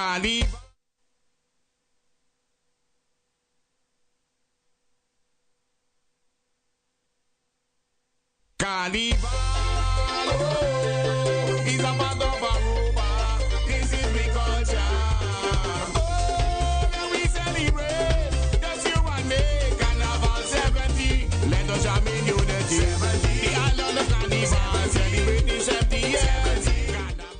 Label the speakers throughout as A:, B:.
A: Carnival. Carnival, oh, is a part of Aruba. This is we culture. Oh, let we celebrate. Just you and me. Carnival 70. Let us jam in unity. 70. The island of Carnival celebrating 70 years. Carnival.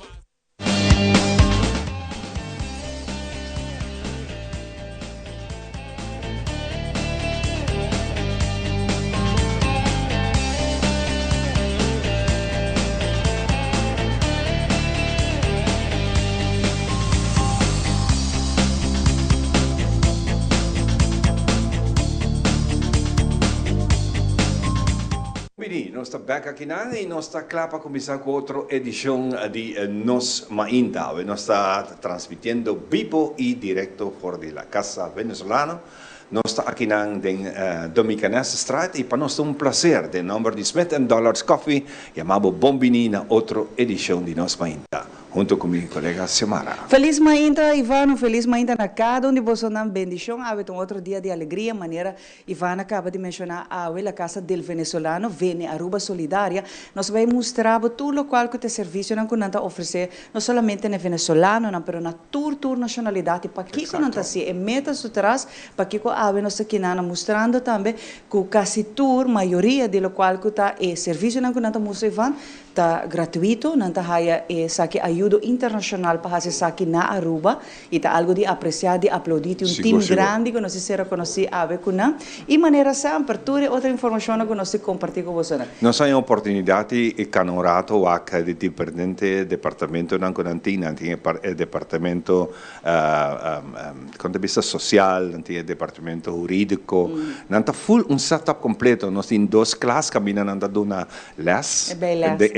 B: Bini, nos ta bek akinan y nos ta cla pa cuminsa cu otro edicion di Nos Mainta. Awe nos ta transmitiendo bibo y directo for di La Casa Venezolano. Nos ta akinan den Dominicanesstraat y pa nos ta un placer den nomber di Smith and Dollars Coffee yama bo bon bini na otro edicion di Nos Mainta hunto cu mi colega Xiomara.
C: Feliz mainta Ivan, un feliz mainta na cada un di bosonan. Bendicion awe ta un otro dia di alegria manera Ivan a caba di menciona awe La Casa del Venezolano, Vene Aruba Solidaria, nos bay mustra bo tur locual cu ta e servicionan cu nan ta ofrece no solamente na e venezolanonan pero na tur tur nacionalidad y pakico nan ta haci e meta su tras pakico awe nos ta kina nan mustrando tambe cu casi tur mayoria di locual cu ta e servicionan cu nan ta mustra Ivan Ta gratuito, nan ta haya esaki ayudo internacional pa haci esaki na Aruba y ta algo di aprecia, di aplaudi. Tin un team grandi cu nos a ser reconoci awe cu nan y manera semper tur e otro informacionnan cu nos tin comparti cu bosonan.
B: Nos a haña oportunidad di cana un rato wak di diferente departamentonan cu nan tin. Nan tin e departamento Con ta bisa social, nan tin e departamento huridico, nan ta full un set up completo. Nos tin dos klas caminda nan ta duna les,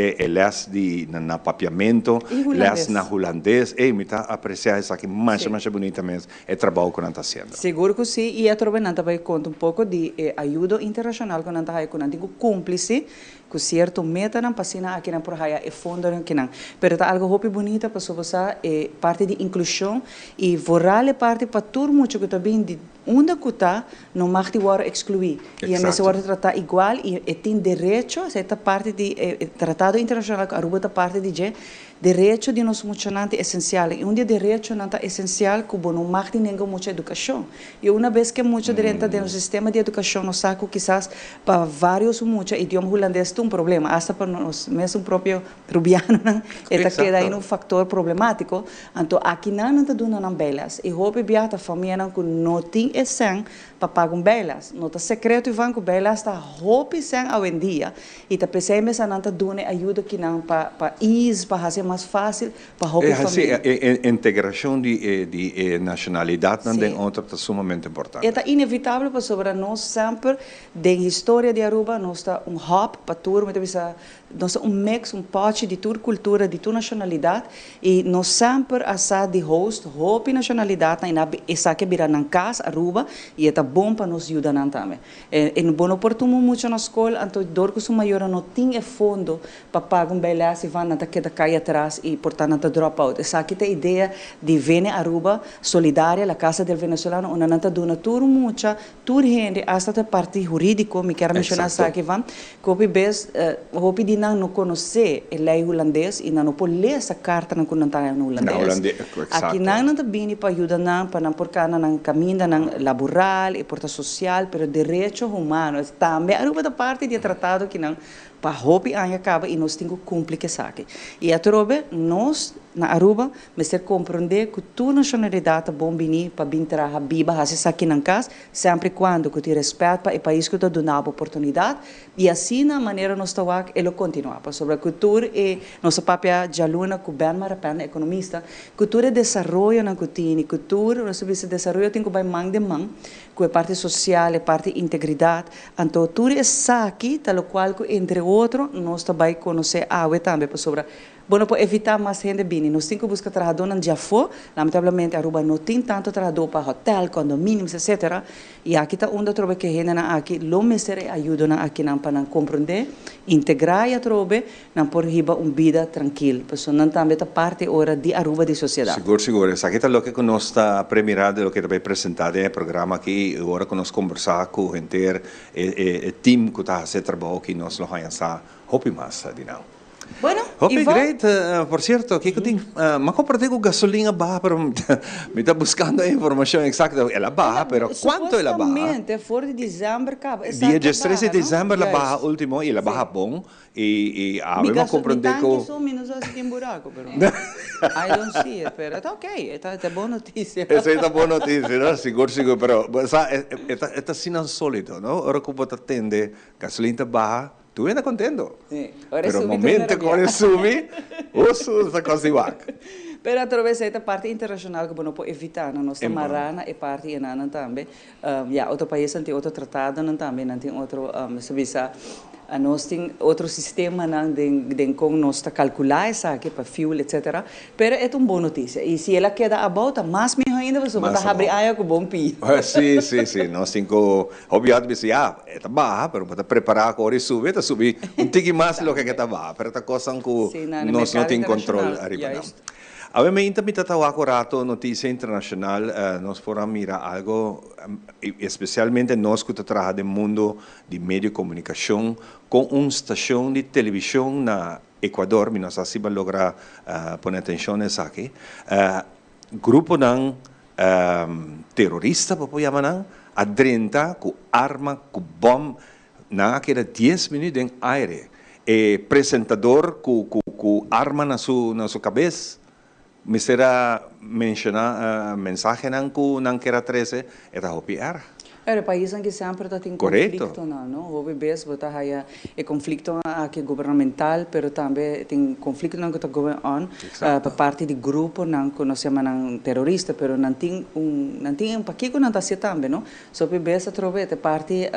B: e les di na papiamento, les na hulandes. Ey, mi ta aprecia esaki masha masha bunita mes, e trabao cu nan ta haciendo.
C: Sigur cu si, y atrobe nan ta bay conta un poco di e ayudo internacional cu nan ta haya, cu nan tin cu cumpli si, Ku sierto metanan pa asina aki nan por haya e fondonan kinan. Pero ta algo hopi bunita pasobra bo sa e parti di inklushon i vooral e parti pa tur mucha ku ta bin di unda ku ta no mag di wòrdu ekskluí i e mester wòrdu tratá igual i e tin derecho, esei ta parti di e tratado internashonal ku Aruba ta parti di dje, Derecho di nos muchanan ta esensial i un di e derechonan ta esensial ku bo no mag di nenga un mucha edukashon. I una bes ku e mucha drenta den nos sistema di edukashon nos sa ku kisas pa vários mucha idioma hulandes ta un problema, asta pa nos mesun propio rubianonan e ta keda ainda un faktor problemátiko. Anto akinan nan ta duna nan bijles i hopi bia ta famianan ku no tin e sèn pa paga un bijles. No ta sekreto Ivan ku bijles ta hopi sèn awendia I ta p'esei mes a nan ta duna e ayuda ki nan pa pa ease, pa hasi e mas fácil pa hopi
B: E hasi
C: famia.
B: e integracion di e di e nacionalidadnan den otro ta sumamente importante.
C: E ta inevitabel pasobra nos semper den historia di Aruba nos ta un hub pa tur, mi ta bisa nos ta un mix, un pochi di tur cultura, di tur nacionalidad y nos semper a sa di host hopi nacionalidadnan y nan a esaki a bira nan cas, Aruba, y e ta bon pa nos yuda nan tambe. E bo no por tuma un mucha na skol, anto dor ku su mayornan no tin e fondo pa paga un bijles i van nan ta keda kai atras i por ta nan ta drop out. Esaki ta e idea di Vene Aruba Solidaria, La Casa del Venezolano, unda nan ta duna tur mucha, tur hende, asta ta parti hurídiko, mi kier a menshoná esaki van, ku hopi bes hopi di nan no konosé e lei hulandes i nan no por lesa kartanan ku nan ta haña na hulandes. Aki nan nan ta bini pa yuda nan pa nan por kana nan kamindanan laboral, e por ta sosial, pero derecho humano tambe Aruba ta parti di e tratado kinan pa hopi aña kaba i nos tin ku kumpli ku esaki. I atrobe nos na Aruba mester komprondé ku tur nashonalidat ta bon bini pa bin traha, biba, hasi esaki nan kas, semper i kuando ku tin rèspèt pa e pais ku ta duna bo oportunidat i asina manera nos ta wak e lo kontinuá pasobra ku tur e nos a papia djaluna ku Ben Marapen ekonomista ku tur e desaroyonan ku tini ku tur nos ta bisa desaroyo tin ku bai man den man ku e parti sosial e parti integridat anto tur esaki ta lokual ku entre otro nos ta bai konosé awe tambe pasobra. Bo no por evitá mas hende bini. Nos tin ku buska trahadónan di afó. Lamentablemente Aruba no tin tantu trahadó pa hotèl, condominiums, etcetera. I aki ta unda atrobe ku e hendenan aki lo mester e ayudonan akinan pa nan komprondé, integrá i atrobe nan por hiba un bida trankil. Pasobra nan tambe ta parti ora di Aruba di sosiedat.
B: Sigur, sigur. Esaki ta loke ku nos ta premirá di loke ta bay presentá den e programa aki i ora ku nos kombersá ku henter e team ku ta hasi e trabou aki nos lo haña sa hopi mas di nan.
C: Bueno,
B: Hopi
C: Ivon.
B: great. Por cierto, kico tin? M'a comparti cu gasolin a baha, pero mi ta buscando e informacion exacto. El a baha, pero cuanto el a baha?
C: Supuestamente for di december caba esaki
B: Dia
C: a baha,
B: 13 di
C: no?
B: december el a baha
C: Juist.
B: ultimo y el a baha bon. Y awe
C: Mi
B: m'a
C: gaso, mi
B: comprende
C: tanki
B: cu.
C: so mi no sa si tin buraco, pero I don't see it, pero e ta ok, e ta bon noticia.
B: Esey ta bon noticia, no? Sigur, sigur, pero bo sa e ta e ta asina solido, no? Ora cu bo ta tende gasolin ta baha, Tu hende contento.
C: Sí. Ora e
B: Pero
C: subi, tur
B: momento cu ora e subi, usu, ta cos di wak.
C: Pero atrobe esey ta parti internacional cu bo no por evita, no? Nos ta mara na e parti enanan tambe. Ya, otro paisnan tin otro tratadonan tambe, nan tin otro, mester bisa, nos tin otro sistemanan den den con nos ta calcula esaki pa fuel, etcetera. Pero e ta un bon noticia. Y si el a keda abou ta mas miho ainda pasobra bo ta
B: Mas
C: habri
B: abou.
C: aña cu bon pia.
B: Sí, sí, sí. Nos tin cu Hopi hòt bisa, ya, e ta baha, pero bo ta prepará ku ora e subi, e ta subi un tiki mas loke ke ta baha. Pero ta kosnan ku
C: Sí, na
B: nos no
C: merkado
B: tin kontrol
C: internashonal,
B: ariba nan.
C: juist.
B: Awe meinta mi ta tawak un rato notisia internashonal, nos por a mira algo, espesialmente nos ku ta traha den mundo di medio komunikashon, kon un stashon di televishon na Ecuador, mi no sa si bo a logra pone atenshon na esaki, Gruponan terorista, bo por yama nan, a drenta ku arma, ku bòm. Nan a keda dies minüt den aire. E presentador ku ku arma na su na su kabes mester a menshoná mensahenan ku nan ker a trese, e ta hopi erg.
C: Pero e paisnan ki semper ta tin conflictonan, no? Hopi bes bo ta haya e conflictonan aki gubernamental, pero tambe tin conflictonan cu ta going on pa parti di gruponan cu nos yama nan terorista, pero nan tin un, nan tin un pakico nan ta hacié tambe, no? So hopi bes atrobe ta e parti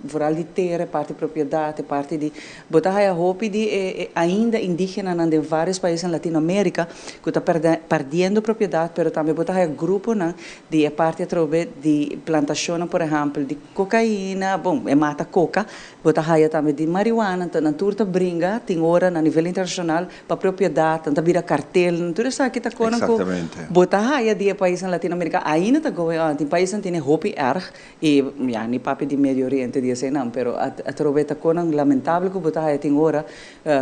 C: Vooral di tera, e parti propiedad, e parti di. Bo ta haya hopi di e e ainda indigenanan den varios pais na Latinoamerica cu ta perde perdiendo propiedad, pero tambe bo ta haya gruponan di e parti atrobe di plantacionnan, por ehempel, di cocaina, bon, e mata coca, bo ta haya tambe di marihuana, anto nan tur ta bringa, tin ora na nivel internacional pa propiedad, nan ta bira cartelnan, tur esaki ta conan cu bo ta haya di e paisnan Latinoamerica ainda ta going on, tin paisnan tene hopi erg. I ya, ni papia di Medio Oriente di eseinan, pero atrobe ta konan lamentabel ku bo ta haya tin ora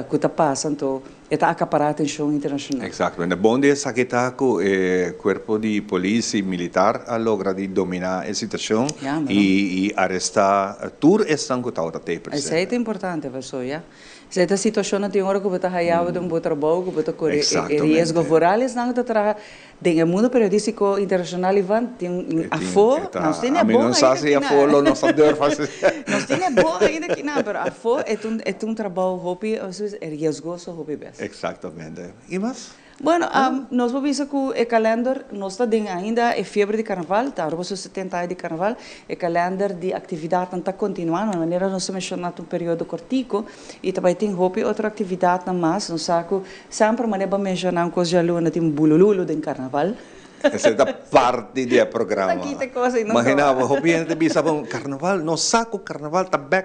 C: ku ta pasa, anto e ta akapará atenshon internashonal.
B: Exactamente. Bon di esaki ta ku e kuerpo di polis i militar a logra di dominá e situashon i arestá tur esnan ku tabata te presente.
C: Esei ta importante paso ya. Esei ta situashonnan tin ora ku bo ta haya bo den bo trabou ku bo ta kore e riesgo. Vooral esnan ku ta traha Den e mundo periodístiko internashonal, Ivan, tin un afó, nos tin e
B: Ami
C: bon
B: no sa
C: ainda
B: si afó lo nos ta durf hasi.
C: Nos tin e bon ainda kinan, pero afó e ta un e ta un trabou hopi, e riesgoso hopi bes.
B: Exactamente. I mas?
C: Bueno, nos por bisa ku e kalender, nos ta den ainda e fiebre di karnaval, ta aruba su 70 aña di karnaval, e kalender di aktividatnan ta kontinuá, na manera nos a menshoná ta un periodo kortiko i ta bai tin hopi otro aktividatnan mas, nos sa ku Semper manera bo menciona un cos djaluna tin bulululu den carnaval.
B: Esey ta parti di e programa.
C: Ta kita cos y no
B: Imagina
C: toma.
B: bo, hopi hende ta bisa bo carnaval, no sa cu carnaval ta bek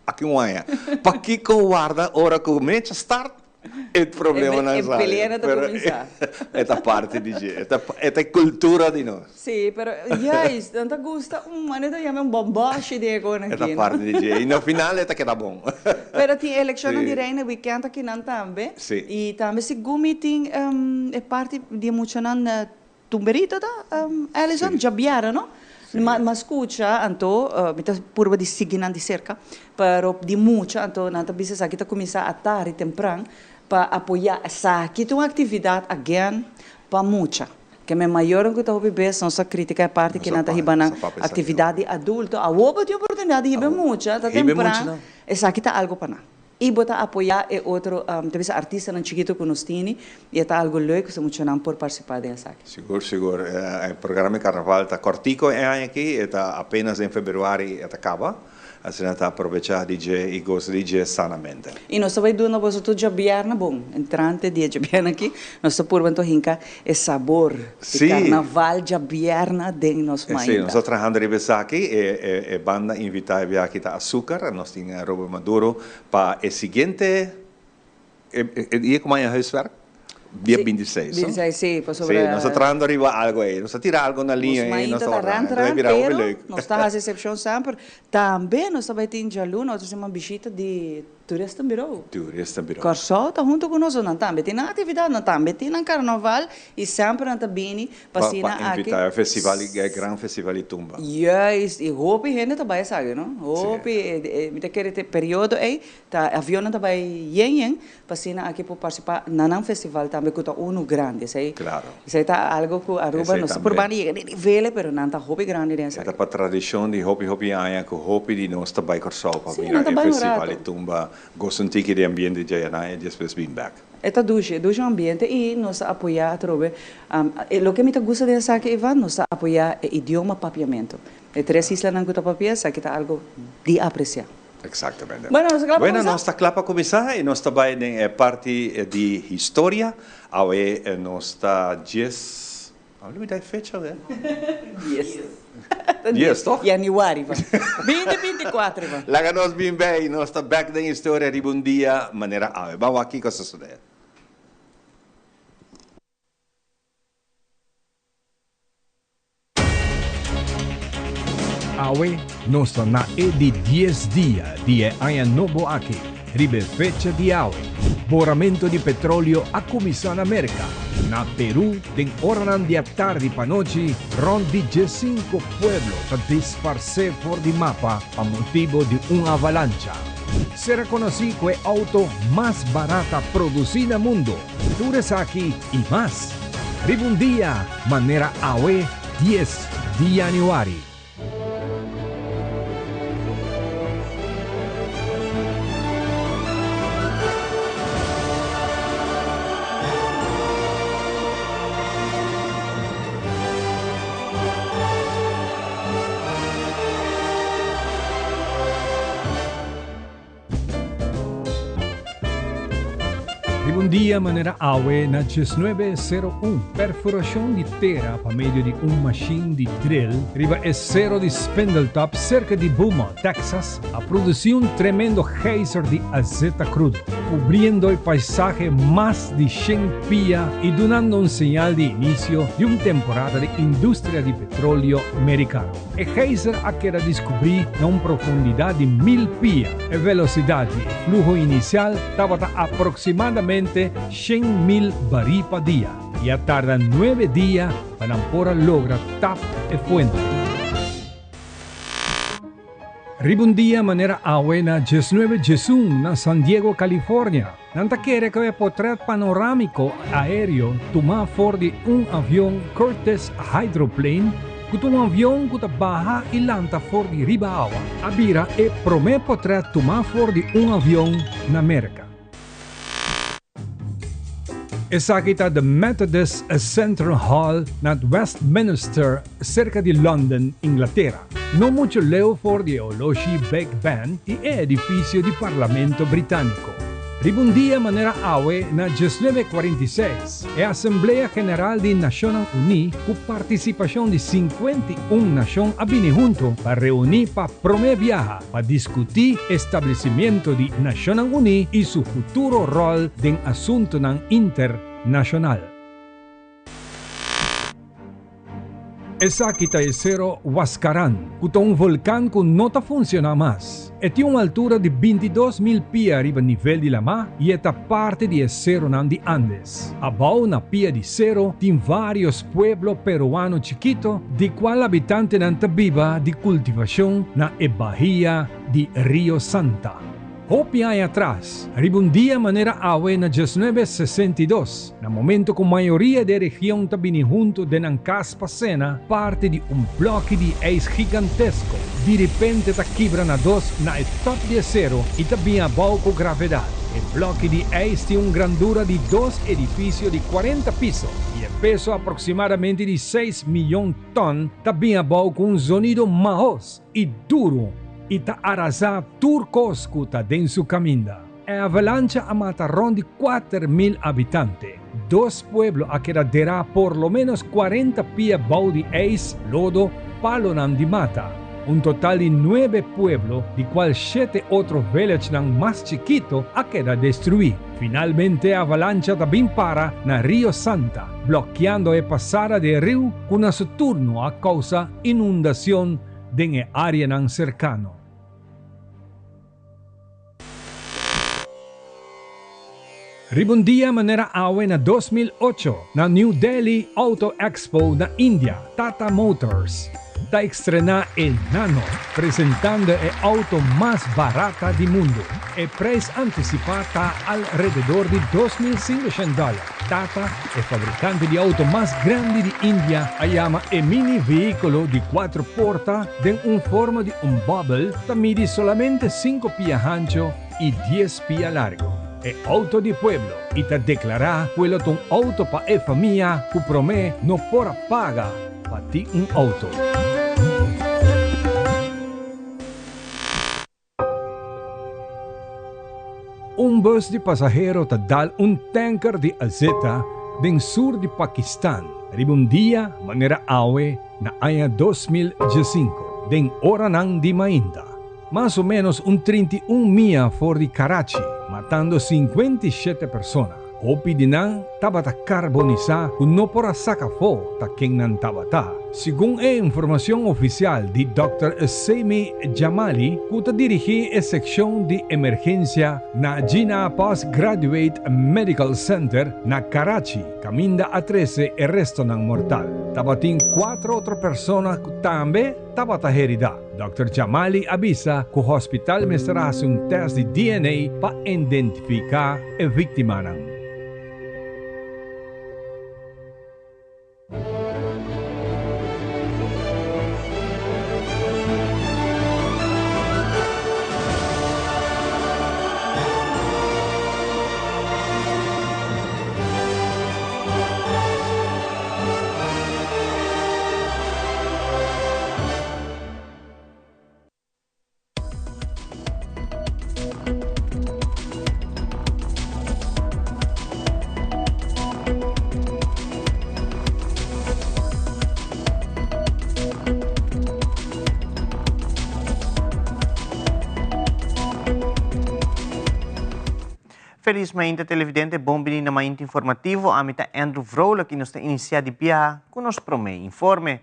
B: aki un aña. Pakico warda ora cu mecha start e problemanan
C: E
B: sali.
C: pelea ta
B: Pero
C: cuminsa.
B: e ta parti di dje, e ta e cultura di nos.
C: Sí, pero juist, nan ta gusta un manera ta yama un bomboshi di e con
B: E ta
C: aki, no?
B: parti di dje. Y na final e ta keda bon.
C: Pero tin eleccionnan di reina weekend akinan tambe.
B: Sí.
C: Y tambe segun mi tin e parti di e muchanan tumberito ta, Alison,
B: Sí.
C: djabièrnè, no?
B: Sí.
C: Ma ma scucha, anto mi ta purba di sigui nan di cerca, pero di mucha, anto nan ta bisa esaki ta cuminsa atardi tempran pa apoya esaki ta un actividad again pa mucha. Ke men mayornan ku ta hopi bes nos ta kritika e parti ke nan ta hiba nan aktividat di adulto. Awor bo tin oportunidat di hiba e mucha, ta tempran, esaki ta algu pa nan. I bo ta apoyá e otro, ta bisa artistanan chikitu ku nos tini, i e ta algu leuk si muchanan por partisipá den esaki.
B: Sigur, sigur. E programa di karnaval ta kòrtiko e aña aki, e ta apenas den februari e ta kaba. Asina ta aprovecha di dje y goza di dje sanamente.
C: Y nos ta bay duna boso tur djabièrnè bon. Entrante di e djabièrnè aki, nos ta purba anto hinca e sabor di carnaval djabièrnè den nos
B: mainta. Sí, nos ta trahando riba esaki. E banda invita e biaha aki ta Azucar. Nos tin Robert Maduro pa e siguiente E dia ku maña huiswerk? Dia 26, no?
C: 26, sí, pasobra.
B: Sí, nos ta trahando riba algo ei. Nos ta tira algo na liña ei, nos ta wòrda.
C: Nos mainta ta ran tran, pero nos ta hasi eksepshon semper. Tambe nos ta bai tin djaluna otro siman bishita di Toeristenbureau.
B: Toeristenbureau.
C: Kòrsou ta huntu ku nos, nan tambe tin nan aktividat, nan tambe tin nan karnaval i semper nan ta bini Pa asina
B: Pa
C: aki.
B: invita e festival, e gran festival di tumba.
C: Juist, i hopi hende ta bai esaki, no? Hopi, mi ta kere te periodo ei Ta avionnan ta bai yen yen pa asina aki por partisipá na nan festival tambe ku ta unu grandi. Esei esei ta algo ku Aruba nos ta purba di yega den nivel pero nan ta hopi grandi den
B: esaki. E ta pa tradishon di hopi hopi aña ku hopi di nos ta bai Kòrsou pa mira e festival di tumba, gosa un tiki di ambiente djayanan i despues bin bèk.
C: E ta dushi, e dushi un ambiente i nos ta apoyá atrobe. Loke mi ta gusta den esaki Ivan, nos ta apoyá e idioma papiamentu. E tres islanan ku ta papia esaki ta algo di apresiá.
B: Exactamente.
C: Bueno, nos ta kla pa
B: Bueno,
C: kuminsá?
B: nos ta kla pa kuminsá i nos ta bai den e parti di historia. Awe nos ta dies, a olbida e fecha awe.
C: Dies.
B: Dies, toch?
C: Januari, va. Binti binti kuater, va.
B: Laga nos bin bei, nos ta bèk den historia riba un dia manera awe. Ban wak kiko a sosodé.
D: Awe nos ta na e di dies dia di e aña nobo aki. Riba e fecha di awe, boramento di petroleo a kuminsá na Merka. Na Peru, den oranan di atardi pa nochi, rònt di diesinko pueblo ta disparsé for di mapa pa motibu di un avalancha. Sera konosí ku e outo mas barata produsí na mundu. Tur esaki i mas riba un dia manera awe dies di januari. Riba un dia manera awe na diesnuebe sero un, perforashon di tera pa medio di un mashin di drill riba e sero di Spindletop serka di Beaumont, Texas, a produsí un tremendo geyser di azeta krudo, kubriendo e paisahe mas di shen pia i dunando un señal di inisio di un temporada di industria di petroleo merikano. E geyser a keda diskubrí na un profundidat di mil pia. E velosidat di e fluho inisial tabata aproksimadamente 100,000 barí pa dia i a tarda nuebe dia pa nan por a logra tap e fuente. Riba un dia manera awe na diesnuebe diesun na San Diego, California, nan ta kere ku e potret panorámiko aéreo tumá for di un avion Curtiss Hydroplane, ku ta un avion ku ta baha i lanta for di riba awa, a bira e promé potret tumá for di un avion na Merka. Esaki ta The Methodist Central Hall na Westminster, serka di London, Inglatera, no muchu leu for di e oloshi Big Ben i e edifisio di Parlamento Britániko. Riba un dia manera awe na diesnuebe 46, e Asamblea General di Nashonnan Uní ku partisipashon di 51 nashon a bini huntu pa reuní pa promé biaha pa diskutí establesimiento di Nashonnan Uní i su futuro ròl den asuntunan internashonal. Esaki ta e Sero Huascarán, ku ta un volkan ku no ta funshoná mas. E tin un altura di 22,000 pia riba nivel di lamá i e ta parti di e seronan di Andes. Abou na pia di sero tin vários pueblo peruano chikito di kual habitantenan ta biba di kultivashon na e bahia di Rio Santa. Hopi aña atras, riba un dia manera awe na 1962, na momento ku mayoria di e region ta bini huntu den nan kas pa sena, parti di un blòki di eis gigantesko diripente ta kibra na dos na e tòp di e sero i ta bin abou ku gravedat. E blòki di eis tin un grandura di dos edifisio di 40 piso i e peso aproksimadamente di 6 miyon tòn ta bin abou ku un zonido mahos i duru. i ta arasá tur kos ku ta den su kaminda. E avalancha a mata rònt di 4000 habitante. Dos pueblo a keda derá por lo ménos 40 pia bou di eis, lodo, palonan di mata. Un total di nuebe pueblo, di kual shete otro villagenan mas chikito a keda destruí. Finalmente e avalancha ta bin para na Rio Santa, blokeando e pasada di e riu ku na su turno a kousa inundacion den e áreanan serkano. Riba un dia manera awe na 2008, na New Delhi Auto Expo na India, Tata Motors ta estrená e Nano, presentando e outo mas barata di mundu. E preis antisipá ta alrededor di $2500. Tata, e fabrikante di outo mas grandi di India, a yama e mini vehíkulo di kuater porta den un forma di un bòbel ta midi solamente sinku pia hancho i dies pia largu. E outo di pueblo i ta deklará ku e lo ta un outo pa e famia ku promé no por a paga pa tin un outo. Un bus di pasahero ta dal un tanker di azeta den sur di Pakistan riba un dia manera awe na aña 2015, den oranan di mainta, mas o ménos un 31 mia for di Karachi, matando 57 persona. Hopi di nan tabata karbonisá ku no por a saka afó ta ken nan tabata. Segun e informashon ofisial di dòkter Semi Jamali, ku ta dirigí e sekshon di emergensia na Jinnah Postgraduate Medical Center na Karachi, kaminda a trese e restonan mortal, tabatin kuater otro persona ku tambe tabata heridá. Dòkter Jamali a bisa ku hospital mester a hasi un tèst di DNA pa identifiká e víktimanan.
E: Felizmente televidente, bon bini na Mainta Informativo. Ami ta Andrew Vrolijk y nos ta inicia di biaha cu nos prome informe.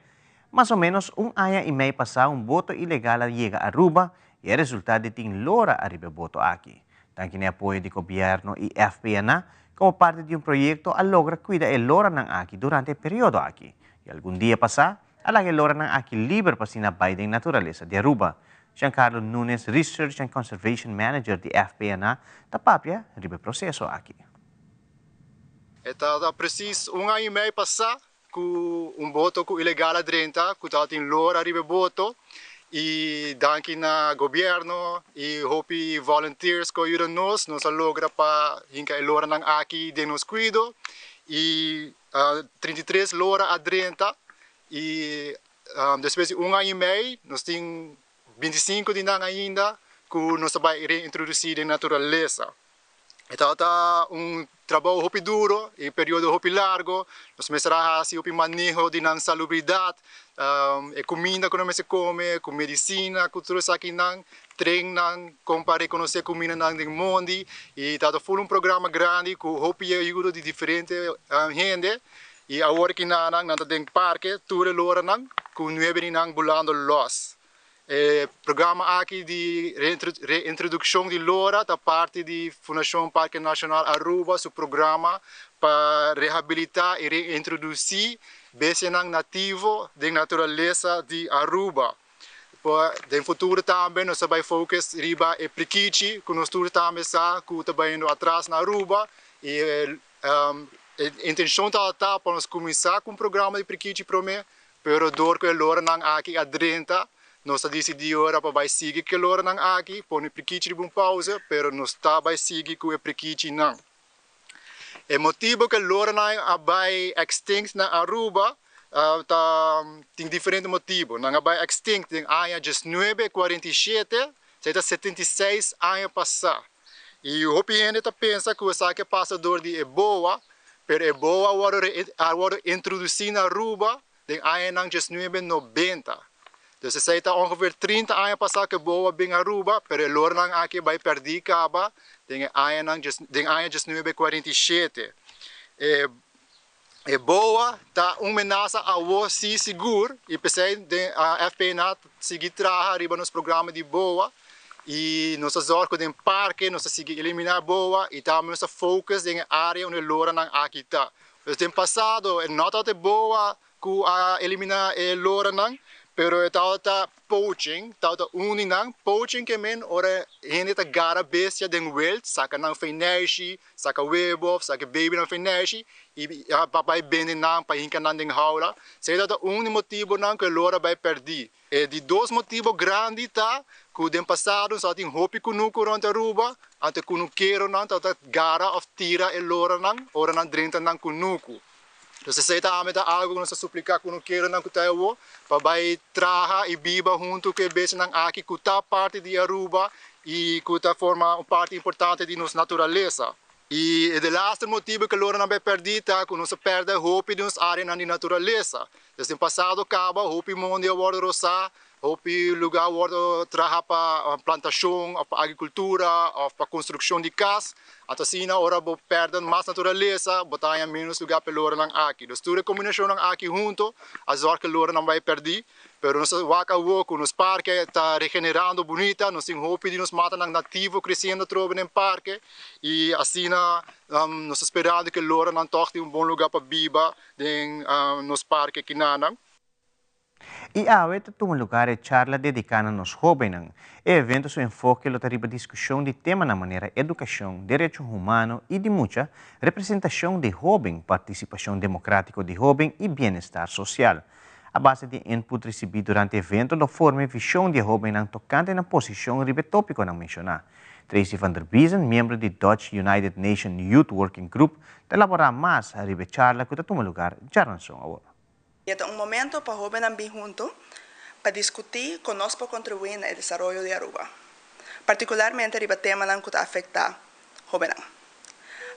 E: Mas o menos un aña y mei pasa un boto ilegal a yega Aruba y a resulta di tin lora ariba e boto aki. Danki na e apoyo di gobierno y FPNA, como parti di un proyecto a logra cuida e loranan aki durante e periodo aki. Y algun dia pasa a laga e loranan aki liber pa asina bay den naturalesa di Aruba. Giancarlo Nunes, Research and Conservation Manager di FPNA, ta papia riba e proceso aki.
F: E tabata precies un aña y mei pasá ku un boto ku ilegal a drenta ku tabatin lora riba e boto y danki na gobierno y hopi volunteers ku a yuda nos, nos a logra pa hinka e loranan aki den nos kuido y 33 lora a drenta y despues di un aña y mei nos tin 25 di nan ainda ku nos ta bai reintrodusi den naturalesa. E tabata un trabou hopi duro y periodo hopi largo. Nos mester a haci hopi maneho di nan salubridad, e cuminda cu nan mester come, cu medicina, cu tur esakinan, train nan con pa reconoce cumindanan den mondi. Y tabata full un programa grandi cu hopi ayudo di diferente hende. Y awor ki nan nan ta den parke tur e loranan cu nuebe di nan bulando los. E programa aki di reintroduccion di lora ta parti di Fundacion Parke Nacional Aruba su programa pa rehabilita y reintroduci bestianan nativo den naturalesa di Aruba. Den futuro tambe nos ta bay focus riba e prikichi cu nos tur tambe sa cu ta bayendo atras na Aruba y e intencion tabata pa nos cuminsa cu un programa di prikichi prome. Pero dor ku e loranan aki a drenta, nos a disidí ora pa bai sigui ku e loranan aki, pone prikichi riba un pauze, pero nos ta bai sigui ku e prikichinan. E motibu ku e loranan a bai extinct na Aruba, Ta tin diferente motibo. Nan a bay extinct den aña 1947, esey ta 76 aña pasa. Y hopi hende ta pensa cu esaki a pasa door di e boa, pero e boa a wordo introduci na Aruba den añanan 1990. Dus esey ta ongeveer 30 aña pasa cu e boa a bin Aruba, pero e loranan aki a bay perdi caba den aña 1947. E boa ta un menasa awo si sigur y pesey den FPNA ta sigui traha riba nos programa di boa y nos ta zorg cu den parke nos ta sigui elimina boa y tambe nos ta focus den e area unda e loranan aki ta. Dus den pasado e no tabata e boa cu a elimina e loranan, pero e tabata poaching, tabata un di nan. Poaching ke men ora hende ta gara bestia den wild, saca nan feneishi, Saca webo of saca babynan for neshi y pa bay bende nan pa hinca nan den haula. Esey ta un di motibonan cu e lora bay perdi. E di dos motibo grandi ta cu den pasado nos tabatin hopi cunucu rond Aruba, anto e cunukeronan tabata gara of tira e loranan ora nan drenta nan cunucu. Entonces esey tambe ta algo cu nos ta suplica cunukeronan cu ta awo pa bay traha y biba hunto cu e bestianan aki cu ta parti di Aruba y cu ta forma un parti importante di nos naturalesa. Y e delaster motibo cu e loranan bay perdi ta cu nos a perde hopi di nos areanan di naturalesa. Desde den pasado caba hopi mondi a wordo rosa, hopi luga a wordo traha pa plantacion of pa agricultura of pa construccion di cas. Anto asina ora bo perde mas naturalesa bo ta haña menos luga pa e loranan aki. Dus tur e combinacionnan aki hunto a zorg cu e loranan bay perdi. Pero nos ta wak awo cu nos parke ta regenerando bunita, nos tin hopi di nos matanan nativo creciendo atrobe den parke y asina nos ta sperando cu e loranan toch tin un bon luga pa biba den nos parke kinanan.
E: Y awe ta tuma lugar e charla dedica na nos hobennan. E evento su enfoke lo ta riba discusion di temanan manera educacion, derecho humano y di mucha, representacion di hoben, participacion democratico di hoben y bienestar social. A base di input ricibi durante e evento lo forma e vision di e hobennan tocante nan posicion riba e topiconan menciona. Tracy van der Biezen, miembro di Dutch United Nation Youth Working Group, ta elabora mas riba e charla cu ta tuma lugar djaranson awor.
G: E ta un momento pa hobennan bin hunto pa discuti con nos por contribui na e desaroyo di Aruba, particularmente riba temanan cu ta afecta hobennan.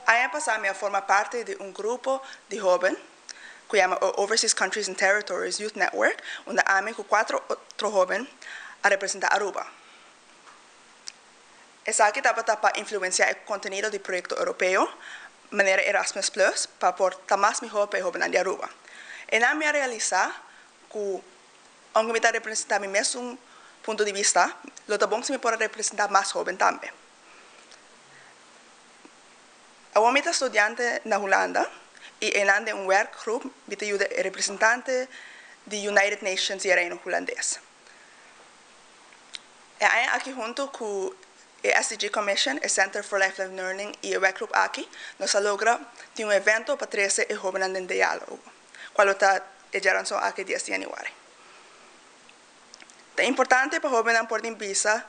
G: Aña pasa mi a forma parti di un grupo di hoben cu yama e Overseas Countries and Territories Youth Network, unda ami cu cuatro otro hoben a representa Aruba. Esaki tabata pa influencia e contenido di proyecto Europeo, manera Erasmus Plus, pa por ta mas miho pa e hobennan di Aruba. Einan mi a realisa cu aunke mi ta representa mi mesun punto di bista, lo ta bon si mi por a representa mas hoben tambe. Awor mi ta studiante na Hulanda y einan den un werkgroep mi ta yuda e representante di United Nations di e Reino Hulandes. E aña aki hunto cu e SDG Commission, e Center for Lifelong Learning y e werkgroep aki nos a logra tin un evento pa trece e hobennan den dialogo, cual lo ta e djaranson aki dies di januari. Ta importante pa hobennan por tin bisa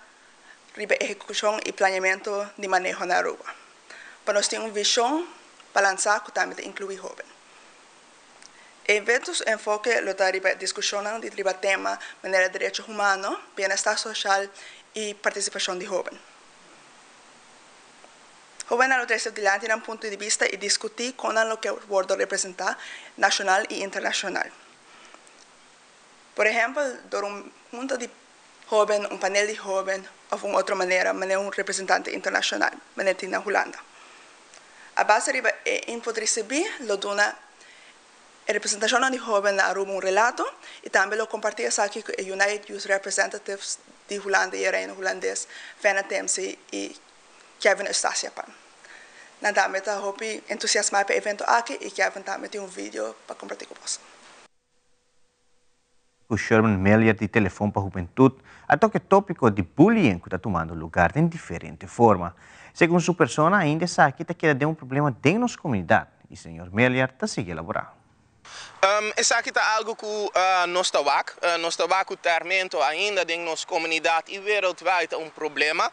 G: riba ehecucion y planeamento di maneho na Aruba, pa nos tin un vision balansa cu tambe ta inclui hoben. E evento su enfoke lo ta riba discusionnan di riba tema manera derecho humano, bienestar social y participacion di hoben. Hobennan lo trece dilanti nan punto di bista y discuti con nan lo kier wordo representa nacional y internacional. Por ehempel, door un hunta di hoben, un panel di hoben of un otro manera, manera un representante internacional, manera tin na Hulanda. A base riba e input ricibi lo duna e representacionnan di hoben na Aruba un relato y tambe lo comparti esaki cu e United Youth Representatives di Hulanda y e Reino Hulandes, Fenna Temse y Kevin Eustacia Pan. Nan tambe ta hopi entusiasma pa e evento aki y Kevin tambe tin un video pa comparti cu boso.
E: Cu Sherman Melier di Telefon pa Hubentud a toca e topico di bullying cu ta tumando lugar den diferente forma. Segun su persona ainda esaki ta keda den un problema den nos comunidad y señor Melier ta sigui elabora.
H: Esaki ta algo cu nos ta wak. Nos ta wak cu termento ainda den nos comunidad y wereldwijd ta un problema.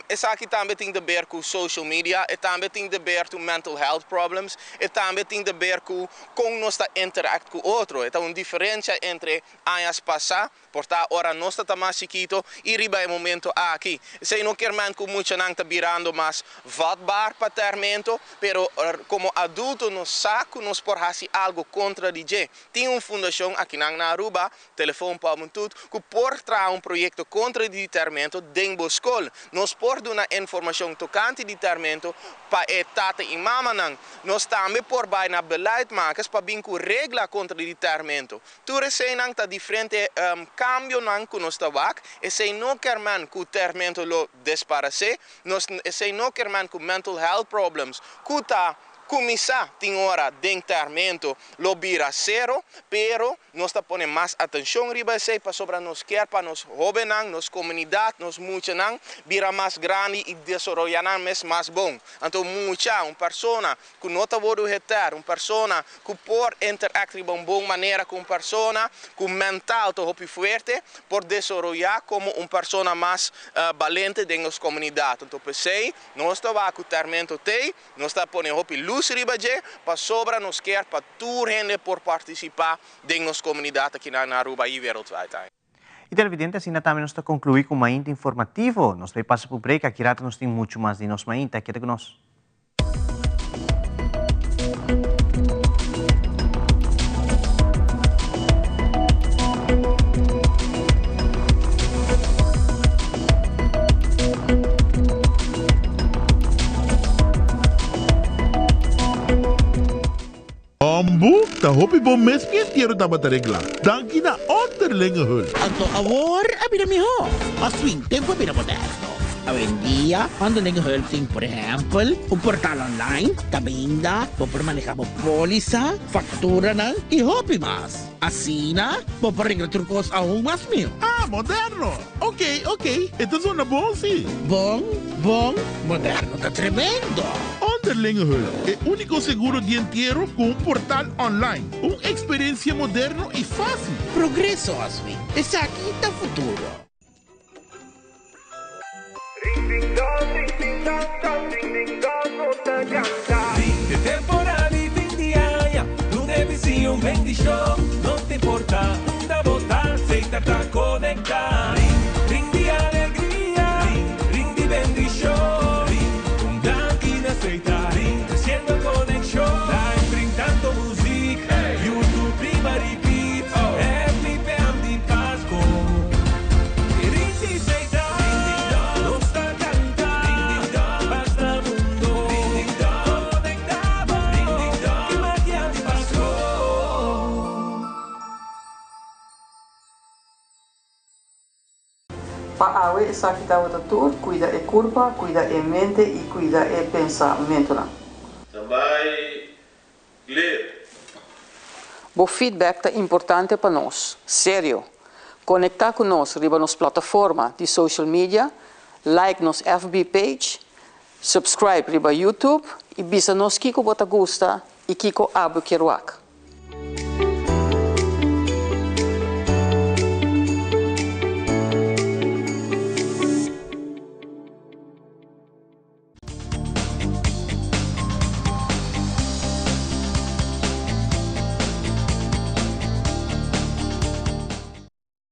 H: Esaki tambe tin deber cu social media, e tambe tin deber cu mental health problems, e tambe tin deber cu con nos ta interact cu otro. E ta un diferencia entre añas pasa, por ta ora nos ta ta mas chikito y riba e momento aki. Esey no kier men cu muchanan ta birando mas vatbaar pa termento, pero como adulto nos sa cu nos por haci algo contra di dje. Tin un fundacion akinan na Aruba, Telefoon pa Hubentud, cu por traha un proyecto contra di termento den bo scol. Nos por duna informacion tocante di termento pa e tata y mamanan. Nos tambe por bay na beleidmakers pa bin cu regla contra di termento. Tur eseinan ta diferente cambionan cu nos ta wak. Esei no kermen cu termento lo desparece. Nos, esei no kermen cu mental health problems cu ta cuminsa tin ora den termento lo bira cero, pero nos ta pone mas atencion riba esei pasobra nos kier pa nos hobennan, nos comunidad, nos muchanan bira mas grandi y desaroya nan mes mas bon. Anto mucha, un persona cu no ta wordo heter, un persona cu por interact riba un bon manera cu un persona cu mental ta hopi fuerte, por desaroya como un persona mas balente den nos comunidad. Anto p'esey nos ta wak cu termento t'ey, nos ta pone hopi luz riba dje, pasobra nos kier pa tur hende por participa den nos comunidad aki na Aruba y wereldwijd.
E: Y televidente, asina tambe nos ta conclui cu Mainta Informativo. Nos ta bay pasa pa un break, aki rato nos tin mucho mas di nos Mainta. Keda cu nos.
I: Hombu, ta hopi bon mes mi entiero tabata reglá. Danki na Onderlinge Hulp.
J: Anto awor a bira mihó. Mas swing tempu a bira moderno. Awendia Onderlinge Hulp tin por ehèmpel un portal online kaminda bo por manehá bo pólisa, fakturanan i hopi mas. Asina bo por regla tur kos aun mas mihó.
I: Ah, moderno! Ok, ok, e ta zona bon si.
J: Bon, bon, moderno ta tremendo!
I: Onderlinge Hulp, e úniko seguro di entiero ku un portal online. Un eksperensia moderno i fásil.
J: Progreso, Oswin. Esaki ta futuro.
K: Pa awe esaki tabata tur, cuida e curpa, cuida e mente y cuida e pensamentonan.
L: Tambay clear.
K: Bo feedback ta importante pa nos. Serio! Conecta cu nos riba nos plataforma di social media, like nos FB page, subscribe riba YouTube y bisa nos kico bo ta gusta y kico abo kier wak.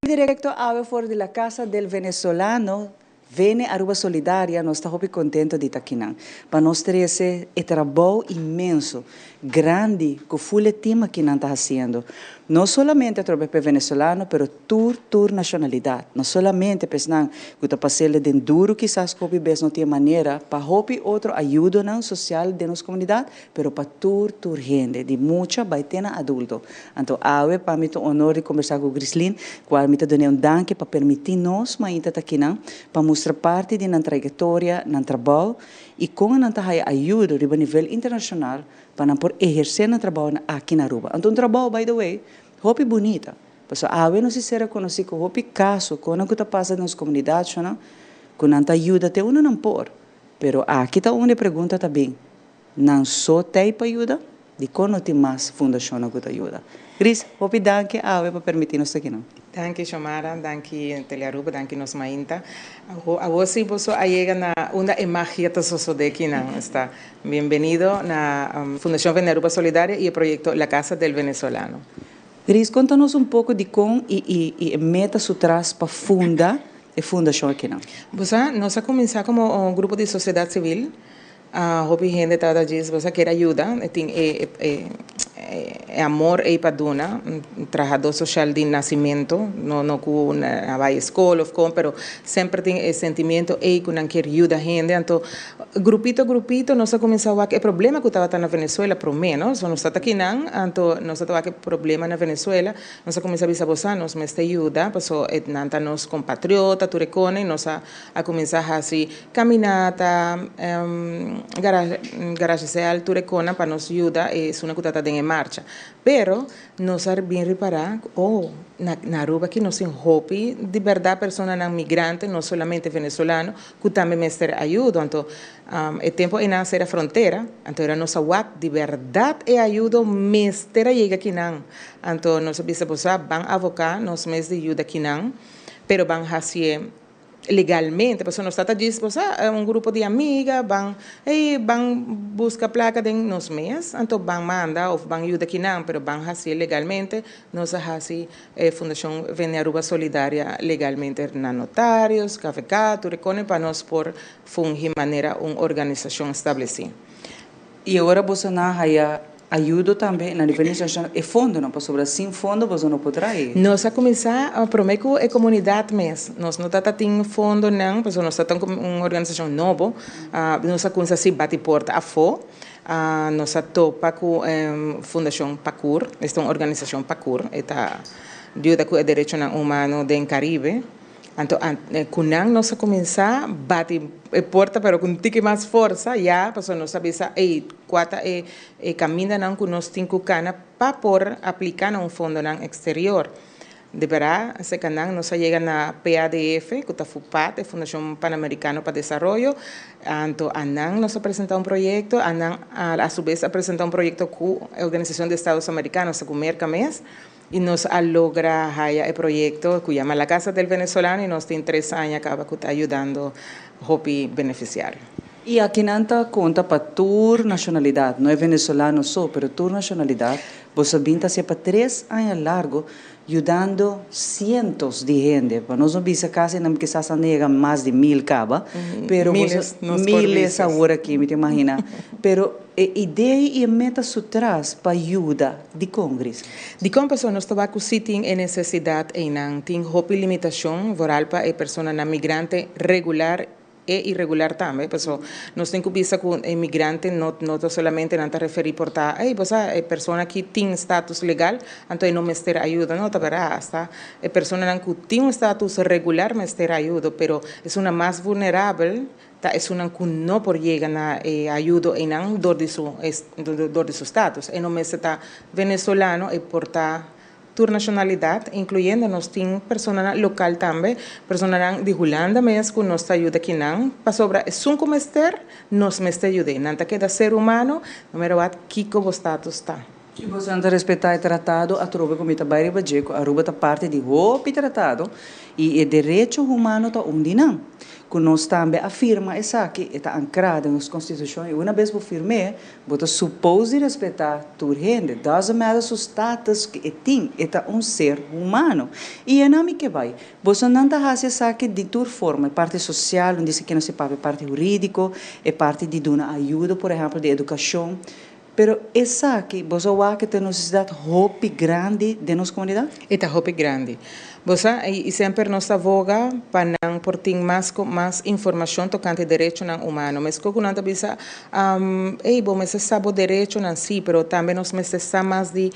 K: Directo awe for di la Casa del Venezolano, Vene Aruba Solidaria, nos ta hopi contento di ta akinan pa nos trece e trabou inmenso, grandi cu full e team akinan ta haciendo. No solamente atrobe p'e venezolano, pero tur tur nacionalidad. No solamente p'esnan cu ta pasele den duro kisas cu hopi bes no tin e manera pa hopi otro ayudonan social den nos comunidad, pero pa tur tur hende, di mucha bai te na adulto. Anto awe pa mi ta un honor di combersa cu Grislin, cual mi ta dun'e un danki pa permiti nos mainta ta akinan pa mustra parti di nan trayectoria, nan trabou y con nan ta haya ayudo riba nivel internacional pa nan por eherce nan trabounan aki na Aruba. Anto un trabou, by the way, hopi bunita. Pasobra awe nos a ser reconoci cu hopi caso con nan cu ta pasa den nos comunidad shona, cu nan ta yuda te unda nan por. Pero aki ta unda e pregunta ta bin, nan so t'ey pa yuda?
C: Dikon no tin mas fundashonnan ku ta yuda? Gris, hopi danki awe pa permití nos ta akinan.
M: Danki Xiomara, danki Telearuba, danki nos mainta. Awor si boso a yega na unda e magia ta sosode kinan. Esta bienbenido na Fundacion Venearuba Solidaria y e proyecto La Casa del Venezolano.
C: Gris, konta nos un poko dikon y y e meta su tras pa funda e fundashon akinan.
M: Bo sa, nos a kuminsá komo un grupo di sosiedat sivil. Hopi hende tabata djis, bo sa kier a yuda, e tin e e amor ei pa duna, un trahadó soshal di nasimentu, no no ku a bai e skol òf kon, pero semper tin e sentimiento ei ku nan kier yuda hende. Anto grupito grupito nos a kuminsá wak e problema ku tabata na Venezuela promé, no, so nos tabata kinan, anto nos tabata wak e problema na Venezuela, nos a kuminsá bisa bo sa nos mester yuda paso e nan ta nos kompatriota tur e kone, nos a A kuminsá hasi kaminata, garage sale, tur e konan pa nos yuda e esunnan ku ta den e marcha. Pero nos a bin ripará ku oh, na Aruba aki nos tin hopi di bèrdat personanan migrante, no solamente venezolano, ku tambe mester ayudo. Anto e tempu einan a sera frontera, anto era nos a wak di bèrdat e ayudo mester a yega kinan. Anto nos a bisa bo sa ban avoká nos mes di yuda kinan, pero ban hasié legalmente, pasobra nos ta ta djis bo sa un grupo di amiga ban ey ban buska plaka den nos mes anto ban manda of ban yuda kinan pero ban hasié legalmente. Nos a hasi e Fundashon Vene Aruba Solidaria legalmente na notarios, KVK, tur e kone pa nos por fungi manera un organisashon establesí.
C: I ora boso na haya ayudo tambe na nivel internacional e fondonan, pasobra sin fondo boso no por trae.
M: Nos a cuminsa prome cu e comunidad mes. Nos no tata tin fondonan, pasobra nos ta un organisacion nobo. Nos a cuminsa si bati porta afo. Nos a topa cu Fundacion Pacur, esta un organisacion Pacur, e ta yuda cu e derechonan humano den Caribe. Anto ku nan nos a kuminsá bati e porta pero ku un tiki mas forsa ya pasobra nos a bisa ey kua ta e e kamindanan ku nos tin ku kana pa por apliká na un fondonan eksterior. De bèrdat aserka nan nos a yega na PADF ku ta FUPAD e Fundashon Panamerikano pa Desaroyo anto a nan nos a presentá un proyekto a nan a su bes a presentá un proyekto ku e Organisashon di Estados Amerikanos ku Merka mes. Y nos a logra haya e proyecto cu yama La Casa del Venezolano y nos tin tres aña caba cu ta yudando hopi beneficiario.
C: Y aki nan ta conta pa tur nacionalidad, no e venezolano so, pero tur nacionalidad. Boso a bin ta hacia pa tres aña largo yudando cientos di hende. Pa nos no bisa casi nan kisas nan ta yega mas di mil caba, pero
M: Miles, nos por
C: miles
M: bisa.
C: awor aki mi ta imagina. Pero e idea y e meta su tras pa yuda dicon, Gris?
M: Dikon pasobra nos ta wak ku si tin e nesesidat einan? Tin hopi limitashon vooral pa e personanan migrante regular e iregular tambe. Pasobra nos tin ku bisa ku e migrante no no ta solamente nan ta referí por ta ey bo sa e persona aki tin status legal anto e no mester ayuda. No ta bèrdat asta e personanan ku tin un status regular mester ayudo pero esunnan mas vulnerabel Ta esunnan ku no por yega na e ayudo einan dor di su dor di su status. E no mester ta venezolano, e por ta tur nashonalidat, inkluyendo nos tin personanan lokal tambe, personanan di Hulanda mes ku nos ta yuda kinan, pasobra esun ku mester, nos mester yud'é. Nan ta keda ser humano, no mera wak kiko bo status ta.
C: I boso nan ta respetá e tratado atrobe ku mi ta bai riba dje ku Aruba ta parti di hopi tratado i e derecho humano ta un di nan. Ku nos tambe a firma esaki, e ta ankrá den nos konstitushon i una bes bo firm'é, bo ta supos di respetá tur hende, doesn't matter su status ku e tin, e ta un ser humano. I e nan mi ke bai. Boso nan ta hasi esaki di tur forma, e parti sosial, un disi ke nos e papia e parti hurídiko, e parti di duna ayudo, por ehèmpel di edukashon. Pero esaki, boso a wak ta un nesesidat hopi grandi den nos komunidat?
M: E ta hopi grandi. Bo sa, i semper nos ta voga pa nan por tin mas mas informashon tokante derechonan humano. Meskos ku nan ta bisa, ey, bo mester sa bo derechonan, sí, pero tambe nos mester sa mas di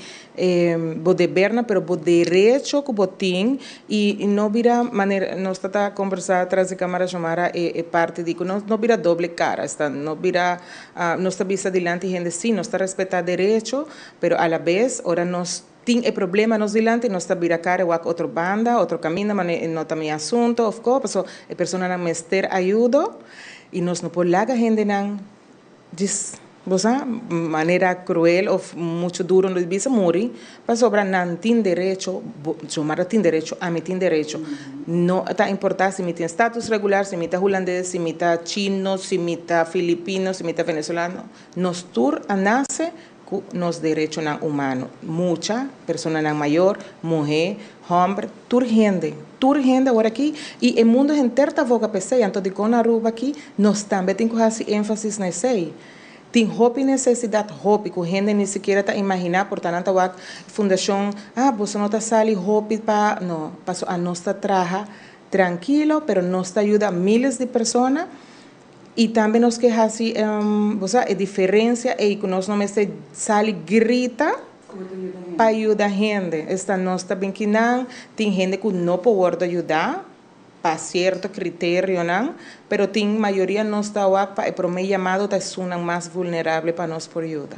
M: bo debernan, pero bo derecho ku bo tin i no bira manera nos ta ta kombersá tras di kamara Xiomara e parti di ku no no bira doble kara, esta no bira Nos ta bisa dilanti hende sí, nos ta respetá derecho, pero alabes ora nos tin e problema nos dilanti nos ta bira kara wak otro banda, otro kaminda, mane e no ta mi asunto òf ko, paso e personanan mester ayudo i nos no por laga hendenan djis Bo sa, manera cruel of mucho duro no bisa muri, pasobra nan tin derecho, Xiomara tin derecho, ami tin derecho. No ta importa si mi tin status regular, si mi ta hulandes, si mi ta chino, si mi ta filipino, si mi ta venezolano. Nos tur a nace cu nos derechonan humano. Mucha, personanan mayor, muhe, homber, tur hende, tur hende awor aki y e mundo henter ta voga p'esey, anto dicon na Aruba aki nos tambe tin cu haci enfasis na esey. Tin hopi necesidad, hopi, cu hende ni sikiera ta imagina, por ta nan ta wak fundacion, ah, boso no ta sali hopi pa, no, paso anos ta traha trankilo, pero nos ta yuda miles di persona y tambe nos ke haci, bo sa, e diferencia ey cu nos no mester sali grita pa yuda hende. Esta nos ta bin kinan, tin hende cu no por wordo yuda pa cierto criterionan, pero tin mayoria nos ta wak pa e prome yamado ta esunnan mas vulnerable pa nos por yuda.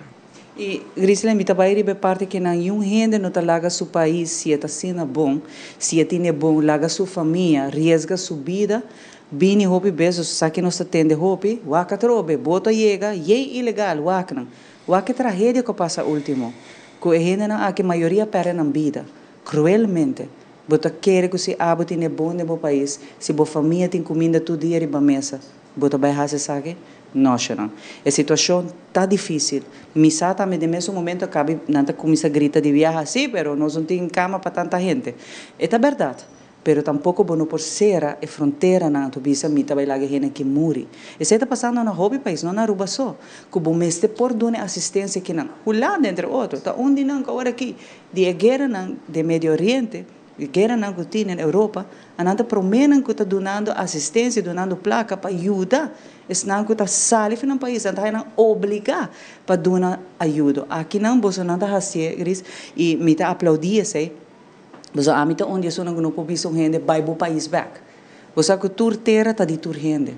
C: Y Grisela, mi ta bay riba e parti cu nan yun hende no ta laga su pais si e ta asina bon, si e tine bon, laga su famia, riesga su bida, bini hopi bes, sa cu nos ta tende hopi, wak atrobe, boto a yega, yey ilegal, wak nan. Wak e tragedia cu a pasa ultimo, cu e hendenan aki mayoria perde nan bida, cruelmente. Bo ta kere cu si abo tine bon den bo pais, si bo famia tin cuminda tur dia riba mesa, bo ta bay haci esaki? No, Sharon. E situacion ta dificil. Mi sa tambe den mesun momento a cabi nan ta cuminsa grita di biaha, si, pero nos no tin cama pa tanta hende. E ta berdad. Pero tampoco bo no por cera e fronteranan anto bisa mi ta bay laga e hende aki muri. Esey ta pasando na hopi pais, no na Aruba so, cu bo mester por duna e asistencia kinan. Hulanda, entre otro, ta un di nan cu awor aki di e gueranan den Medio Oriente, e gueranan cu tin den Europa, anan ta promenan cu ta dunando asistencia, dunando placa pa yuda esnan cu ta sali for nan pais, nan ta haña nan obliga pa duna ayudo. Akinan bosonan ta hacié, Gris, y mi ta aplaudi esey. Pasobra ami ta un di esunnan ku no por bisa un hende bai bo pais bèk. Bo sa ku tur tera ta di tur hende.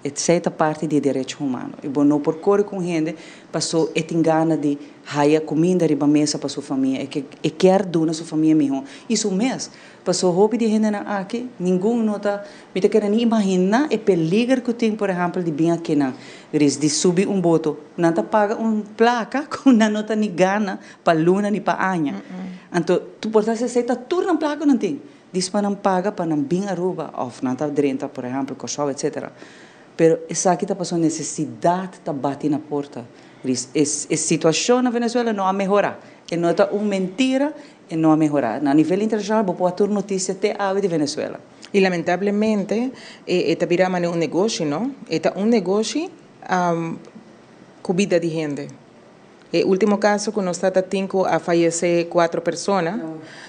C: Esei ta parti di e derecho humano. I bo no por kore ku un hende paso e tin gana di haya kuminda riba mesa pa su famia. E ke e kier duna su famia mihó i su mes. Paso hopi di e hendenan aki, ningun no ta, mi ta kere ni imaginá e peliger ku tin por ehèmpel di bin akinan. Ris di subi un boto. Nan ta paga un plaka ku nan no ta ni gana pa luna ni pa aña. Anto tu por ta esei ta tur nan plaka ku nan tin. Dis pa nan paga pa nan bin Aruba of nan ta drenta por ehempel Kòrsou etcetera. Pero esaki ta pasobra nesesidat ta bati na porta. Ris e e situashon na Venezuela no a mehora. E no ta un mentira, e no a mehora. Na nivel internashonal bo por wak tur notisia te awe di Venezuela.
M: Y lamentablemente e e ta bira manera un negoshi no. E ta un negoshi cu bida di hende. E ultimo caso cu nos tata tin cu a fayece cuatro persona,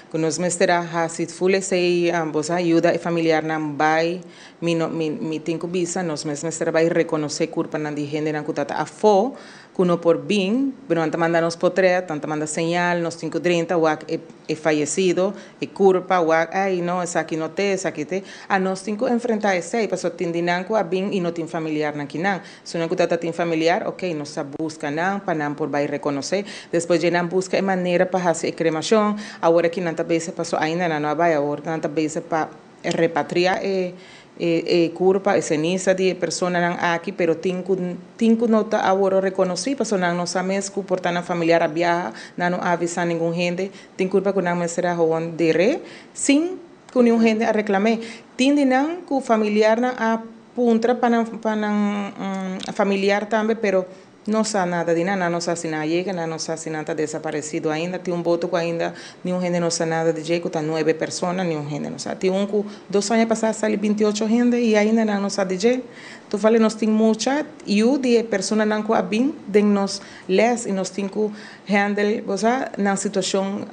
M: cu nos mester a haci full esey, bos a yuda e familiarnan bay, mi no mi mi tin cu bisa nos mes mester a bay reconoce curpanan di hendenan cu tata afo, cu no por bin, pero nan ta manda nos potret, nan ta manda señal, nos tin cu drenta wak e e fayecido, e curpa, wak ay no esaki no te, esaki te, a nos tin cu enfrenta esey, pasobra tin di nan cu a bin y no tin familiarnan kinan. Sunan ku ta ta tin familiar, ok, nos ta buska nan pa nan por bai rekonosé. Despues dje nan buska e manera pa hasi e kremashon. Awor aki nan ta bezig, paso ainda nan no a bai, awor nan ta bezig pa repatriá e e kurpa, e senisa di e personanan aki, pero tin ku tin ku no ta awor rekonosí, paso nan no sa mes ku por ta nan familiar a biaha, nan no a avisá ningun hende. Tin kurpa ku nan mester a howon der'é sin ku niun hende a reklam'é. Tin di nan ku familiarnan a Puntra pa nan pa nan familiar tambe pero no sa nada di nan, nan no sa si nan a yega, nan no sa si nan ta desaparecido ainda. Tin un boto cu ainda niun hende no sa nada di dje cu ta nuebe persona, niun hende no sa. Tin un cu dos aña pasa a sali 28 hende y ainda nan no sa di dje. Tofale nos tin mucha yu di e personanan cu a bin den nos les y nos tin cu handle, bo sa, nan situacion.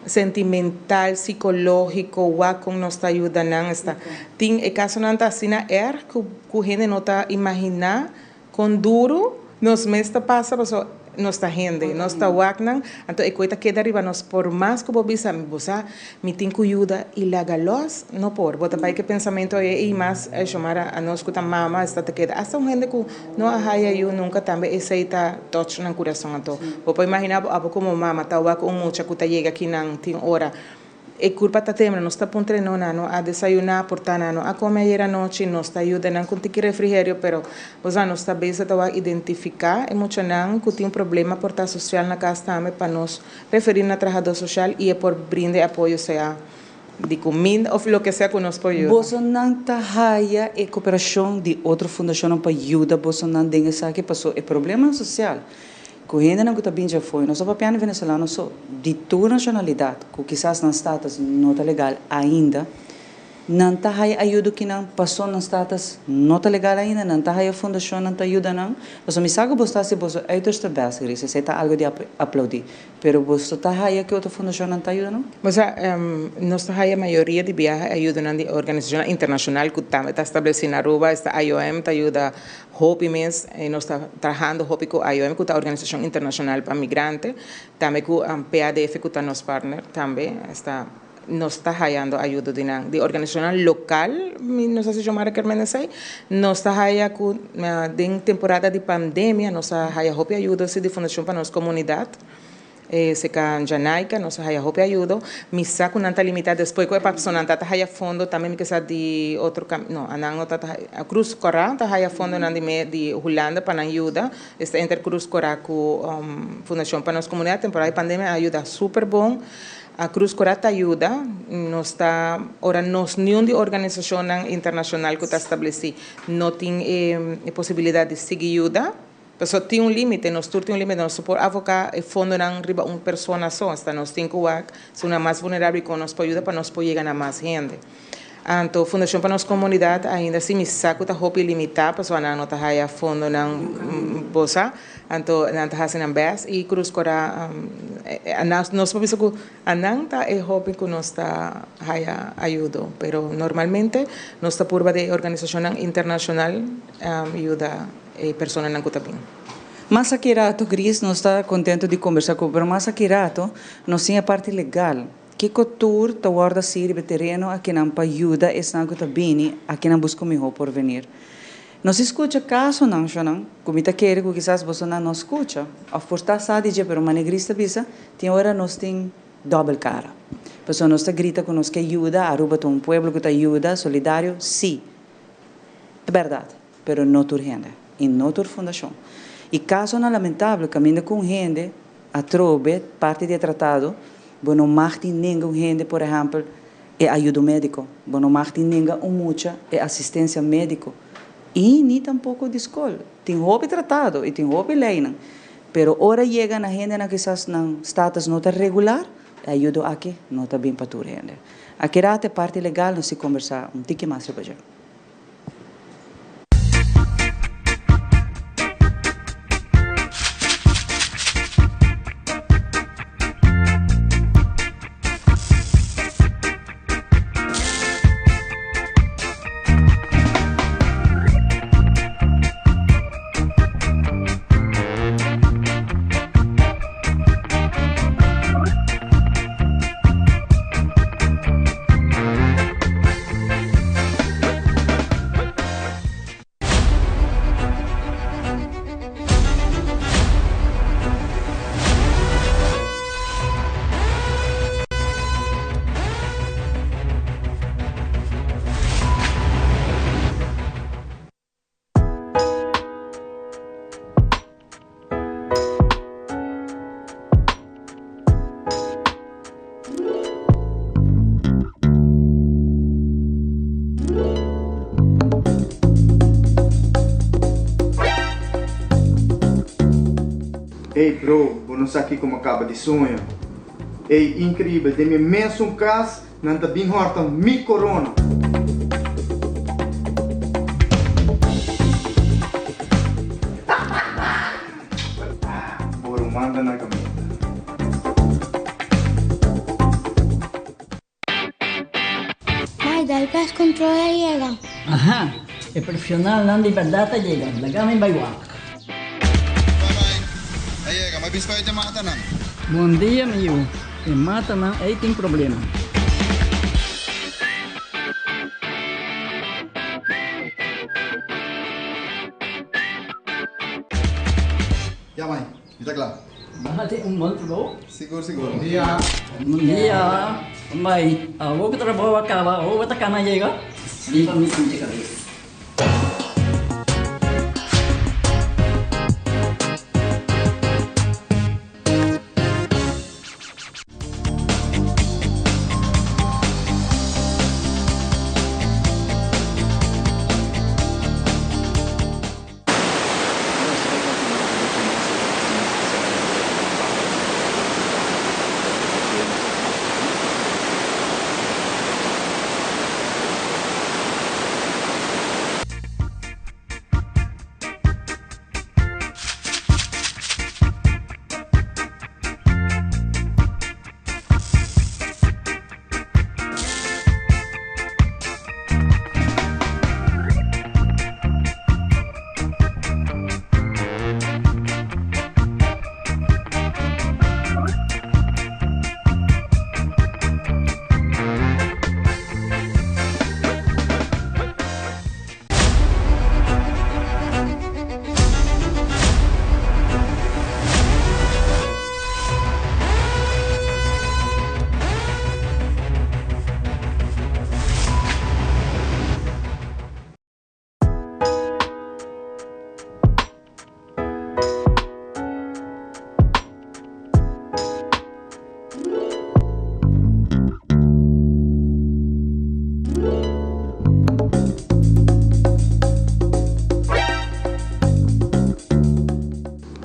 M: Sentimental, psicológico, wak con nos ta yuda nan esta. Tin e casonan ta asina erg cu cu hende no ta imagina con duro nos mes ta pasa pasobra nos ta hende, nos ta wak nan, anto e coe ta keda riba nos por mas cu bo bisa mi bo sa mi tin cu yuda y laga los, no por. Bo ta bay cu e pensamento ey y mas Xiomara anos cu ta mama esta ta keda hasta un hende cu no a haya yu nunca tambe esey ta touch nan curason anto bo por imagina bo abo como mama ta wak un mucha cu ta yega aki nan tin ora. E kurpa ta tembla, nos ta puntra no, nan no a desayuná, por ta nan no a kome ayer anochi, nos ta yuda nan ku un tiki refrigerio, pero bo sa nos ta bezig ta wak identifiká e muchanan ku tin un problema por ta sosial na kas tambe pa nos referí na trahadó sosial i e por brinda e apoyo sea di kuminda òf loke sea ku nos por yuda.
C: Bosonan ta haya e koperashon di otro fundashonnan pa yuda bosonan den esaki paso e problemanan sosial Ku hendenan ku ta bin djafó, i no so papiando venezolano so, di tur nashonalidat ku kisas nan status no ta legal ainda, nan ta haya ayudo ki nan pasó nan status no ta legal ainda, nan ta haya fundashonnan ta yuda nan. Pasobra mi sa ku boso ta hasi boso uiterste best, Gris, esei ta algu di aplaudí. Pero boso ta haya ki otro fundashonnan ta yuda nan?
M: Bo sa, nos ta haya mayoria di biaha e ayudonan di organisashonnan internashonal ku tambe ta establesí na Aruba, esta IOM ta yuda Hopi mes nos ta trahando hopi ku IOM ku ta Organisashon Internashonal pa Migrante, tambe ku PADF ku ta nos partner tambe esta nos ta hayando ayudo di nan. Di organisashonnan lokal mi no sa si Xiomara kier mende esei, nos ta haya ku den temporada di pandemia nos a haya hopi ayudo si di Fundashon pa Nos Komunidat. E seka Janaika, nos a haya hopi ayudo. Mi sa ku nan ta limitá despues ku e papsonan ta ta haya fondo tambe mi ke sa di otro kam no anan no ta ta haya Cruz Cora ta haya fondonan di me di Hulanda pa nan yuda. Esta enter Cruz Cora ku Fundashon pa Nos Komunidat temporada di pandemia a yuda super bon. A Cruz Cora ta yuda nos ta ora nos niun di organisashonnan internashonal ku ta establesí no tin e posibilidat di sigui yuda. Pasobra tin un límite, nos tur tin un límite, nos no por avoká e fondonan riba un persona so, hasta nos tin ku wak esunnan mas vulnerabel i kon nos por yuda pa nos por yega na mas hende. Anto Fundashon pa Nos Komunidat ainda si mi sa ku ta hopi limitá pasobra nan no ta haya fondonan bo sa, anto nan ta hasi nan bèst i Krus Kora nos por bisa ku anan ta e hopi ku nos ta haya ayudo, pero normalmente nos ta purba di e organisashonnan internashonal yuda. E personanan ku ta bin.
C: Mas aki rato, Gris, nos ta contento di conversa cu bo, pero mas aki rato nos tin e parti legal. Kico tur ta wordo haci riba e tereno akinan pa yuda esnan cu ta bini akinan busca un miho porvenir? Nos a scucha casonan, shonan, cu mi ta kere cu kisas bosonan no a scucha of por ta sa di dje, pero mane Gris ta bisa, tin ora nos tin dobel cara. Pasobra nos ta grita cu nos ke yuda, Aruba ta un pueblo cu ta yuda, solidario, si, ta berdad. Pero no tur hende i no tur fundashon. I kasonan lamentabel kaminda ku un hende atrobe parti di e tratado, bo no mag di nenga un hende por ehèmpel e ayudo médiko, bo no mag di nenga un mucha e asistensia médiko i ni tampoko di skol. Tin hopi tratado i tin hopi leinan, pero ora yega na hendenan kisas nan status no ta regular, e ayudo aki no ta bin pa tur hende. Akirá ta e parti legal, nos si kombersá un tiki mas riba dje.
N: Ey bro, bo no sa kiko mi a kaba di soña. Ey, inkribel, den mi mesun kas nan ta bin hòrta mi korona. Bo ruman ta na kaminda.
O: Mai, dal pest control a yega.
P: Aha, e profesionalnan di berdad a yega. Laga mi bai wak.
F: Bye bye. A yega, ma bispa e matanan.
P: Bon dia mi yu, e matanan ei tin problema.
F: Ya mai, mi ta kla.
P: Bo hasi un bon trabou.
F: Sigur sigur. Bon dia.
P: Bon dia. Mai, awor ku trabou a kaba, awor bo ta kana yega? Riba mi pinche kabes.
Q: Nos ta bai kontinuá ku muchu mas informashon espesialmente riba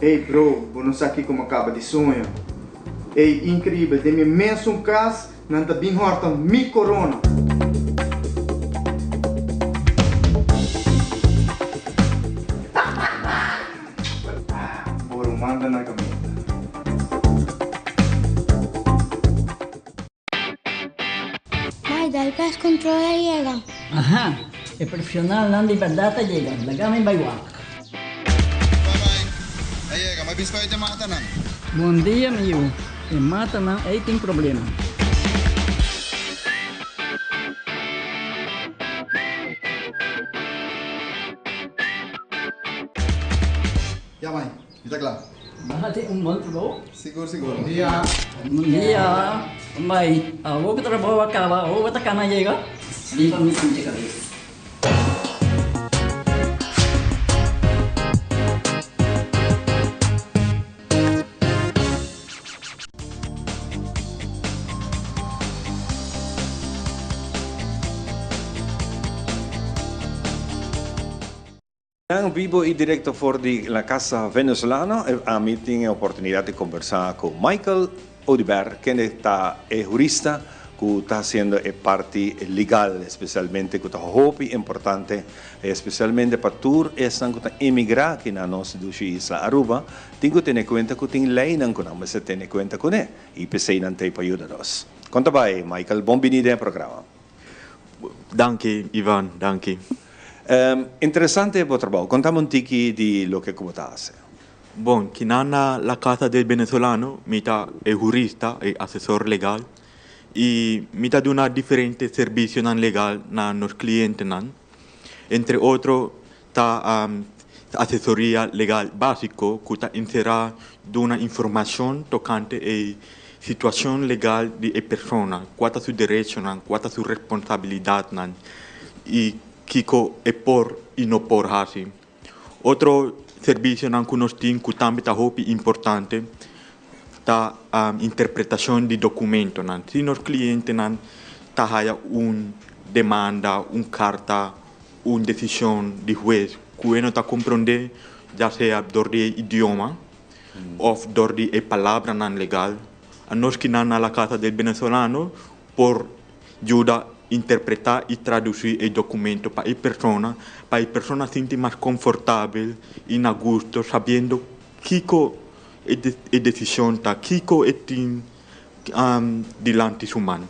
N: Ey bro, bo no sa kiko mi a kaba di soña. Ey, inkribel, den mi mesun kas nan ta bin hòrta mi korona. Bo ruman ta na kaminda.
O: Mai, dal pest control a yega.
P: Aha, e profesionalnan di berdad a yega, laga mi bai wak.
F: Bye bye, a yega, mi a bisa pa e matanan.
P: Bon dia mi yu, e matanan ei tin problema.
F: Ya mai, mi ta kla.
P: Bo hasi un bon trabou.
F: Sigur sigur. Bon dia.
P: Bon dia. Mai, awor ku trabou a kaba, awor bo ta kana yega? Riba mi pinche kabes.
B: En vivo y directo for di la Casa Venezolano, ami tin e oportunidad di conversa cu Michael Oduber, kende ta e hurista cu ta haciendo e parti legal, especialmente cu ta hopi importante, especialmente pa tur esnan cu ta emigra aki na nos dushi isla Aruba, tin cu tene cuenta cu tin leynan cu nan mester tene cuenta cune, y p'esey nan t'ey pa yuda nos. Con ta bay, Michael? Bon bini den e programa.
R: Danki Ivan, danki.
B: Interesante bo trabou. Contame un tiki di loke cu bo ta haci.
R: Bon, kinan na La Casa del Venezolano mi ta e hurista, e asesor legal, y mi ta duna diferente servicionan legal na nos clientenan. Entre otro ta asesoria legal básico cu ta encera duna informacion tocante e situacion legal di e persona, cua ta su derechonan, cua ta su responsabilidadnan y kico e por y no por haci. Otro servicionan cu nos tin cu tambe ta hopi importante ta interpretacion di documentonan. Si nos clientenan ta haya un demanda, un carta, un desishon di hues ku e no ta komprondé, ya sea dor di e idioma òf dor di e palabranan legal, anos kinan na La Casa del Venezolano por yuda interpretá i tradusí e dokumento pa e persona, pa e persona sinti mas konfortabel i na gusto sabiendo kiko e desishon ta, kiko e tin dilanti su man.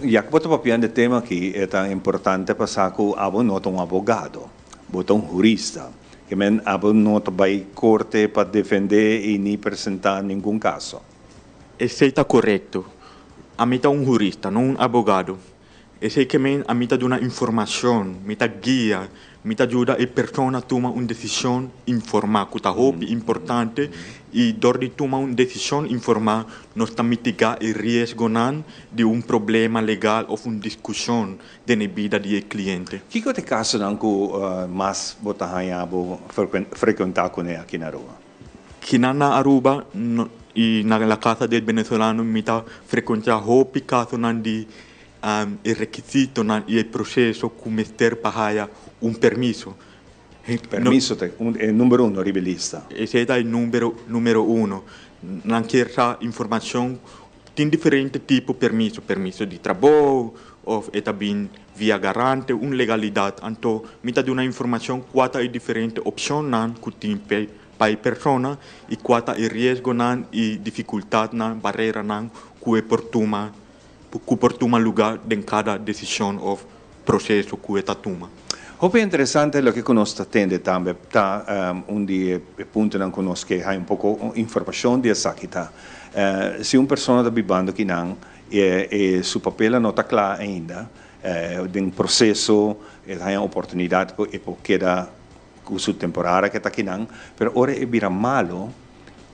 B: Ya ku bo ta papiando e tema aki, e ta importante pa sa ku abo no ta un abogado, bo ta un hurista. Ke men abo no ta bai korte pa defendé i ni presentá ningun kaso.
R: Esei ta korekto. Ami ta un hurista, no un abogado. Esei ke men ami ta duna informashon, mi ta guia, Mi ta yuda e persona tuma un desishon informá, ku ta hopi importante, i dor di tuma un desishon informá nos ta mitigá e riesgonan di un problema legal òf un diskushon den e bida di e kliente.
B: Kiko ta e kasonan ku mas bo ta haña bo frekuentá kuné aki na Aruba?
R: Kinan na Aruba i na La Casa del Venezolano mi ta frekuentá hopi kasonan di e rekisitonan i e proseso ku mester pa haya un permiso.
B: Permiso ta e numero uno riba e lista.
R: Esei ta e numero numero uno. Nan kier sa informashon. Tin diferente tipo permiso, permiso di trabou òf e ta bin via garante, un legalidat. Anto mi ta duna informashon kua ta e diferente opshonnan ku tin pa e persona i kua ta e riesgonan i difikultatnan, bareranan ku e por tuma ku por tuma lugá den kada desishon òf proseso ku e ta tuma.
B: Hopi interesante loke ku nos ta tende tambe ta un di e puntonan ku nos ke haña un poko informashon di esaki ta si un persona ta bibando kinan e su papelnan no ta kla ainda den proseso e ta haña oportunidat ku e por keda ku su temporada ke ta kinan pero ora e bira malo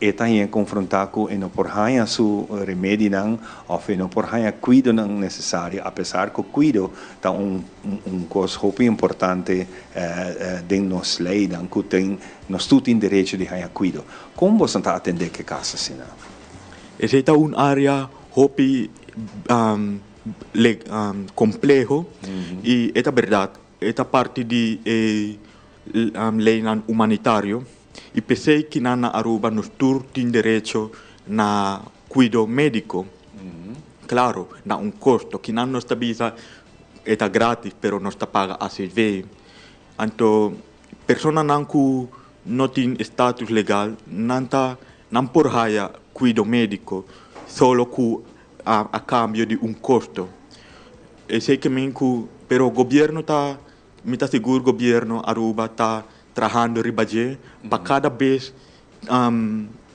B: E ta haña konfrontá ku e no por haña su remedinan òf e no por haña kuidonan nesesario, apesar ku kuido ta un un kos hopi importante den nos leinan ku tin nos tur tin derecho di haña kuido. Kon boso ta atendé ku e kaso asina?
R: Esei ta un área hopi kompleho i e ta bèrdat e ta parti di e leinan humanitario. I p'esei kinan na Aruba nos tur tin derecho na kuido médiko. Klaro, na un kosto. Kinan nos ta bisa e ta grátis, pero nos ta paga ACV. Anto personanan ku no tin status legal, nan ta nan por haya kuido médiko solo ku a kambio di un kosto. Esei ke men ku, pero gobièrnu ta Mi ta sigur gobierno Aruba ta trahando riba dje pa kada bes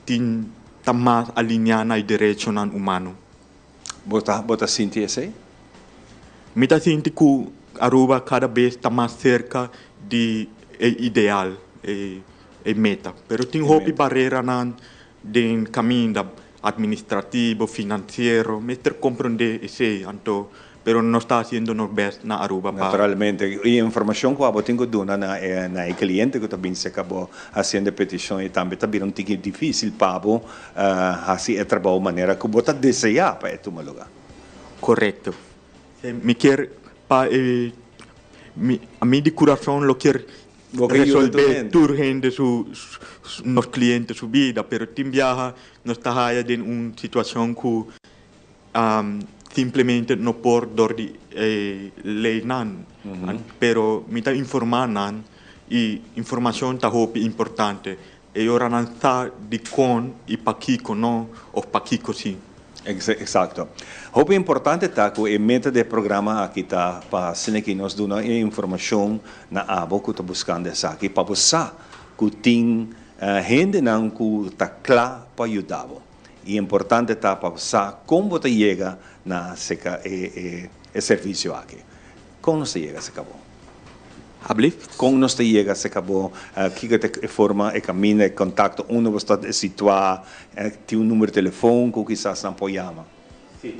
R: tin ta mas alinea na e derechonan humano.
B: Bo ta bo ta sinti esei?
R: Mi ta sinti ku Aruba kada bes ta mas serka di e ideal, e e meta. Pero tin hopi bareranan den kaminda, administrativo, finansiero, mester komprondé esei. Anto Pero nos ta haciendo nos best na Aruba pa.
B: Naturalmente. Y e informacion cu abo tin cu duna na e na e cliente cu ta bin cerca bo haciendo e peticion y tambe ta bira un tiki dificil pa bo haci e trabou manera cu bo ta desea pa e tuma lugar.
R: Correcto. Mi kier pa e mi ami di curason lo kier resolve tur hende su nos cliente su bida pero tin biaha nos ta haya den un situacion cu Simplemente no por dor di e leynan, pero mi ta informa nan y informacion ta hopi importante. E ora nan sa dicon y pakico no of pakico si.
B: Exacto. Hopi importante ta cu e meta di e programa aki ta pa asina ki nos duna e informacion na abo cu ta buscando esaki pa bo sa cu tin hendenan cu ta cla pa yuda bo. E importante ta pa bo sa kon bo ta yega na seka e e servisio aki. Kon nos ta yega seka bo?
R: Ablief?
B: Kon nos ta yega seka bo? Kiko ta e forma, e kaminda, e kontakto, unda bo sta situá? Tin un numero di telefon ku kisas nan por yama?
R: Sí.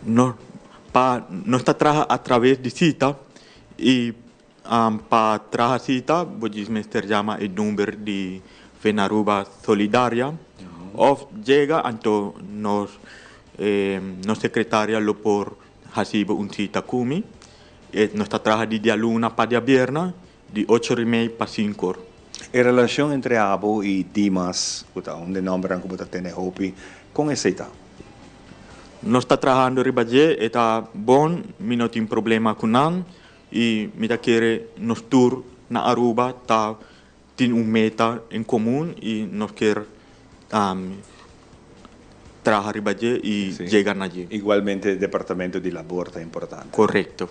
R: No, pa nos ta traha a traves di sita i Pa traha sita bo djis mester yama e number di Fenaruba Solidaria of yega anto nos nos secretaria lo por haci bo un sita cu mi. Nos ta traha di dialuna pa diabierna di ocho or y mei pa cinco or.
B: E relacion entre abo y Dimas, cu ta un di e nombernan cu bo ta tene hopi, con esey ta?
R: Nos ta trahando riba dje, e ta bon, mi no tin problema cu nan. Y mi ta kere nos tur na Aruba ta tin un meta en comun y nos kier traha riba dje y yega na dje.
B: Igualmente departamento di labor ta importante.
R: Correcto.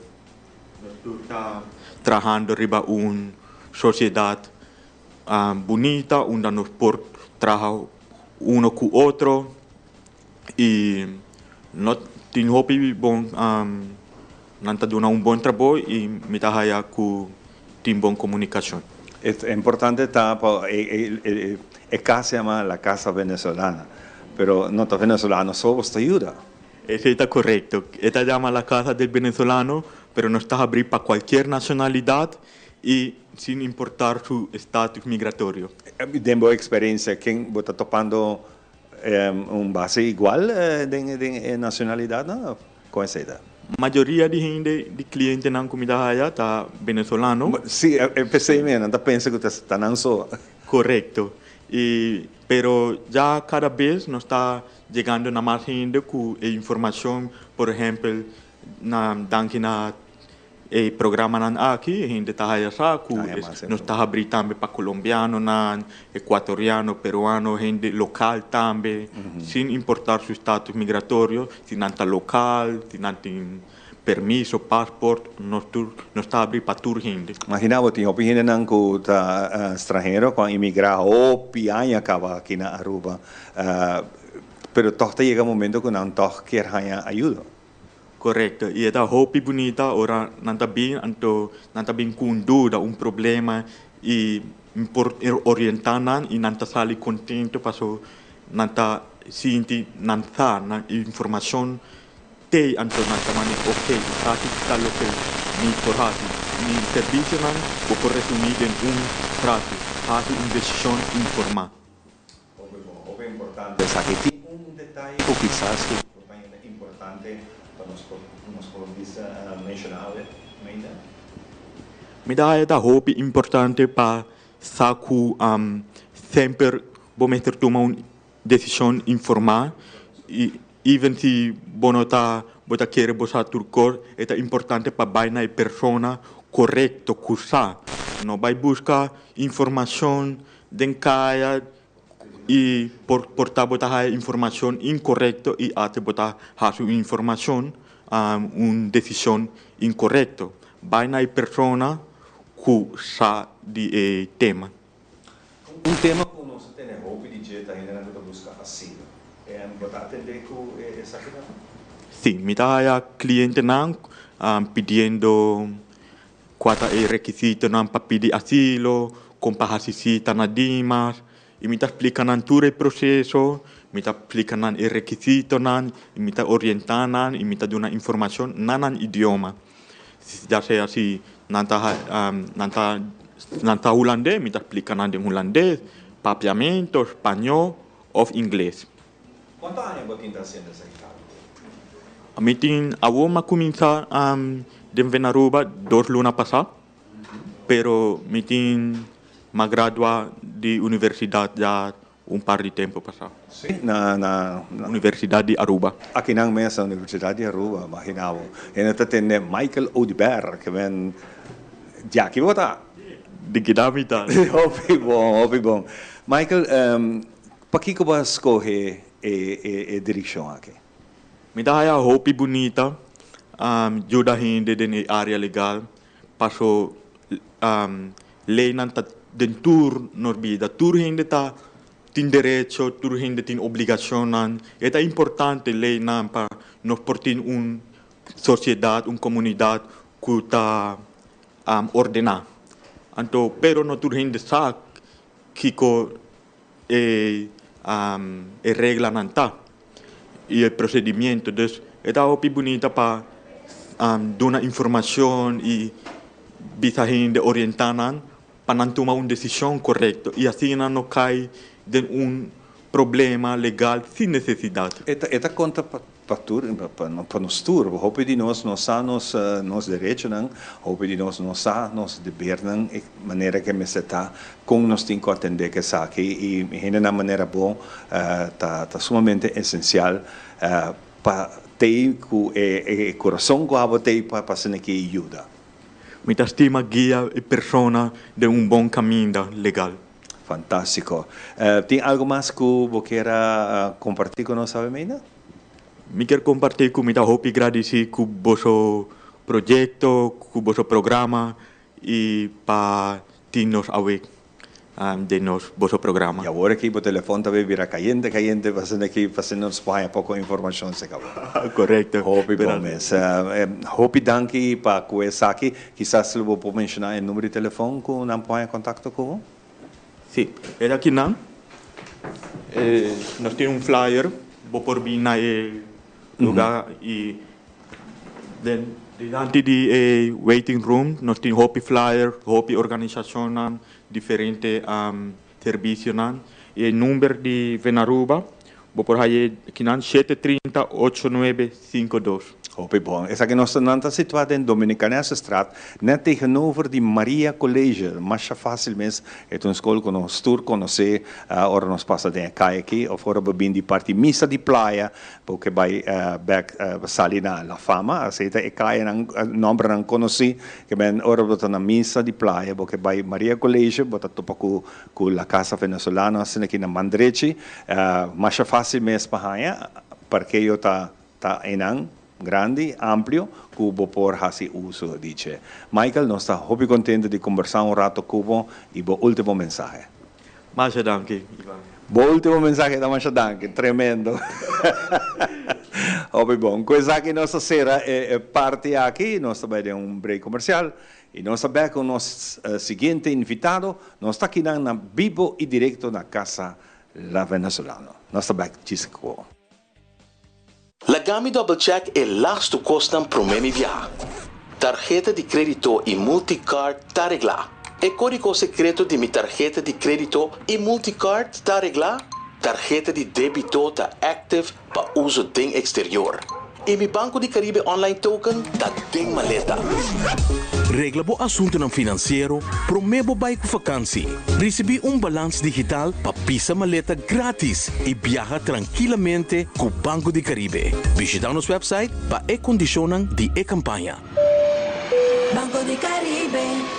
R: Nos tur ta trahando riba un sociedad bunita unda nos por traha uno cu otro y no tin hopi bon nan ta duna un bon trabou y mi ta haya cu Tin bon komunikashon.
B: E importante ta pa e kas yama La Casa Venezolana, pero no ta venezolano so bo ta yuda.
R: Esei ta korekto. E ta yama La Casa del Venezolano, pero nos ta habrí pa kualkier nashonalidat i sin importá su status migratorio.
B: Den bo eksperensia, ken bo ta topando un base igual den e nashonalidatnan òf kon esei ta?
R: Mayoria di hende, di klientenan ku mi ta haya ta venezolano.
B: Sí, p'esei mi nan ta pensa ku ta nan so.
R: Korekto. I pero ya kada bes nos ta yegando na mas hende ku e informashon, por ehèmpel na danki na e programanan aki, hende ta haya sa ku nos ta habrí tambe pa kolombianonan, ekuatoriano, peruano, hende lokal tambe, sin importá su status migratorio, si nan ta lokal, si nan tin permiso, pasport, nos tur nos ta habrí pa tur hende.
B: Imagina bo tin hopi hendenan ku ta stranhero ku a imigrá hopi aña kaba aki na Aruba, pero tòg ta yega momento ku nan tòg kier haña ayudo.
R: Korekto, i e ta hopi bunita ora nan ta bin, anto nan ta bin ku un duda, un problema i mi por orientá nan i nan ta sali kontento paso nan ta sinti nan sa nan informashon t'ei, anto nan ta manda ok, esaki ta loke mi por hasi. Mi servisionan bo por resumí den un frase, hasi un desishon informá.
B: Hopi bon, hopi importante esaki. Tin un detaye ku kisas ku por ta ainda importante pa nos por nos por bisa menshoná awe, Meida?
R: Mi ta haya ta hopi importante pa sa ku semper bo mester tuma un desishon informá i even si bo no ta bo ta kere bo sa tur kos e ta importante pa bai na e persona korekto ku sa. No bai buska informashon Den kaya i por por ta bo ta haya informashon inkorekto i ate bo ta hasi un informashon un desishon inkorekto. Bai na e persona ku sa di e tema.
B: Un tema ku nos a tene hopi di dje ta hendenan ku ta buska asilo. Bo ta atendé ku esakinan?
R: Sí, mi ta haya klientenan pidiendo Kua ta e rekisitonan pa pidi asilo, kon pa hasi sita na Dimas, i mi ta splika nan tur e proseso, mi ta splika nan e rekisitonan, i mi ta orientá nan, i mi ta duna informashon na nan idioma. Ya sea si nan ta nan ta nan ta hulandes, mi ta splika nan den hulandes, papiamento, spañó òf ingles.
B: Kuantu aña bo tin ta hasiendo esaki kaba?
R: Mi tin awor mi a kuminsá den Venaruba dos luna pasá, pero mi tin mi a gradua di universidat ya un par di tempu pasá.
B: Sí, na na.
R: Universidat di Aruba.
B: Akinan mes na Universidat di Aruba, imagina bo. Hende ta tende Michael Oduber ke men djaki bo ta.
R: Di keda mi ta.
B: Hopi bon, hopi bon. Michael, Pakiko bo a skohe e direkshon aki?
R: Mi ta haya hopi bunita yuda hende den e area legal paso leynan ta den tur nos bida. Tur hende ta tin derecho, tur hende tin obligacionnan. E ta importante leynan pa nos por tin un sociedad, un comunidad cu ta ordena. Anto pero no tur hende sa kiko e e reglanan ta y e procedimiento. Dus e ta hopi bunita pa duna informacion y bisa hende orienta nan pa nan tuma un decision corecto y asina nan no cay den un problema legal sin necesidad.
B: E ta conta pa Pa tur, pa nos tur. Hopi di nos no sa nos nos derechonan, hopi di nos no sa nos debernan e manera ke mester ta, kon nos tin ku atendé ku esaki i hendenan manera bo ta ta sumamente esensial pa tei ku e e kurason ku abo tei pa pa asina ki yuda.
R: Mi ta stima guia e persona den un bon kaminda legal.
B: Fantástiko. Tin algu mas ku bo kier a kompartí ku nos awe Meina?
R: Mi kier kompartí ku mi ta hopi gradisí ku boso proyekto, ku boso programa i pa tin nos awe. Den nos boso programa.
B: Y awor aki bo telefon ta bay bira cayente cayente pasobra aki pasobra nos por haya poco informacion se cabo.
R: Correcto.
B: Hopi bon mes. Hopi danki pa cu esaki. Kisas lo bo por menciona e numero di telefon cu nan por haya contacto cu bo?
R: Si, e aki nan. Nos tin un flyer, bo por bin na e lugar y den dilanti di e waiting room nos tin hopi flyer, hopi organisacionnan. Diferente servicionan y e number di Venaruba bo por haye kinan 730 8952.
B: Hopi bon. Esaki nos nan ta situa den Dominicanessestraat, net tegenover di Maria College. Masha facil mes. E ta un scol cu nos tur conoce ora nos pasa den e caya aki of ora bo bin di parti misa di playa Bo ke bai bek sali na La Fama, asei ta e kayanan, nombernan konosí. Ke men ora bo ta na misa di playa, bo ke bai Maria College, bo ta topa ku ku La Casa Venezolano asina aki na man drechi. Masha fásil mes pa haña, parkeo ta ta einan grandi, amplio, ku bo por hasi uso di dje. Michael, nos ta hopi kontento di kombersá un rato ku bo i bo último mensahe.
R: Masha danki, Ivan.
B: Bo ultimo mensahe ta masha danki. Tremendo. Hopi bon. Ku esaki nos ta sera e parti aki. Nos ta bai den un break komersial i nos ta bek ku nos siguiente invitado. Nos ta akinan na bibo i direkto na Casa La Venezolano. Nos ta bek djis ku.
S: Laga mi double check e lastu kosnan promé mi biaha. Tarheta di krédito i multicard ta reglá. E kódigo sekreto di mi tarheta di krédito i multicard ta reglá? Tarheta di débito ta active pa uso den eksterior. I mi Banco di Caribe online token ta den maleta. Regla bo asuntunan finansiero promé bo bai ku fakansi. Risibí un balans digital pa pisa maleta grátis i biaha trankilamente ku Banco di Caribe. Bishitá nos wèpsait pa e kondishonnan di e kampaña.
T: Banco di Caribe.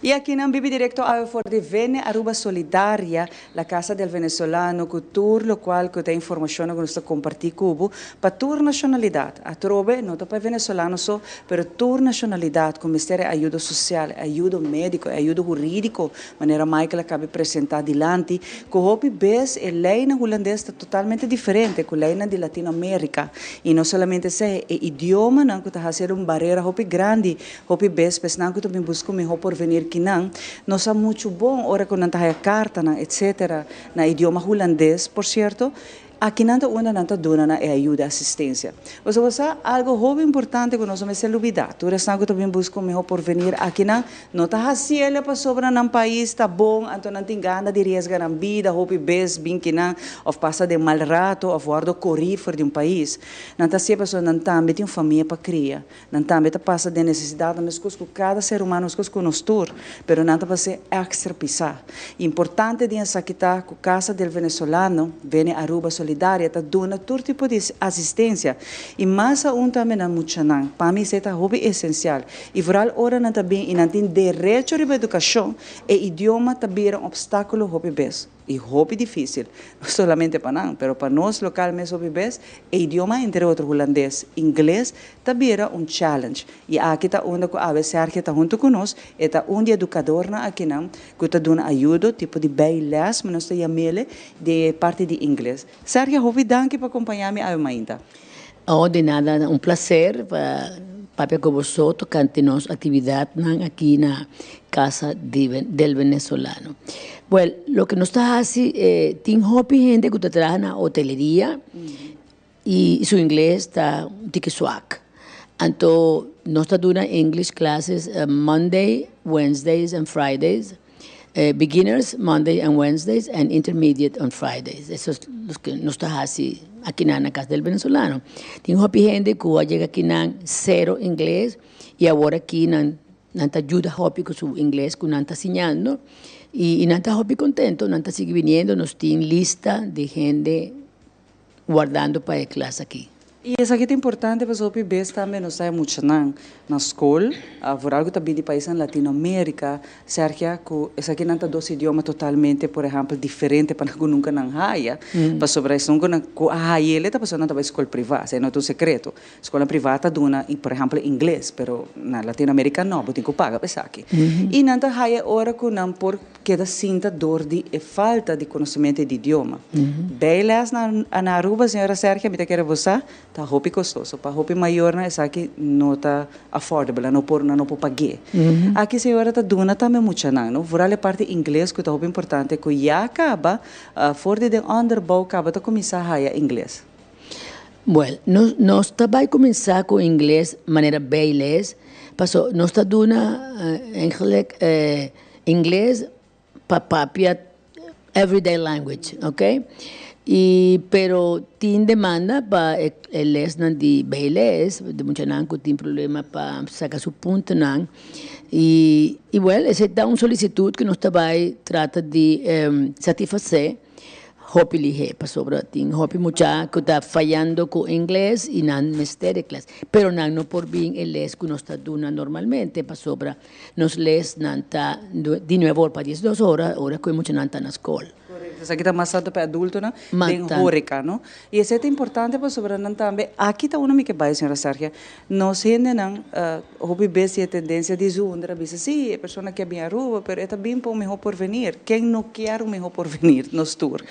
K: Y aki nan bibi directo awe for di Vene Aruba Solidaria, La Casa del Venezolano, cu tur locual cu ta informacionnan cu nos ta comparti cu bo pa tur nacionalidad. Atrobe, no ta pa e venezolano so, pero tur nacionalidad cu mester e ayudo social, e ayudo medico, e ayudo huridico, manera Michael a cabe presenta dilanti, cu hopi bes e leynan hulandes ta totalmente diferente cu leynan di Latinoamerica. Y no solamente esey, e idiomanan cu ta haci un barera hopi grandi Hopi bes pesnan ku ta bin buska un mihó porvenir ki nan no sa muchu bon ora ku nan ta haya kartanan etsetera na idioma hulandes por sierto. Aki nan ta unda nan ta duna nan e ayuda asistensia. Pasobra bo sa algo hopi importante ku nos no mester lubida, tur esnan ku ta bin buska un mihó porvenir aki nan no ta hasiel pasobra nan pais ta bon anto nan tin gana di riesga nan bida hopi bes bin ki nan òf pasa den mal rato òf wòrdu korí for di un pais. Nan ta hasié pasobra nan tambe tin un famia pa kria. Nan tambe ta pasa den nesesidatnan meskos ku kada ser humano, meskos ku nos tur, pero nan ta pas'é èkstra pisá. Importante di esaki ta ku Casa del Venezolano, Vene Aruba Solidaria, ta duna tur tipo di asistensia i mas aun tambe na muchanan. Pa mi esei ta hopi esensial. I vooral ora nan ta bin i nan tin derecho riba edukashon, e idioma ta bira un opstákulo hopi bes.
C: Y hopi dificil, no solamente pa nan, pero pa nos local mes hopi bes, e idioma entre otro Hulandes, Ingles, ta bira un challenge. Y aki ta unda cu awe Sergio ta hunto cu nos, e ta un di educadornan akinan cu ta duna ayudo, tipo di bijles, mi nos ta yam'ele, di e parti di Ingles. Sergio, hopi danki pa acompaña mi awe mainta.
U: Oh, de nada, un placer pa papia cu boso tocante nos actividadnan aki na Casa del Venezolano. Well, loke nos ta haci, tin hopi hende cu ta traha na hoteleria y su ingles ta un tiki swak. Anto nos ta duna English classes Monday, Wednesdays and Fridays. Beginners Monday and Wednesdays and Intermediate on Fridays. Eso es loke nos ta hasi akinan na Casa del Venezolano. Tin hopi hende ku a yega akinan sero ingles y awor aki nan nan ta yuda hopi ku su ingles ku nan ta siñando y nan ta hopi kontento, nan ta sigui biniendo. Nos tin lista di hende wardando pa e klas aki.
C: I esaki ta importante pasobra hopi bes tambe nos ta e muchanan na skol, vooral ku ta bin di paisnan Latinoamerica, Sergia, ku esakinan ta dos idioma totalmente, por ehempel, diferente pa nan ku nunka nan haya, pasobra esun ku nan ku a hay'el ta pasobra nan ta bai skol priva, esei no ta un sekreto. Skolnan priva ta duna, por ehempel, ingles, pero na Latinoamerica no, bo tin ku paga pa esaki. I nan ta haya ora ku nan por Keda sinta dor di e falta di konosementu di idioma. Bijles na na Aruba, señora Sergia, mi ta kere bo sa, ta hopi kostoso. Pa hopi mayornan esaki no ta affordable, nan no por nan no por pag'é. Aki señora ta duna tambe muchanan, no? Vooral e parti ingles ku ta hopi importante ku ya kaba for di den onderbouw kaba ta kuminsá haya ingles.
U: Well, nos nos ta bai kuminsá ku ingles manera bijles, paso nos ta duna eigenlijk Ingles pa papia everyday language, ok? Y pero tin demanda pa e e lesnan di bijles, di muchanan cu tin problema pa saca su puntonan. Y y well, esey ta un solicitud cu nos ta bay trata di satisface. Hopi lihé pasobra tin hopi mucha ku ta fayando ku ingles i nan mester e klas. Pero nan no por bin e les ku nos ta duna normalmente pasobra nos lesnan ta di nueve or pa diesdos ora, ora ku e muchanan ta na skol.
C: Korekto, esaki ta mas tantu pa e adultonan den horeka, no? I esei ta importante pasobra nan tambe, aki ta unda mi ke bai, señora Sergia, Nos hendenan hopi bes tin e tendencia di zundra, bisa si, e persona kier bin Aruba, pero e ta bin pa un miho porvenir. Ken no kier un miho porvenir? Nos tur.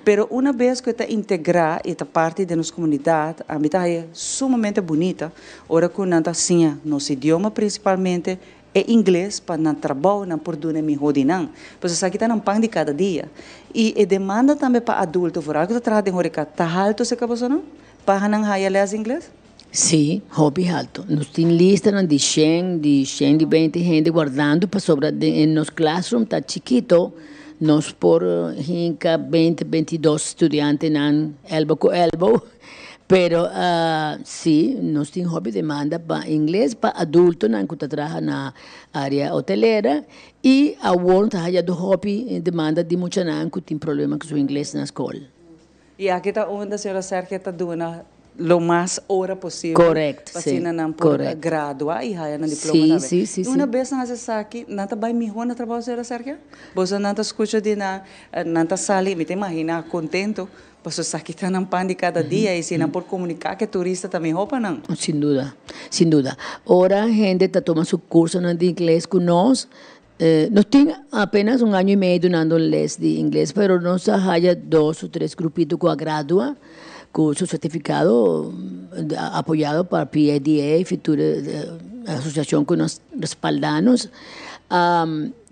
C: Pero una bes cu e ta integra y ta parti den nos comunidad, ami ta haya sumamente bunita ora cu nan ta siña nos idioma principalmente, e ingles, pa nan trabou nan por duna e miho di nan. Pues esaki ta nan pan di cada dia. Y e demanda tambe pa adulto, vooral cu ta traha den horeca, ta halto cerca bosonan? Pa nan haya les ingles?
U: Sí, hopi halto. Nos tin listanan di shen, di shen di beinti hende guardando pasobra den e nos classroom ta chikito, nos por hinca beinti, beintidos studiantenan elbow cu elbow. Pero sí, nos tin hopi demanda pa ingles pa adultonan cu ta traha na area hotelera y awor ta haya hopi demanda di muchanan cu tin problema cu su ingles na scol.
C: Y aki ta unda señora Sergia ta duna lo mas ora posibel
U: Correct,
C: pa
U: sí,
C: asina nan por
U: correct.
C: gradua y haya nan diploma
U: Sí,
C: tambe.
U: sí, sí,
C: Y una
U: sí.
C: bes nan haci esaki, nan ta bay miho na trabao, señora Sergia? Boso nan ta scucha di nan, nan ta sali, mi ta imagina, contento, pasobra esaki ta nan pan di cada dia y si nan por comunica cu e turista ta miho pa nan.
U: Sin duda, sin duda. Ora hende ta tuma su cursonan di ingles cu nos, Nos tin apenas un año y medio dunando les di ingles, pero nos a haya dos o tres grupito cu a gradua cu su certificado apoyado pa PADA y tur asociacion cu nos respalda nos,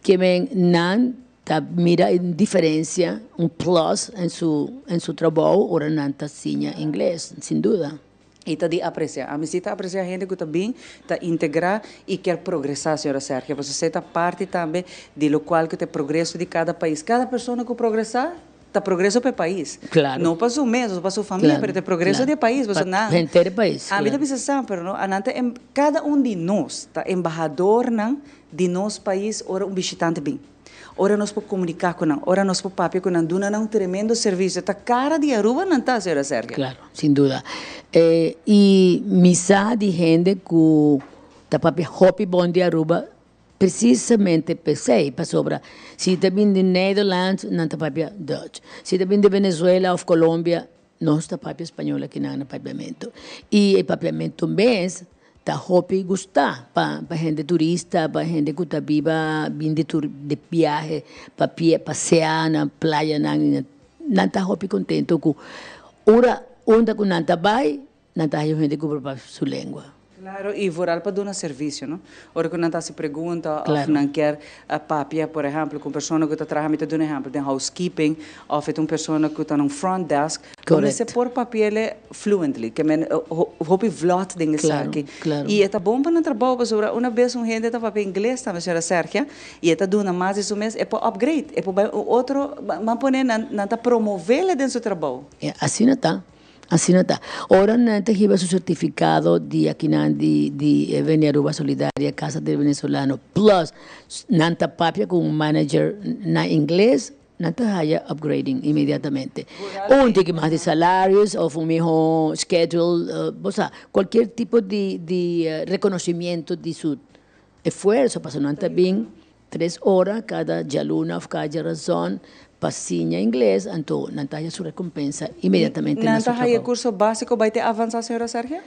U: ke men nan ta mira un diferencia, un plus en su en su trabou ora nan ta siña ingles, sin duda.
C: I ta di aprecia. Ami si ta aprecia hende cu ta bin, ta integra y kier progresa, señora Sergio, pasobra esey ta parti tambe di locual cu ta e progreso di cada pais. Cada persona cu progresa, ta progreso pa e pais. No pa su mes, o pa su famia, pero ta e progreso di e pais. Pasobra nan,
U: Pa henter e pais,
C: ami ta bisa semper, no, anan ta, cada un di nos ta embahadornan di nos pais ora un bishitante bin. Ora nos por comunica cu nan, ora nos por papia cu nan, duna nan un tremendo servicio. Ta cara di Aruba nan ta, señora Sergio.
U: Claro, sin duda. Y mi sa di hende cu ta papia hopi bon di Aruba, Precisamente p'esey, pasobra si ta bin di Nederland, nan ta papia Dutch. Si ta bin di Venezuela of Colombia, nos ta papia Spañol aki nan na papiamento. Y e papiamento mes ta hopi gusta pa pa hende turista, pa hende cu ta biba bin di tur di biahe pa pie pasea na playanan y nan nan ta hopi contento cu ora unda cu nan ta bay Nan ta haña un hende ku por papia su lengua.
C: Claro, y vooral pa duna servicio, no? Ora cu nan ta haci pregunta of nan kier papia, por ehempel, cu un persona cu ta traha, mi ta duna ehempel, den housekeeping, of e ta un persona cu ta na un front desk, bo mester por papi'e fluently, ke men hopi vlot den esaki. Y e ta bon pa nan trabou, pasobra una bes un hende ta papia ingles tambe, señora Sergia, y e ta duna mas di su mes, e por upgrade, e por bay un otro, ban pone nan ta promovele den su trabou.
U: Asina ta. Asina ta. Ora nan ta hiba su certificado di akinan di di Veni Aruba Solidaria Casa del Venezolano plus nan ta papia cu un manager na ingles nan ta haya upgrading inmediatamente. Un tiki mas di salarios of un miho schedule bo sa cualkier tipo di di reconocimiento di su esfuerzo pasobra nan ta bin Tres ora kada djaluna of kada djarazon pa siña ingles, anto nan ta haya su rekompensa inmediatamente na
C: Nan
U: su
C: ta haya
U: trabou.
C: kurso básiko bai te avansá, señora Sergia?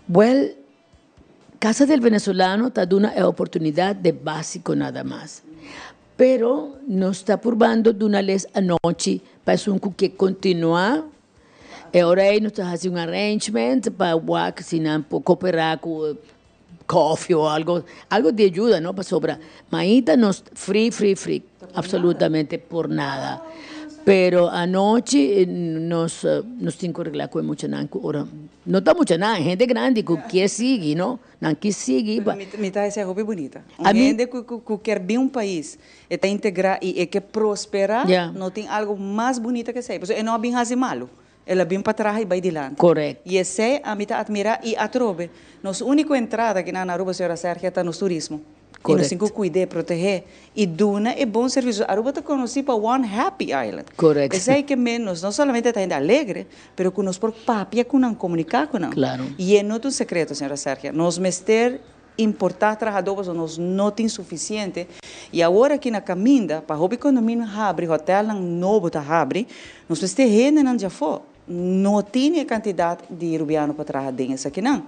U: Wèl, Casa del Venezolano ta duna e oportunidat de básiko nada mas. Pero nos ta purbando duna les anochi pa esun ku ke kontinuá. E ora ei nos ta hasi un arrangement pa wak si nan por koperá ku Koffie o algo, algo di ayuda, no? Pasobra mainta nos free, free, free, absolutamente por nada. Pero anochi nos nos tin ku regla ku e muchanan ku ora, no ta muchanan, hende grandi ku kier sigui, no? Nan kier sigui pa.
C: Pero mi ta hesei hopi bunita. Un hende ku ku kier bin un pais, e ta integra i e ke prospera, no tin algo mas bunita ke esei. Pasobra e no a bin hasi malu. El a bin pa traha y bay dilanti.
U: Correct.
C: Y esey ami ta admira y atrobe. Nos unico entrada aki na Aruba, señora Sergia, ta nos turismo. Y nos tin cu cuid'e, protehe y duna e bon servicio. Aruba ta conoci pa One Happy Island.
U: Correct.
C: Esey ke men nos no solamente ta hende alegre, pero cu nos por papia cu nan, comunica cu nan.
U: Claro.
C: Y e no ta un secreto, señora Sergia. Nos mester importá trahadó pasobra nos no tin sufisiente i awor aki na kaminda pa hopi kondominio habri, hotèlnan nobo ta habri, nos mester hendenan djafó. No tin e kantidat di rubiano pa traha den esakinan,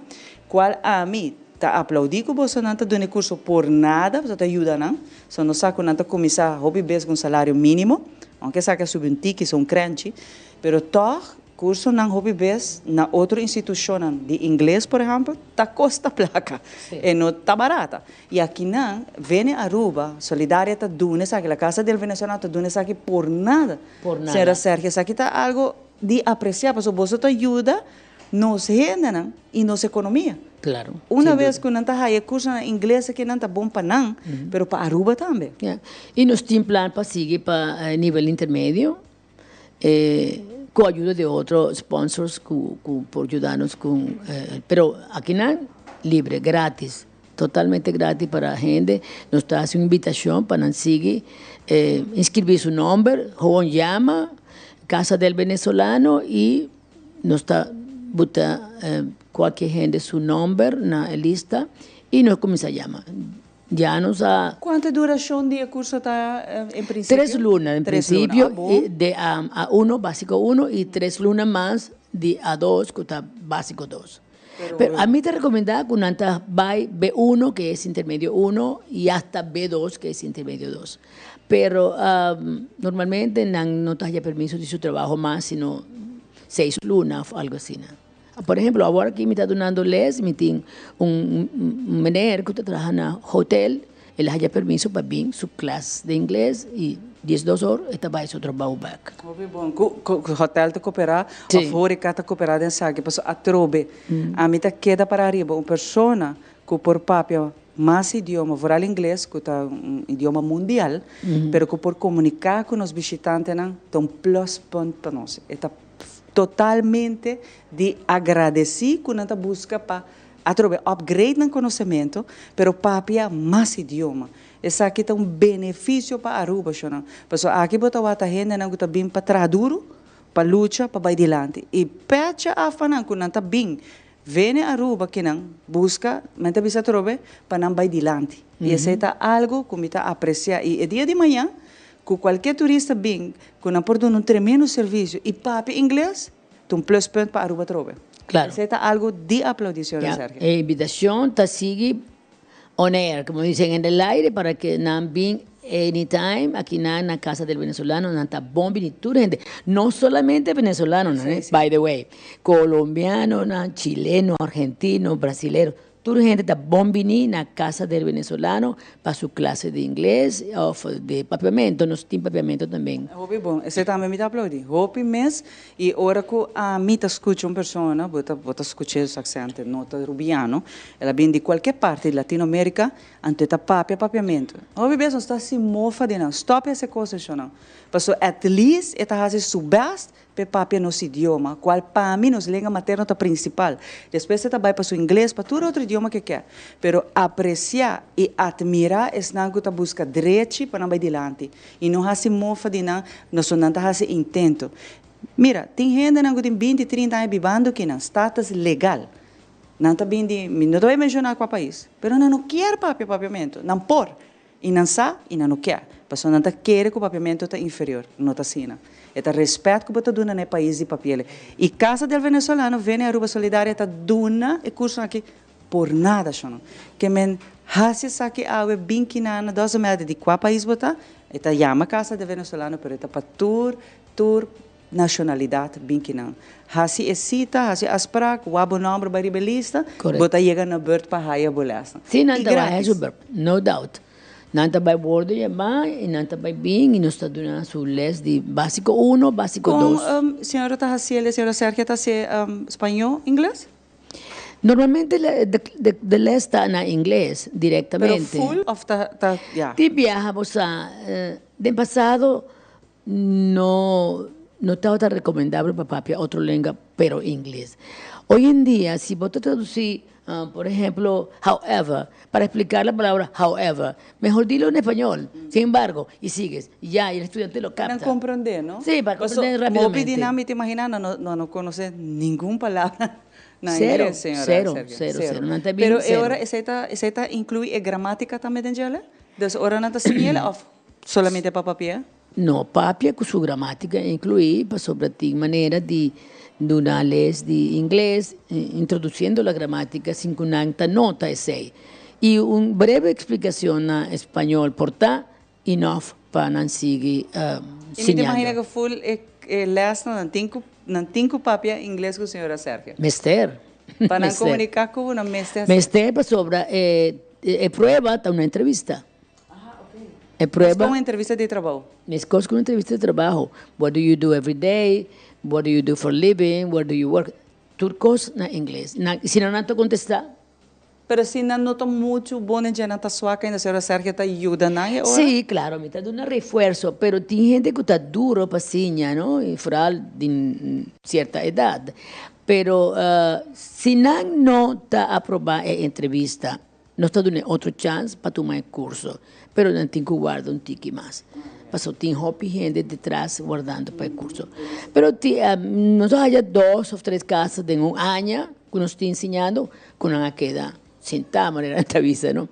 C: kual ami ta aplaudí ku bosonan ta duna e kurso por nada, pasobra ta yuda nan, pasobra nos sa ku nan ta kuminsá hopi bes ku un salario mínimo, ounke esaki a subi un tiki, so un krenchi, pero tòg Cursonan hopi bes na otro institucionnan di ingles, por ehempel, ta costa placa. E no ta barata. Y akinan, Vene Aruba, Solidaria ta duna esaki, La Casa del Venezolano ta duna esaki por nada.
U: Por nada.
C: Señora Sergio, esaki ta algo di aprecia, pasobra boso ta yuda nos hendenan y nos economia.
U: Claro.
C: Una bes cu nan ta haya cursonan ingles akinan ta bon pa nan, pero pa Aruba tambe.
U: Ya. Y nos tin plan pa sigui pa nivel intermedio. Cu ayuda di otro sponsors cu cu por yuda nos cu pero akinan libre gratis totalmente gratis para hende nos ta haci un invitacion pa nan sigui inscribi su nomber gewoon yama Casa del Venezolano y nos ta buta cualkier hende su nomber na e lista y nos cuminsa yama. Ya nos a.
C: Kuantu e durashon di e kurso ta en prinsipio?
U: Tres luna en prinsipio, de A uno, básiko uno, i tres luna mas di A dos ku ta básiko dos. Pero ami ta rekomendá ku nan ta bai B uno, ke es intermedio uno, i asta B dos, ke es intermedio dos. Pero normalmente nan no ta haña permiso di su trabaho mas sino seis luna òf algu asina. Por ehemplo, awor aki mi ta dunando les, mi tin un meneer ku ta traha na hotel, el a haña permiso pa bin su klas di ingles i diesdos or e ta bai su trabou bek.
C: Hopi bon ku hotel ta koperá òf horeca ta koperá den esaki, pasobra atrobe ami ta keda para ariba un persona ku por papia mas idioma, vooral ingles ku ta un idioma mundial, pero ku por komuniká ku nos bishitantenan ta un pluspunt pa nos. E ta Totalmente di agradeci cu nan ta busca pa atrobe upgrade nan conocemento, pero papia mas idioma. Esaki ta un beneficio pa Aruba, shonan. Pasobra aki bo ta wata hendenan cu ta bin pa traha duro, pa lucha, pa bay dilanti. Y pecha af pa nan cu nan ta bin. Vene Aruba kinan busca, men ta bisa atrobe, pa nan bay dilanti. Y esey ta algo cu mi ta aprecia. Y e dia di mañan, cu cualkier turista bin, cu nan por duna un tremendo servicio y papia ingles, ta un pluspunt pa Aruba atrobe.
U: Claro.
C: Esey ta algo di aplaudi, señora
U: Ya,
C: Sergio.
U: e invitacion ta sigui on air, como dicen, en el aire, para que nan bin anytime aki nan na Casa del Venezolano, nan ta bon bini tur hende, no solamente venezolanonan, eh, by the way, colombianonan, chileno, argentino, brasilero, tur hende ta bon bini na Casa del Venezolano pa su clase di ingles of di papiamento, nos tin papiamento tamben.
C: Hopi bon, esei tambe mi ta aplaudi, hopi mes. I ora ku ami ta skucha un persona, bo ta bo ta skuch'é su aksento no ta rubiano, el a bin di kualke parti di Latinoamérika, anto e ta papia papiamentu. Hopi bes nos ta hasi mofa di nan, stòp hasi e kos esho nan. Pasobra at least e ta hasi su bèst pa e papia nos idioma, kual pa mi nos lenga materno ta prinsipal. Despues e ta bai pa su ingles, pa tur otro idioma ku e ke. Pero apresiá i atmirá esnan ku ta buska drechi pa nan bai dilanti. I no hasi mofa di nan, noso nan ta hasi intento. Mira, tin hendenan ku tin binti, trinta aña bibando aki nan, status legal. Nan ta bin di, mi no ta bai menshoná kua pais, pero nan no kier papia papiamentu. Nan por, i nan sa, i nan no kier. Pasobra nan ta kere ku papiamentu ta inferior. No ta asina. E ta respèt ku bo ta duna na e pais di papiele. I Casa del Venezolano, Vene Aruba Solidaria ta duna e kursonan aki Por nada, shonnan. Ke men hasi esaki awe bin kinana, doesn't matter di kua pais bo ta, e ta yama Casa de Venezolano pero e ta pa tur, tur nacionalidad bin kinan. Hasi e cita, hasi afspraak, wak bo nomber bai riba e lista, bo ta yega na beurt pa haya bo lesnan.
U: Sí, nan
C: I
U: ta bai haya
C: gratis.
U: su beurt, no doubt. Nan ta bai wordo yama i nan ta bai bin i nos ta duna su les di basico uno, basico
C: Kon
U: dos.
C: señora ta hasiel, señora Sergia ta hasié spañó, ingles?
U: Normalmente de les ta na ingles directamente.
C: Pero full of ta ta ya?
U: Tin biaha bo sa den pasado no no tabata recomendable pa papia otro lenga pero ingles. Hoy en dia si bo ta traduci por ejemplo however para explicar la palabra however mejor dilo en español sin embargo y sigues y ya y el estudiante lo
C: Pa nan
U: capta.
C: comprende no?
U: Sí pa comprende
C: Paso
U: rapidamente.
C: hopi di nan mi ta imagina nan no no conoce ningun palabra na
U: Cero,
C: ingles señora
U: cero,
C: Sergio.
U: cero,
C: Cero.
U: cero. Nan ta bien
C: Pero e
U: cero.
C: ora esey ta esey ta inclui e gramatica tambe den djele? Dus ora nan ta siñele of solamente pa papia?
U: No, papia cu su gramatica inclui pasobra tin manera di duna les di ingles introduciendo la gramatica sin cu nan ta nota esey. Y un breve explicacion na español por ta enough pa nan sigui
C: Y mi ta
U: siñando.
C: imagina cu full e e lesnan nan tin cu nan tin cu papia ingles cu señora Sergio.
U: Mester.
C: Pa nan
U: Mester.
C: comunica cu bo nan mester haci.
U: Mester pasobra e e prueba ta una entrevista. E prueba.
C: Meskos un entrevista di trabou.
U: Meskos ku un entrevista di trabaho. What do you do every day? What do you do for living? Where do you work? Tur kos na ingles. Nan, si nan nan ta kontestá.
C: Pero si nan no ta muchu bon den dje, nan ta swak ainda, señora Sergio ta yuda nan e ora?
U: Sí, klaro, mi ta duna refuerso, pero tin hende ku ta duro pa siña, no? I foral di sierta edat. Pero si nan no ta aprobá e entrevista, Nos ta dun'e otro chans pa tuma e curso, pero nan tin cu warda un tiki mas, pasobra tin hopi hende detras wardando pa e curso. Pero nos a haya dos of tres caso den un aña cu nos tin siñando cu nan a keda senta, manera nan ta bisa, no?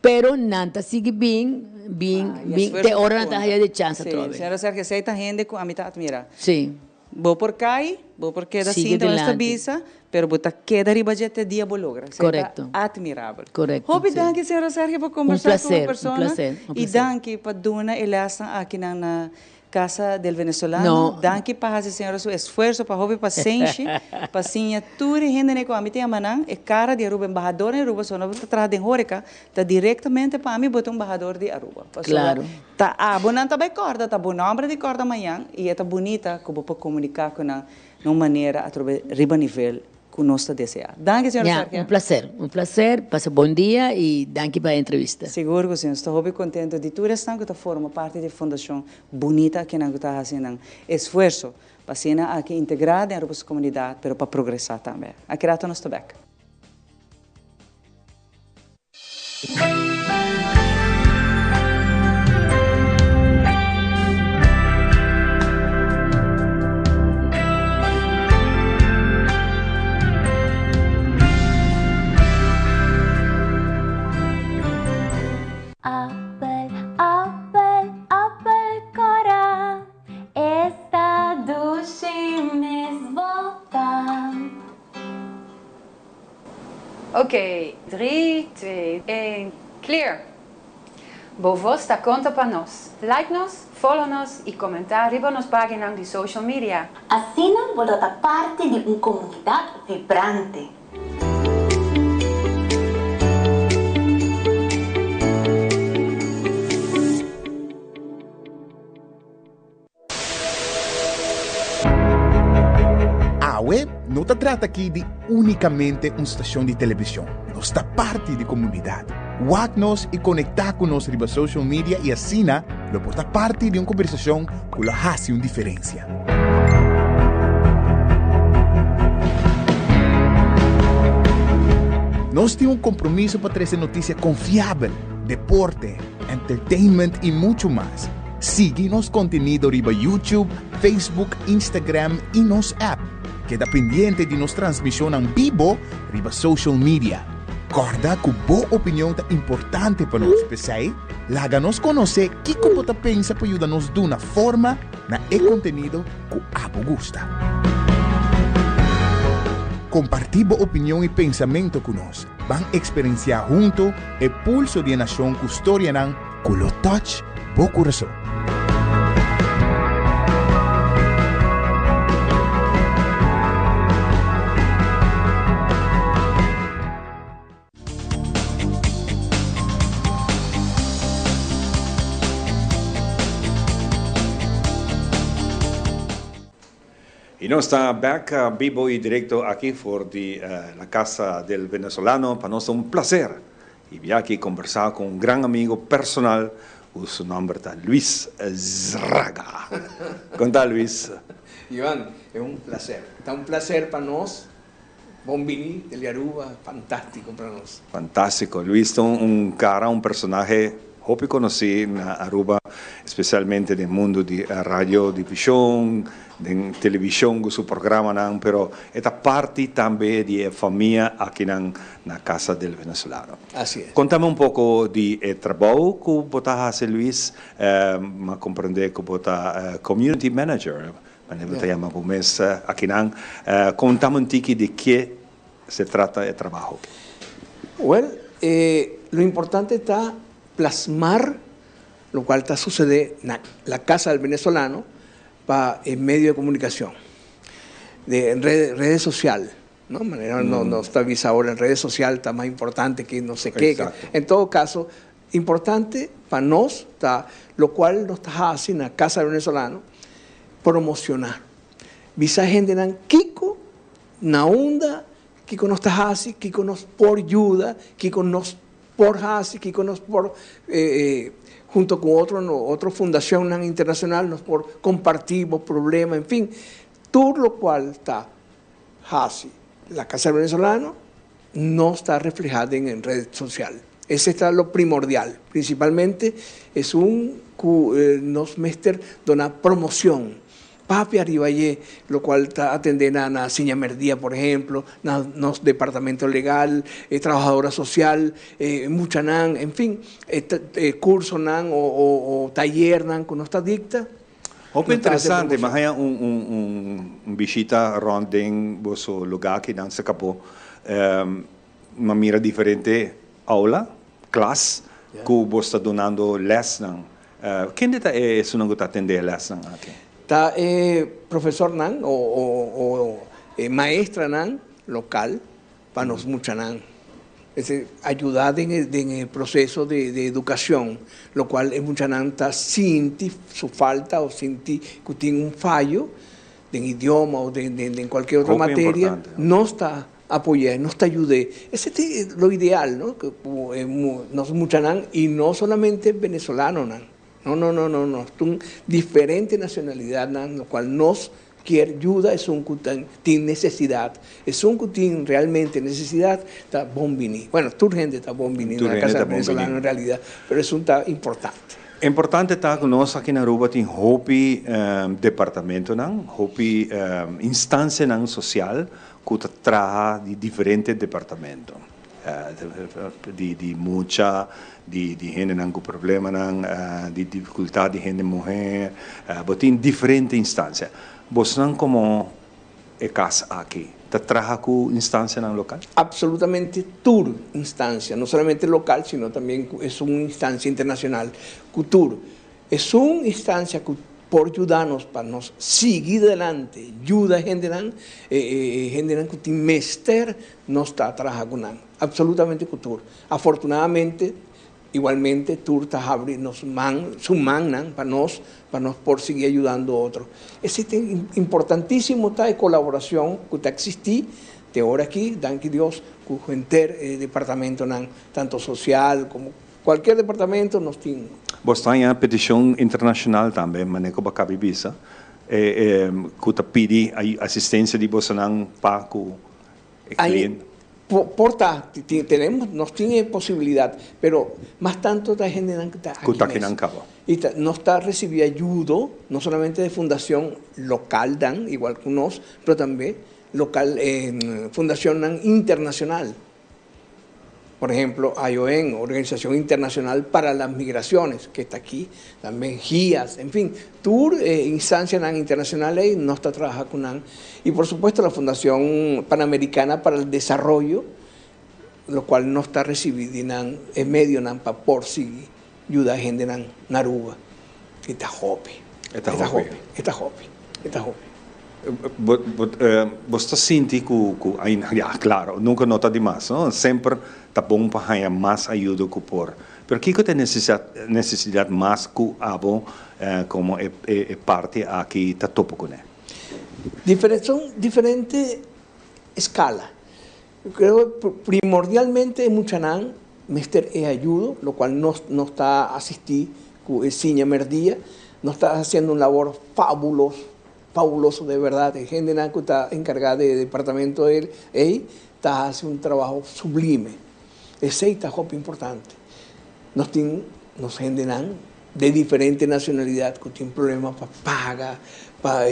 U: Pero nan ta sigui bin, bin, bin, te ora nan ta haya de chans atrobe.
C: Sí, señora Sergio, esey ta hende cu ami ta admira.
U: Sí.
C: Bo por kai, bo por keda
U: Sigue
C: sinta ora esta
U: dilanti.
C: bisa, pero bo ta keda riba dje te dia bo logra. Esei ta
U: Correcto.
C: admirabel.
U: Correcto,
C: Hopi
U: sí.
C: danki, señora Sergio, pa
U: Un
C: kombersá ku bo
U: placer, un
C: persona.
U: placer, un
C: I
U: placer.
C: danki pa duna e lèsnan akinan na Casa del Venezolano.
U: No.
C: Danki pa hasi señora su esfuerso, pa hopi pasenshi, pa siña tur e hendenan ku ami ta yama nan, e kara di Aruba, embahador di Aruba, so no bo ta traha den horeca, Ta directamente pa mi bo ta un bahador di Aruba. Pasobra
U: Claro.
C: ta abo nan ta bay corda, ta bo nomber di corda mañan y e ta bunita cu bo por comunica cu nan na un manera atrobe riba nivel cu nos ta desea. Danki señor
U: Ya,
C: Sergio.
U: un placer, un placer. Pasa bon dia y danki pa e entrevista.
C: Sigur cu si, nos ta hopi contento di tur esnan cu ta forma parti di e fundacion bunita akinan cu ta haci nan esfuerso pa asina aki integra den Aruba su comunidad pero pa progresa tambe. Aki rato nos ta bek.
A: Oké, 3, 2, 1, clear! Bo voz ta conta pa nos. Like nos, follow nos y comenta riba nos pagina di social media.
V: Asina bo lo ta parti di un comunidad vibrante.
I: Awe no ta trata aki di únikamente un stashon di televishon. Nos ta parti di komunidat. Wak nos i konektá ku nos riba social media i asina lo por ta parti di un kombersashon ku lo hasi un diferensia. Nos tin un kompromiso pa trese notisia konfiabel, deporte, entertainment i muchu mas. Sigui nos kontenido riba YouTube, Facebook, Instagram i nos app. Keda pendiente di nos transmishonnan bibo riba social media. Kòrda ku bo opinion ta importante pa nos, p'esei laga nos konosé kiko bo ta pensa pa yuda nos duna forma na e kontenido ku abo gusta. Kompartí bo opinion i pensamentu ku nos. Ban eksperensiá huntu e pulso di e nashon ku storianan ku lo touch bo kurason.
B: Y nos ta bek bibo y directo aki for di la Casa del Venezolano. Pa nos ta un placer y bia aki conversa cu un gran amigo personal cu su nomber ta Luis Zraga. Con ta Luis?
W: Iván, es un placer. Ta un placer pa nos. Bon bini di Aruba, fantastico pa nos.
B: Fantastico. Luis ta un cara, un personahe hopi conoci na Aruba, especialmente den mundo di radio division, den television cu su programanan, pero e ta parti tambe di e famia akinan na Casa del Venezolano.
W: Así es.
B: Contame un poco di e trabou cu bo ta haci, Luis. M'a comprende cu bo ta community manager. Manera bo ta yama bo mes akinan. Kontame un tiki di ke se trata e trabaho aki.
W: Well, lo importante ta plasmar locual ta sucede na la Casa del Venezolano pa e medio de comunicacion, de redes social, no? Manera nos ta bisa ahora en redes social ta mas importante que no se ke. En todo caso, Importante pa nos ta locual nos ta haci na Casa del Venezolano, promociona. Bisa hendenan kico na unda, kico nos ta haci, kico nos por yuda, kico nos por haci, kico nos por junto cu otro otro fundacionnan internacional nos por comparti bo problema, en fin, tur locual ta haci la Casa del Venezolano no ta refleha den red social. Ese ta lo primordial. Principalmente es un cu nos mester dona promocion. Papia ariba aye, locual ta atende na na Siña Merdia, por ehemplo, na nos departamento legal, trabahadora social, muchanan, en fin, cursonan o tayernan cu nos ta dicta.
B: Hopi interesante, mi a haña un un un bishita rond den boso lugar akinan se capó. Mi a mira diferente aula, klas, ku bo sta dunando lèsnan. Kende ta e esunnan ku ta atendé e lèsnan aki?
W: Ta e profesornan o e maestranan lokal pa nos muchanan. Esei ayuda den e proseso di edukashon, lokual e muchanan ta sinti su falta o sinti ku tin un fayo den idioma o den kualke otro materia, nos ta apoy'é, nos ta yud'é. Ese ta lo ideal, no? Ku nos muchanan, i no solamente venezolanonan, no, no, no, no, no, tin diferente nacionalidadnan lokual nos kier yuda esun ku tin nesesidat. Esun ku tin realmente nesesidat ta bon bini. Bueno, tur hende ta bon bini na Casa Venezolano en realidad, pero esun ta importante.
B: Importante ta ku nos aki na Aruba tin hopi departamentonan, hopi instancianan social ku ta traha di diferente departamento, di mucha, di hendenan ku problemanan, di difikultat di hende muhé, bo tin diferente instancia. Bosnan komo e kas aki. Ta traha ku instansianan lokal?
W: Absolutamente tur instansia, no solamente lokal sino también ku esun instansia internashonal ku tur esun instansia ku por yuda nos pa nos sigui adelante yuda hendenan e hendenan ku tin mester nos ta traha ku nan absolutamente ku tur. Afortunadamente Igualmente tur ta habri nos man, su mannan pa nos, pa nos por sigui ayudando otro. Esei ta importantísimo ta e kolaborashon ku ta eksistí te ora aki, danki Dios, ku henter e departamentonan, tanto sosial komo kualkier departamento nos tin.
B: Bo sta haña petishon internashonal tambe, manera ku bo a kabi bisa, ku ta pidi asistensia di bosonan pa ku e cliente.
W: Por ta, tenemos, nos tin e posibilidad, pero mas tanto ta hendenan cu ta aki mes.
B: Cu ta akinan caba.
W: Y ta, nos ta ricibi ayudo, no solamente de fundacion local dan, igual cu nos, pero tambe local, fundacionnan internacional. Por ejemplo, IOM, Organización Internacional para las Migraciones, que ta aki, tambe GIAS, en fin, tur e instancianan internacional ey nos ta traha cu nan. Y por supuesto la Fundación Panamericana para el Desarrollo, lo cual nos ta ricibi di nan e medionan pa por sigui yuda hendenan na Aruba. E ta hopi.
B: E ta hopi.
W: E ta hopi. E ta hopi.
B: Bo bo ta sinti cu cu ya claro nunca no ta di mas no semper ta bon pa haña mas ayudo cu por pero kico ta e necesidad mas cu abo como e e parti aki ta topa cune?
W: Son diferente escala. Creo primordialmente e muchanan mester e ayudo, lo cual nos nos ta asisti cu e Siña Merdia, nos ta haciendo un labor fabuloso, fabuloso de verdad, e hendenan cu ta encarga di e departamento ey ta haci un trabaho sublime, esey ta hopi importante. Nos tin nos hendenan de diferente nacionalidad cu tin problema pa paga, pa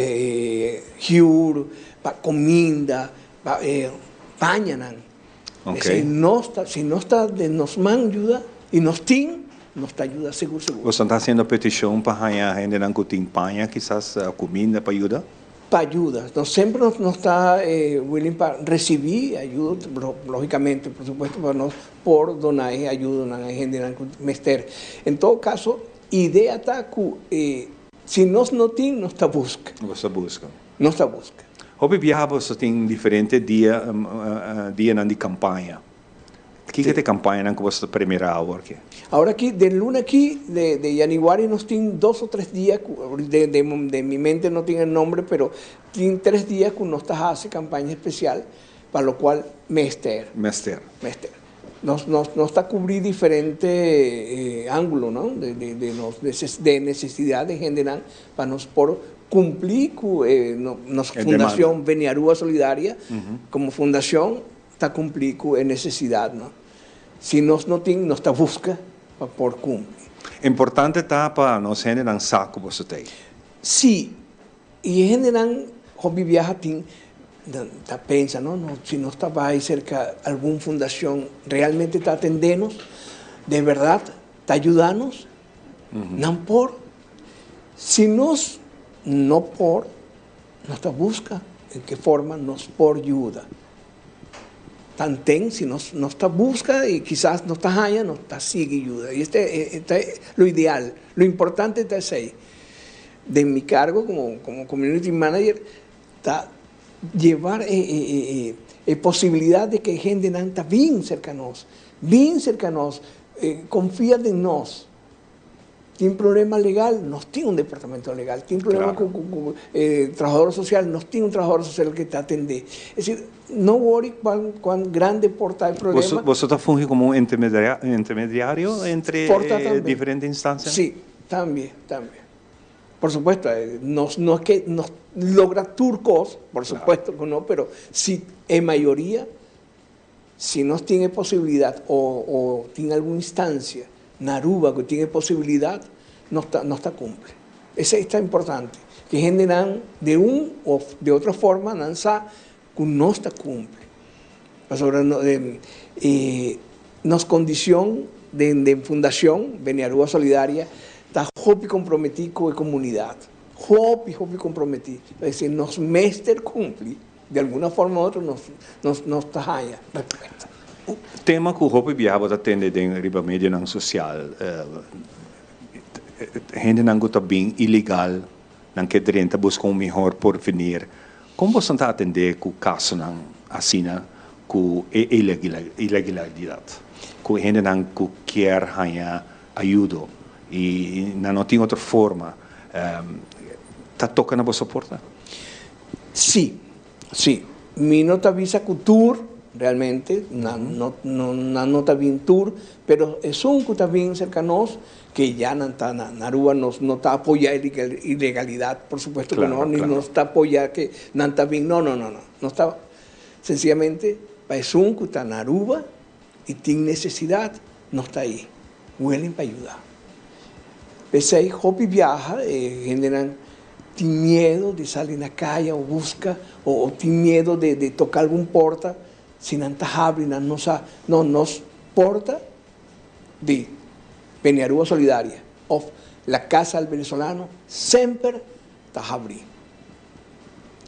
W: huur, pa cominda, Pa e pañanan. Esei nos ta, si nos ta den nos man yuda y nos tin, nos ta yuda sigur sigur.
B: Boso ta haciendo peticion pa haña hendenan cu tin paña kisas o cuminda pa yuda?
W: Pa yuda. Nos semper nos ta willing pa ricibi ayuda, logicamente, por supuesto, pa nos por dona e ayudonan a e hendenan cu mester. En todo caso, idea ta cu si nos no tin, nos ta busca.
B: Nos ta busca.
W: Nos ta busca.
B: Hopi biaha boso tin diferente dia, dianan di campaña. Kiko ta e campañanan cu boso ta premira awor ki?
W: Awor aki, den luna aki de de januari nos tin dos o tres dia cu, de de de mi mente no tin e nombre, pero tin tres dia cu nos ta haci campaña especial, pa lo cual mester.
B: Mester.
W: Mester. Nos nos nos ta cubri diferente angulo, no, de de de nos de necesidad de hendenan pa nos por Cumpli cu e nos fundacion Beni Aruba Solidaria como fundacion ta cumpli cu e necesidad no. Si nos no tin nos ta busca pa por cumpli.
B: Importante ta pa nos hendenan sa cu boso ta ey.
W: Si, y e hendenan hopi biaha tin ta pensa no, no si nos ta bay cerca algun fundacion realmente ta atende nos, de berdad ta yuda nos, nan por. Si nos no por, nos ta busca en ke forma nos por yuda. Tanten si nos nos ta busca y kisas nos ta haña, nos ta sigui yuda. Y este ta lo ideal, lo importante ta esey. Den mi cargo como como community manager ta llevar e e e posibilidad de ke hendenan ta bin cerca nos, bin cerca nos, confia den nos. Tin problema legal, nos tin un departamento legal. Tin problema cu cu trabajador social, nos tin un trabajador social que ta atende. Es decir, no worry cuan cuan grande por ta e problema.
B: Boso ta fungi como un intermediario entre diferente instancianan?
W: Si, tambe, tambe. Por supuesto, nos no es que nos logra tur cos, por supuesto cu no, pero si e mayoria Si nos tin e posibilidad o o tin algun instancia na Aruba cu tin e posibilidad, nos ta nos ta cumpli. Esey ta importante, que hendenan de un of de otro forma nan sa cu nos ta cumpli. Pasobra no e nos condicion den den fundacion Beni Aruba Solidaria ta hopi comprometi cu e comunidad, hopi hopi comprometi. Esey nos mester cumpli. Di alguna forma u otro nos nos nos ta haña respuesta.
B: Tema ku hopi biaha bo ta tende den riba medionan sosial, hendenan ku ta bin ilegal, nan ke drenta buska un mihor porvenir. Kon boso ta atendé ku kasonan asina ku e ilegalidat, ku hendenan ku kier haña ayudo i nan no tin otro forma, ta toka na boso porta?
W: Sí, sí. Mi no ta bisa ku tur, realmente, nan no, nan no ta bin tur, pero esun ku ta bin serka nos, ke ya nan ta na Aruba, nos no ta apoya ilegalidat, por supuesto ku no, ni nos ta apoya ke nan ta bin, no, no, no, no. Nos ta sensiyamente pa esun ku ta na Aruba i tin nesesidat, nos ta ei, willing pa yuda. P'esei hopi biaha e hendenan tin miedo di sali na kaya o buska o tin miedo di toka algun porta, si nan ta habri nan no sa, no, nos porta di Peñarua Solidaria of La Casa del Venezolano semper ta habri.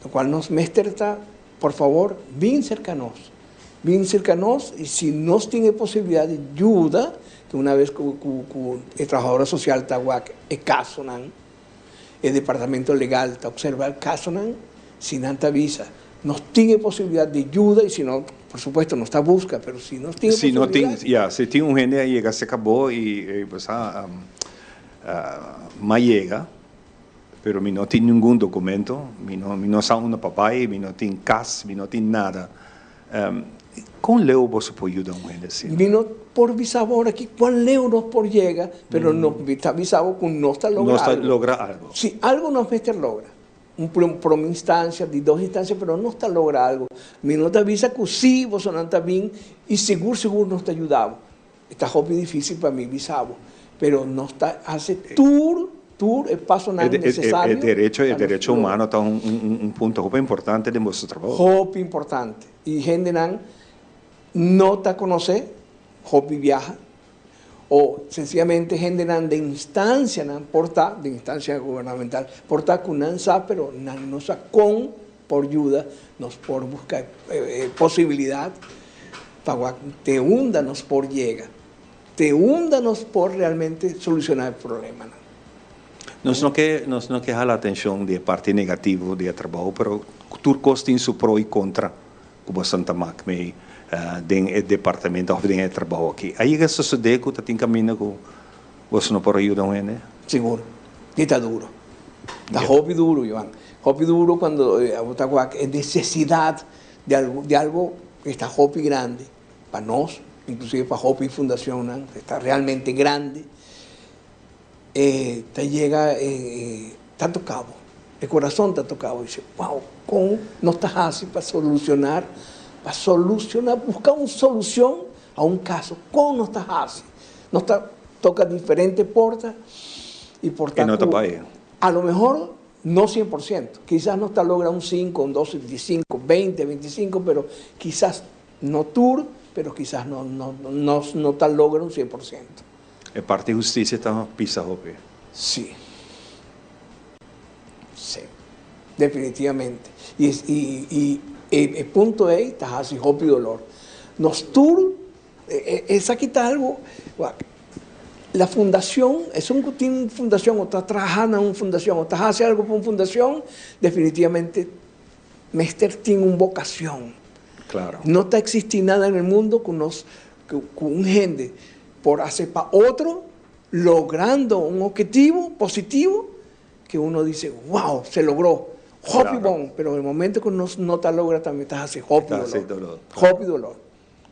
W: Lokual nos mester ta, por favor, bin serka nos. Bin serka nos y si nos tin e posibilidad di yuda, que una vez cu cu e trabahadora social ta wak e casonan, e departamento legal ta observa e casonan, si nan ta bisa nos tin e posibilidad di yuda y si no, por supuesto nos ta busca, pero si nos tin e
B: Si no tin,
W: posibilidad.
B: ya, si tin un hende a yega serka bo y bo sa m'a yega, Pero mi no tin ningun documento, mi no mi no sa unda pa bay, mi no tin cas, mi no tin nada. Con leu boso por yuda un hende asina?
W: Mi no por bisa bo ora aki cuan leu nos por yega, pero no mi ta bisa bo cu nos ta logra
B: Nos ta
W: algo.
B: logra algo.
W: Si, algo nos mester logra. Un prome instancia, di dos instancia, pero nos ta logra algo. Mi no ta bisa cu si bosonan ta bin y sigur sigur nos ta yuda bo. E ta hopi difícil pa mi bisa bo, pero nos ta haci tur, tur e pasonan necesario
B: E derecho,
W: pa
B: e
W: nos
B: derecho
W: logra.
B: humano ta un, un, un punto hopi importante den boso trabou.
W: Hopi importante. Y hendenan no ta conoce hopi biaha o sencillamente hendenan den instancianan por ta, den instancia gubernamental, por ta cu nan sa pero nan no sa con por yuda, nos por busca e posibilidad pa wak te unda nos por yega, te unda nos por realmente soluciona e problemanan.
B: Nos no ke nos no ke hala atencion di e parti negativo di e trabou, pero tur cos tin su pro y contra cu bo Santa mak mei den e departamento of den e trabou aki. A yega sosode cu ta tin caminda cu boso no por a yuda un hende?
W: Sigur, di ta duro. Ta hopi duro, Johan. Hopi duro cuando bo ta wak e necesidad di algo, di algo cu ta hopi grandi pa nos, inclusive pa hopi fundacionnan, cu ta realmente grandi, e ta yega e ta toca bo, e corazon ta toca bo, dice, wow, con nos ta haci pa solucionar, pa soluciona, busca un solucion a un caso, con nos ta haci? Nos ta toca diferente porta y por ta
B: E no ta
W: cu
B: bay.
W: a lo mehor no 100%, quizas nos ta logra un cinco, un dos, 5, 20, 25, pero quizas no tur, pero quizas no, no, nos no ta logra un 100%.
B: E parti husticia ta pisa hopi.
W: Sí. Sí. Definitivamente. Y, y, y e, e punto ey ta haci hopi dolor. Nos tur Esaki ta algo, wak, la fundacion, esun cu tin fundacion o ta traha na un fundacion o ta haci algo pa un fundacion, definitivamente mester tin un vocacion.
B: Claro.
W: No ta existi nada en el mundo cu nos, cu un hende por haci pa otro, logrando un objetivo positivo, que uno dice, wow, se logró, hopi bon, pero el momento cu nos no ta logra tambe ta haci hopi dolor. Hopi dolor.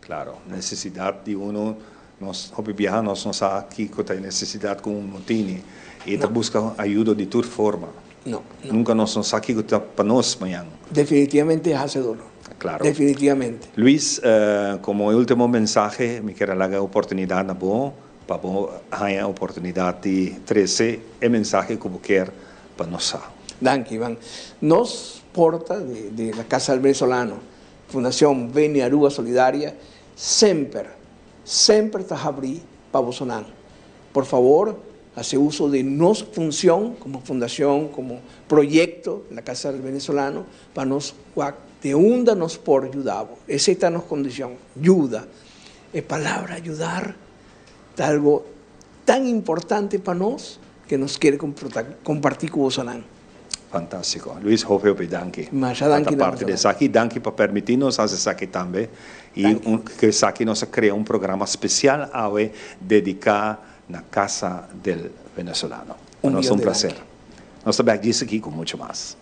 B: Claro, necesidad di uno, nos hopi biaha nos no sa kico ta e necesidad cu uno tini y ta busca ayudo di tur forma.
W: No, no.
B: Nunca nos no sa kico ta pa nos mañan.
W: Definitivamente hace dolor.
B: Claro.
W: Definitivamente.
B: Luis, como e ultimo mensahe mi kier a laga e oportunidad na bo pa bo haña e oportunidad di trece e mensahe cu bo kier pa nos sa.
W: Danki, Ivan. Nos porta di la Casa del Venezolano Fundacion Beni Aruba Solidaria semper, semper ta habri pa bosonan. Por favor, haci uso di nos funcion como fundacion, como proyecto, la Casa del Venezolano, pa nos wak De unda nos por yuda bo? Esei ta nos kondishon, yuda. E palabra yudar ta algo tan importante pa nos ke nos kere kompartí ku bosonan.
B: Fantástiko. Luis, hopi hopi danki.
W: Masha danki
B: pa ta parti di esaki. Danki pa permití nos hasi esaki tambe. I ku esaki nos a krea un programa spesial awe dediká na Casa del Venezolano. Pa nos ta un plaser. Nos ta bèk djis aki ku muchu mas.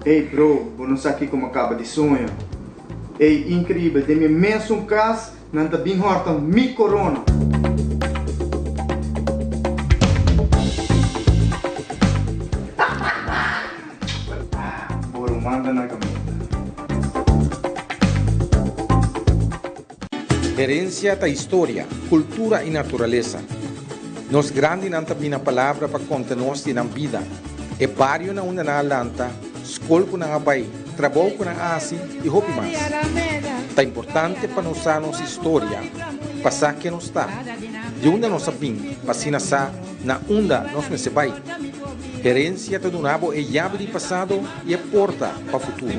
N: Ey bro, bo no sa kiko mi a kaba di soña. Ey, increíbel, den mi mesun kas nan ta bin horta mi corona. Bo ruman ta na caminda.
D: Herencia ta historia, cultura y naturalesa. Nos grandinan ta bina palabra pa conta nos di nan bida, e bario na unda nan a lanta, scol cu nan a bay, trabou cu nan a haci y hopi mas. Ta importante pa nos sa nos historia, pa sa ken nos ta, di unda nos a bin, pa asina sa na unda nos mester bay. Herencia ta duna bo e yabi di pasado y e porta pa futuro.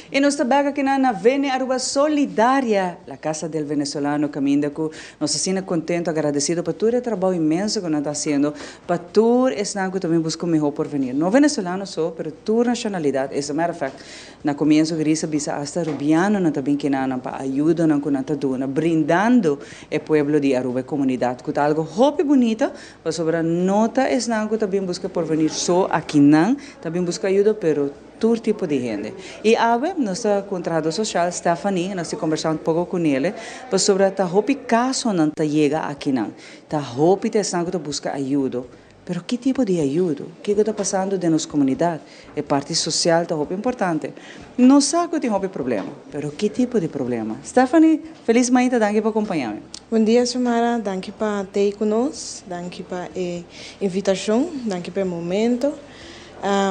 K: Y nos ta bek aki na Vene Aruba Solidaria, la casa del venezolano caminda cu nos asina contento, agradecido pa tur e trabao inmenso cu nan ta haciendo pa tur esnan cu ta bin busca un miho porvenir. No venezolano so, pero tur nacionalidad. As a matter of fact, na comienzo Gris a bisa hasta Rubianonan ta bin kinanan pa ayudonan cu nan ta duna, brindando e pueblo di Aruba, e comunidad, cu ta algo hopi bunita, pasobra no ta esnan cu ta bin busca porvenir so akinan ta bin busca ayudo, pero Tur tipo di hende. Y awe nos ta cu un trahador social, Stephanie, nos tin conversa un poco cu nele pasobra ta hopi casonan ta yega akinan. Ta hopi ta esnan cu ta busca ayudo. Pero ki tipo di ayudo? Kico ta pasando den nos comunidad? E parti social ta hopi importante. Nos sa cu tin hopi problema, pero ki tipo di problema? Stephanie, feliz mainta, danki pa acompaña mi.
G: Bon dia Xiomara, danki pa tei cu nos, danki pa e invitacion, danki pa e momento.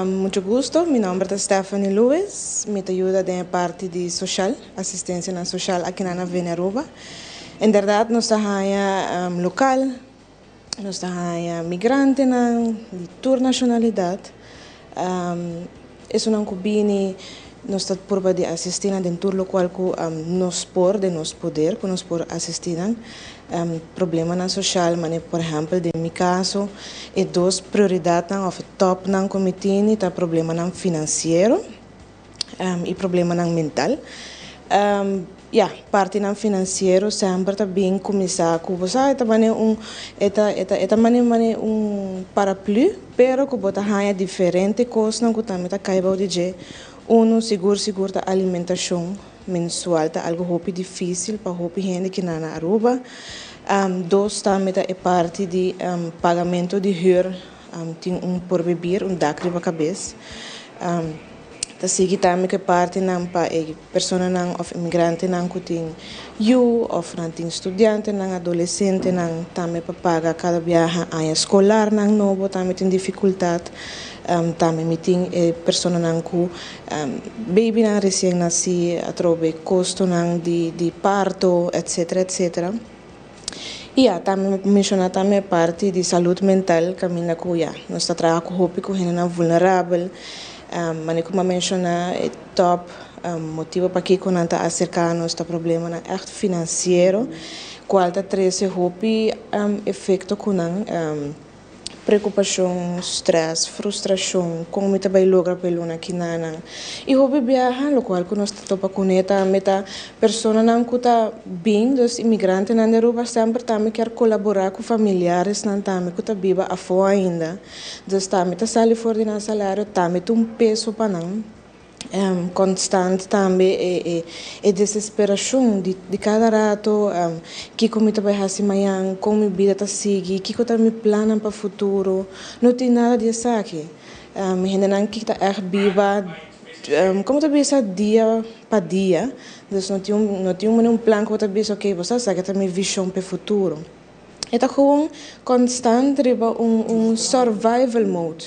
G: Mucho gusto, mi nomber ta Stephanie Lewis, mi ta yuda den e parti di social, asistencianan social akinan na Vene Aruba. Inderdaad nos ta haña local, nos ta haña migrantenan di tur nacionalidad. Esunnan cu bini nos ta purba di asisti nan den tur locual cu nos por, den nos poder cu nos por asisti nan. Problemanan social, mane por ehempel den mi caso e dos prioridadnan of e topnan cu mi tini ta problemanan financiero y problemanan mental. Ya, partinan financiero semper ta bin cuminsa cu bo sa e ta mane un e ta e ta e ta mane mane un paraplu pero cu bo ta haya diferente cosnan cu tambe ta cay bao di dje. Uno sigur sigur ta alimentacion mensual ta algo hopi dificil pa hopi hende kinan na Aruba. Dos tambe ta e parti di pagamento di huur, tin un por bibir, un dak riba cabes. Ta sigui tambe ku e partinan pa e personanan òf imigrantenan ku tin yu òf nan tin studiantenan, adolesentenan tambe pa paga kada biaha aña skolarnan nobo tambe tin difikultat. Tambe mi tin e personanan ku babynan resien nasi atrobe kostonan di parto etsetera etsetera. I ya tambe mi por menshoná tambe e parti di salud mental kaminda ku ya nos ta traha ku hopi ku hendenan vulnerabel. Manera ku mi a menshoná e tòp motibu pakiko nan ta aserká nos ta problemanan ègt finansiero kual ta trese hopi efekto ku nan. Preokupashon, strès, frustrashon, kon mi ta bai logra pa e luna kinanan. I hopi biaha, lokual ku nos ta topa kuné tambe ta personanan ku ta bin, dus imigrantenan di Aruba semper tambe kier kolaborá ku familiaresnan tambe ku ta biba afó ainda. Dus tambe ta sali for di nan salario, tambe ta un peso pa nan. Constant tambe e e desesperacion di di cada rato kico mi ta bay haci mañan, con mi bida ta sigui, kico ta mi plannan pa futuro, no tin nada di esaki. Hendenan ki ta echt biba como ta bisa dia pa dia, dus no tin un no tin un plan cu bo ta bisa ok bo sa esaki ta mi vision pa e futuro. E ta gewoon constant riba un un survival mode.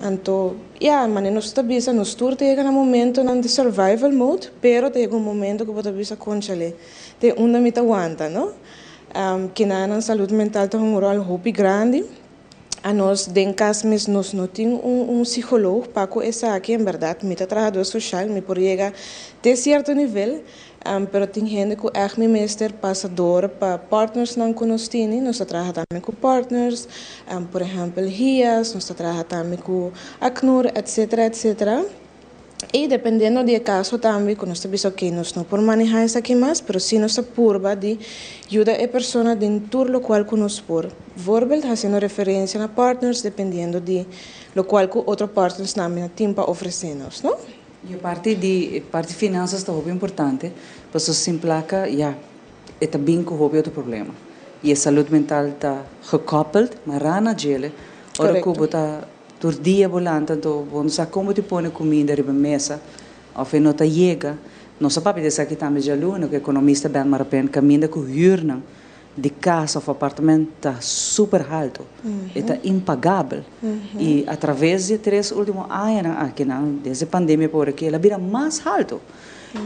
G: Anto, ya, manera nos ta bisa, nos tur ta yega na momentonan di survival mode, pero ta yega un momento ku bo ta bisa, Kónchale, te unda mi ta wanta, no? Kinanan salud mental ta hunga un ròl hopi grandi. Anos den kas mes nos no tin un un psicoloog pa ku esaki, en bèrdat mi ta trahador soshal, mi por yega te sierto nivel, Pero tin hende ku ègt mi mester pasa dor pa partnersnan ku nos tini. Nos ta traha tambe ku partners, por ehèmpel HIAS, nos ta traha tambe ku ACNUR, etcetera, etcetera. I dependiendo di e kaso tambe ku nos ta bisa oke nos no por manehá esaki mas, pero sí nos ta purba di yuda e persona den tur lokual ku nos por. Voorbeeld, hasiendo referensia na partners dependiendo di lokual ku otro partners tambe na tin pa ofresé nos, no?
K: E parti di e parti finansas ta hopi importante, pasobra sin plaka ya e ta bin ku hopi otro problema. I e salud mental ta gekoppeld, mará na djele. Ora ku bo ta tur dia bo lanta anto bo no sa kon bo tin pone kuminda riba mesa òf e no ta yega. Nos a papia di esaki tambe djaluna ku ekonomista Ben Marapen kaminda ku hürnan di cas of apartement ta super halto, e ta impagabel. Y a traves di e tres ultimo añanan akinan, desde pandemia por aki, el a bira mas halto.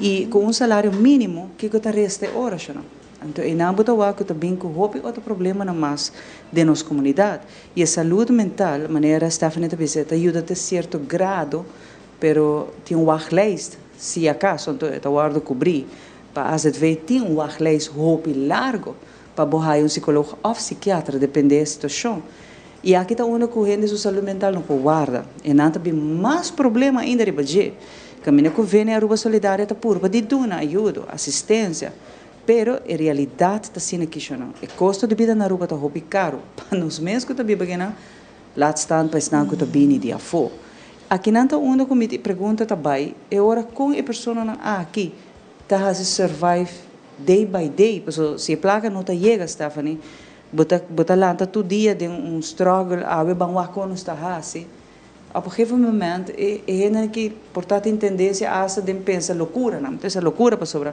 K: Y cu un salario minimo, kico ta resta e ora, shona? Anto eynan bo ta wak cu ta bin cu hopi otro problemanan mas den nos comunidad. Y e salud mental, manera Stephanie ta bisa, e ta yuda te cierto grado, pero tin un wachtlijst, si acaso, anto e ta wordo cubri. Pa azv tin un wachtlijst hopi largo pa bo haya un psicoloog of psikiatra, depende e situacion. Y aki ta unda cu hende su salud mental no por warda. E nan ta bin mas problema ainda riba dje. Caminda cu Vene Aruba Solidaria ta purba di duna ayudo, asistencia, pero e realidad ta asina kishonan. E costo di bida na Aruba ta hopi caro pa nos mes cu ta biba akinan, laat staan pa esnan cu ta bini di afo. Akinan ta unda cu mi pregunta ta bay, e ora con e personanan aki ta hasi survive day by day, paso si e placa no ta yega Stephanie, bo ta bo ta lanta tur dia den un struggle, awe ban wak con nos ta hasi, op een gegeven moment e e hendenan ki por ta tin tendencia hasta den pensa locura nan, pensa locura pasobra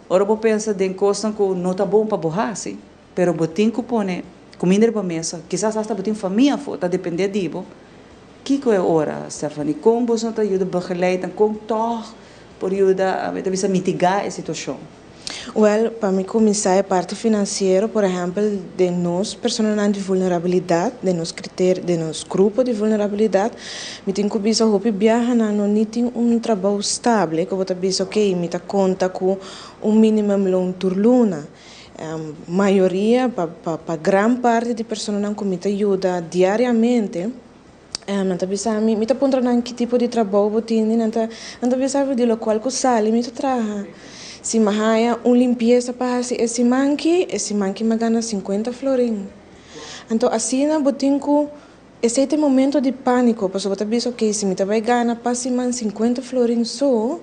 K: ora bo pensa den cosnan cu no ta bon pa bo hasi, pero bo tin cu pone cuminda riba mesa, kisas hasta bo tin famia afo ta depende di bo, kico e ora Stephanie, con boso no ta yuda begeleid nan, con tog Por yuda, mi ta bisa mitigá e situashon.
G: Wèl, pa mi kuminsá e parti finansiero, por ehèmpel, den nos personanan di vulnerabilidat, den nos kriterio, den nos grupo di vulnerabilidat, mi tin ku bisa hopi biahanan no ni tin un trabou stable ku bo ta bisa okey, mi ta konta ku un minimumloon tur luna. Mayoria, pa pa gran parti di personanan ku mi ta yuda diariamente, Nan ta bisa mi, mi ta puntra nan ki tipo di trabou bo tini, nan ta nan ta bisa mi di lokual ku sali mi ta traha. Si mi haña un limpiesa pa hasi e siman ki, e siman ki mi a gana sinkuenta florin. Anto asina bo tin ku, esei ta e momento di pániko, pasobra bo ta bisa okey si mi ta bai gana pa siman sinkuenta florin so,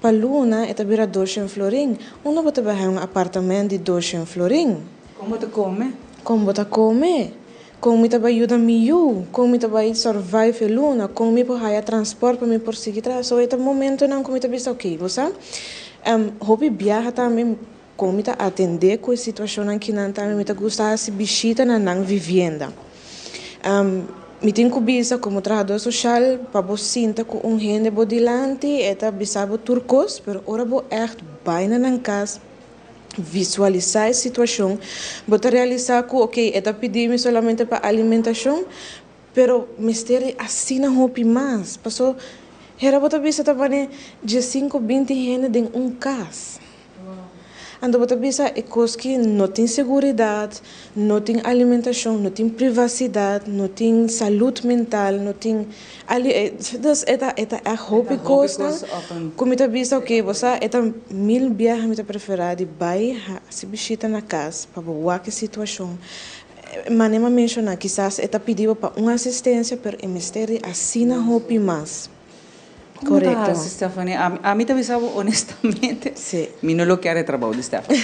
G: pa luna e ta bira doshen florin. Unda bo ta bai haña un apartament di doshen florin?
K: Kon bo ta kome?
G: Kon bo ta kome? Kon mi ta bai yuda mi yu? Kon mi ta bai survive e luna? Kon mi por haya transport pa mi por sigui traha? So e ta momentonan ku mi ta bisa ok, bo sa, hopi biaha tambe kon mi ta atende ku e situashonnan kinan tambe mi ta gusta hasi bishita na nan vivienda. Mi tin ku bisa komo trahador soshal pa bo sinta ku un hende bo dilanti e ta bisa bo tur kos, pero ora bo ègt bai na nan kas, Visualisá e situashon, bo ta realisá ku okey e ta pidi mi solamente pa alimentashon, pero mester di asina hopi mas. Paso Hera bo ta bisa ta bane diesinco binti hende den un cas. Anto bo ta bisa e cos ki no tin seguridad, no tin alimentacion, no tin privacidad, no tin salud mental, no tin dus e ta e ta echt hopi cosnan cu mi ta bisa ok bo sa e ta mil biaha mi ta prefera di bay haci bishita na cas pa bo wak e situacion. Mane mi a menciona kisas e ta pidi bo pa un asistencia pero e mester di asina hopi mas.
K: Como ta haci Stephanie? Ami ta bisa bo honestamente mi no lo kier e trabou di Stephanie.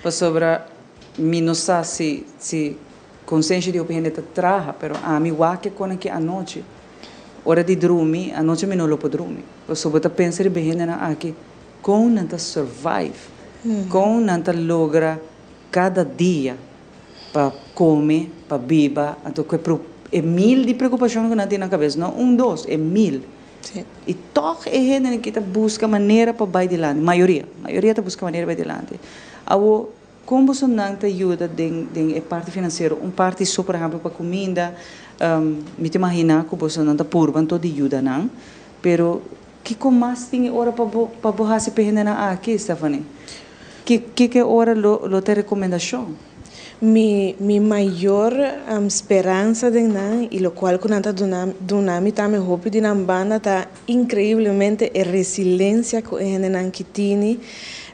K: Pasobra mi no sa si si consenshi di hopi hende ta traha pero ami wak e con aki anochi ora di drumi anochi mi no lo por drumi. Pasobra bo ta pensa riba e hendenan aki con nan ta survive, con nan ta logra cada dia pa come, pa biba, anto cu e mil di preocupacion cu nan tin na cabes, no un, dos, e mil. Y toch e hendenan aki ta busca manera pa bay dilanti, mayoria, mayoria ta busca manera pa bay dilanti. Awo, con boso nan ta yuda den den e parti financiero? Un parti so, por ehempel, pa cuminda, mi ta imagina cu boso nan ta purba anto di yuda nan, pero kico mas tin e ora pa bo pa bo haci pa e hendenan aki, Stephanie? Kiko e ora lo ta e rekomendashon?
G: Mi mi mayor speransa den nan y locual cu nan ta duna duna mi tambe hopi di nan banda ta increiblemente e resilencia cu e hendenan ki tini.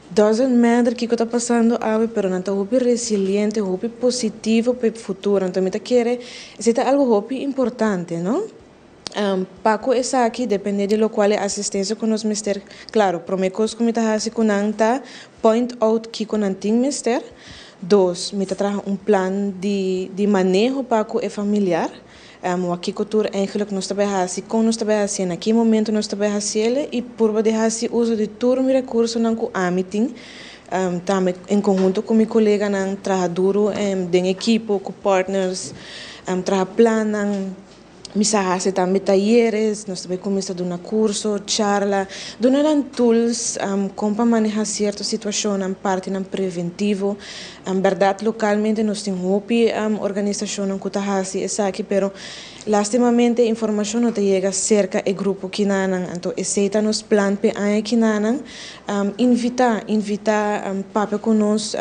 G: Doesn't matter kico ta pasando awe pero nan ta hopi resiliente, hopi positivo pa e futuro. Anto mi ta kere esey ta algo hopi importante, no? Pa ku esaki, depende di lokual e asistensia ku nos mester. Klaro, promé kos ku mi ta hasi ku nan ta point out kiko nan tin mester. Dos, mi ta traha un plan di di maneho pa ku e familiar. Wak kiko tur eigenlijk nos ta bai hasi, kon nos ta bai hasié, na ki momento nos ta bai hasiel i purba di hasi uso di tur mi rekursonan ku ami tin. Tambe en konhunto ku mi koleganan, traha duru den ekipo, ku partners, traha plannan. Mi sa hasi tambe tayeres, nos ta bay cuminsa duna curso, charla, duna nan tools con pa maneha cierto situacionnan, partinan preventivo. Berdad localmente nos tin hopi organisacionnan cu ta hasi esaki, pero lastimamente informacion no ta yega cerca e grupo kinanan. Anto esey ta nos plan p'e aña kinanan, invita, invita papia cu nos.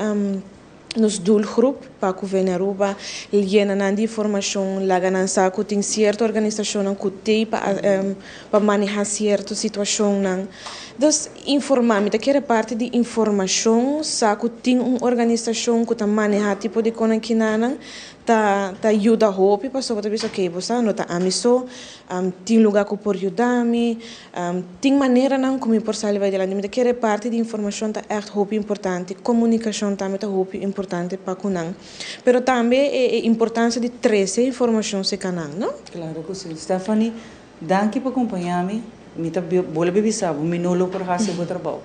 G: Nos doelgroep pa ku Vene Aruba yena nan di informashon, laga nan sa ku tin sierto organisashonnan ku tei pa pa maneha sierto situashonnan. Dus informá, mi ta kere parti di informashon sa ku tin un organisashon ku ta maneha tipo di konan kinanan ta ta yuda hopi pasobra ta bisa okey bo sa no ta ami so, tin luga ku por yuda mi. Tin maneranan ku mi por sali bai dilanti. Mi ta kere parti di informashon ta ègt hopi importante. Komunikashon tambe ta hopi importante pa ku nan. Pero tambe e importansia di trese informashon serka nan, no?
K: Klaro ku si. Stephanie, danki pa kompañá mi. Mi ta bolbe bisa bo, mi no lo por hasi bo trabou.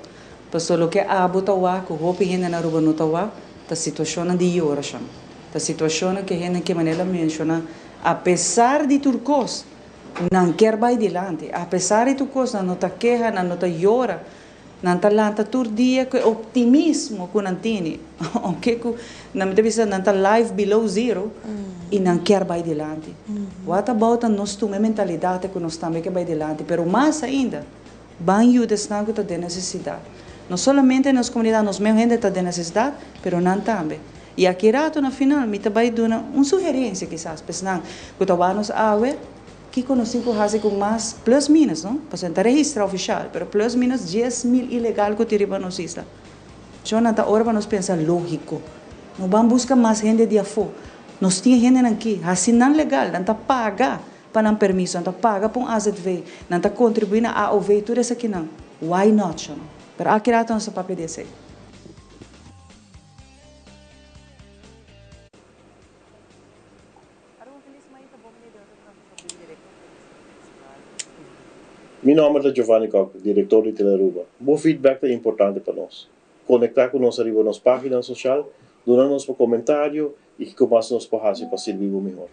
K: Pasobra loke abo ta wak ku hopi hende na Aruba no ta wak, ta situashonnan di yorashon. Ta situashonnan ku e hende ke manera el a menshoná, apesar di tur kos, Nan kier bai dilanti. Apesar di tur kos, nan no ta keha, nan no ta yora. Nan ta lanta tur dia ku e optimismo ku nan tini. Ounke ku nan mi ta bisa nan ta life below zero i nan kier bai dilanti. What about ta nos tuma e mentalidat ku nos tambe ke bai dilanti, pero mas ainda ban yuda esnan ku ta den nesesidat. No solamente nos komunidat, nos meun hende ta den nesesidat, pero nan tambe. I aki rato na final mi ta bai duna un sugerencia kisas pa esnan ku ta wak nos awe, kiko nos tin ku hasi ku mas plus minus no, pasobra no ta registra ofishal, pero plus minus 10,000 ilegal ku tin riba nos isla. Shon nan ta ora pa nos pensa logiko. No ban buska mas hende di afó. Nos tin e hendenan aki, hasi nan legal, nan ta paga pa nan permiso, nan ta paga pa un azv, nan ta kontribuí na aov, tur esakinan. Why not, shon? Pero aki rato nos ta papia di esei.
L: Mi nomber ta Giovanni Kock, director di Telearuba. Bo feedback ta importante pa nos. Conecta cu nos ariba nos pagina social, duna nos bo comentario y kico mas nos por haci pa sirbi bo mihor.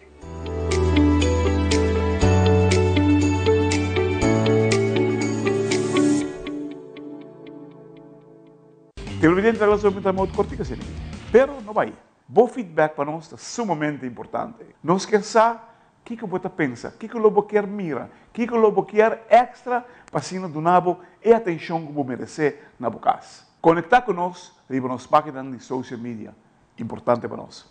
E: Televidente ta laso mi ta modo cortico asina aki. Pero no bay. Bo feedback pa nos ta sumamente importante. Nos kier sa Kiko bo ta pensa? Kiko lo bo kier mira? Kiko lo bo kier extra pa asina duna bo e atencion cu bo merece na bo cas? Conecta cu nos riba nos paginanan di social media. Importante pa nos.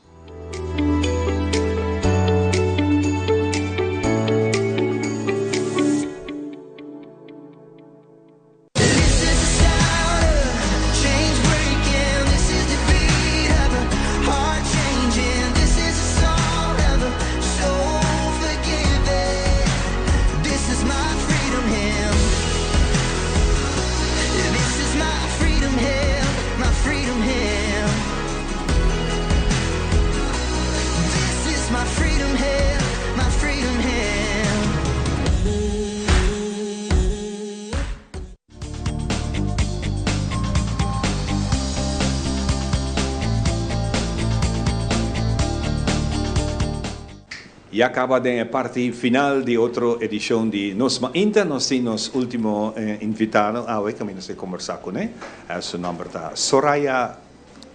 B: Ya caba den e parti final di otro edicion di Nos Mainta. Nos tin nos ultimo invitado awe caminda nos ta combersa cune. Su nomber ta Soraya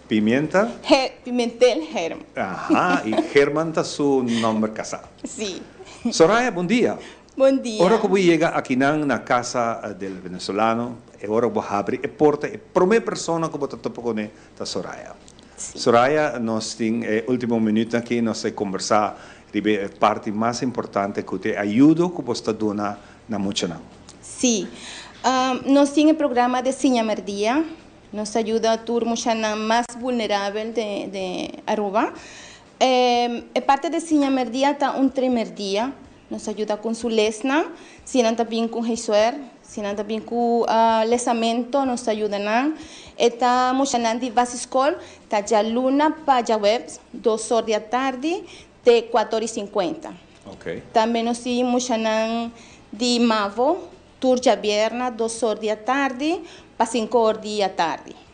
B: Pimienta.
H: Pimentel Herman.
B: Aha, y Herman ta su nomber casa.
H: Si.
B: Soraya, bon dia.
H: Bon dia.
B: Ora ku bo yega akinan na Casa del Venezolano, e ora ku bo habri e porta, e promé persona ku bo ta topa kuné ta Soraya. Soraya, nos tin e último minütnan aki, nos ta kombersá riba e parti mas importante ku ta e ayudo ku bo sta duna na muchanan.
H: Sí. Nos tin e programa de Siña Merdia. Nos ta yuda tur muchanan mas vulnerabel de Aruba. E parti de Siña Merdia ta un trimerdia. Nos ta yuda ku su lesnan, si nan ta bin ku huiswerk, si nan ta bin ku lesamento nos ta yuda nan. E ta muchanan di basiskol, ta djaluna pa djaweps, dos or di atardi te kuater i sinkuenta. Tambe nos tin muchanan di mavo, tur djabierna dos or di atardi pa sinku or di atardi.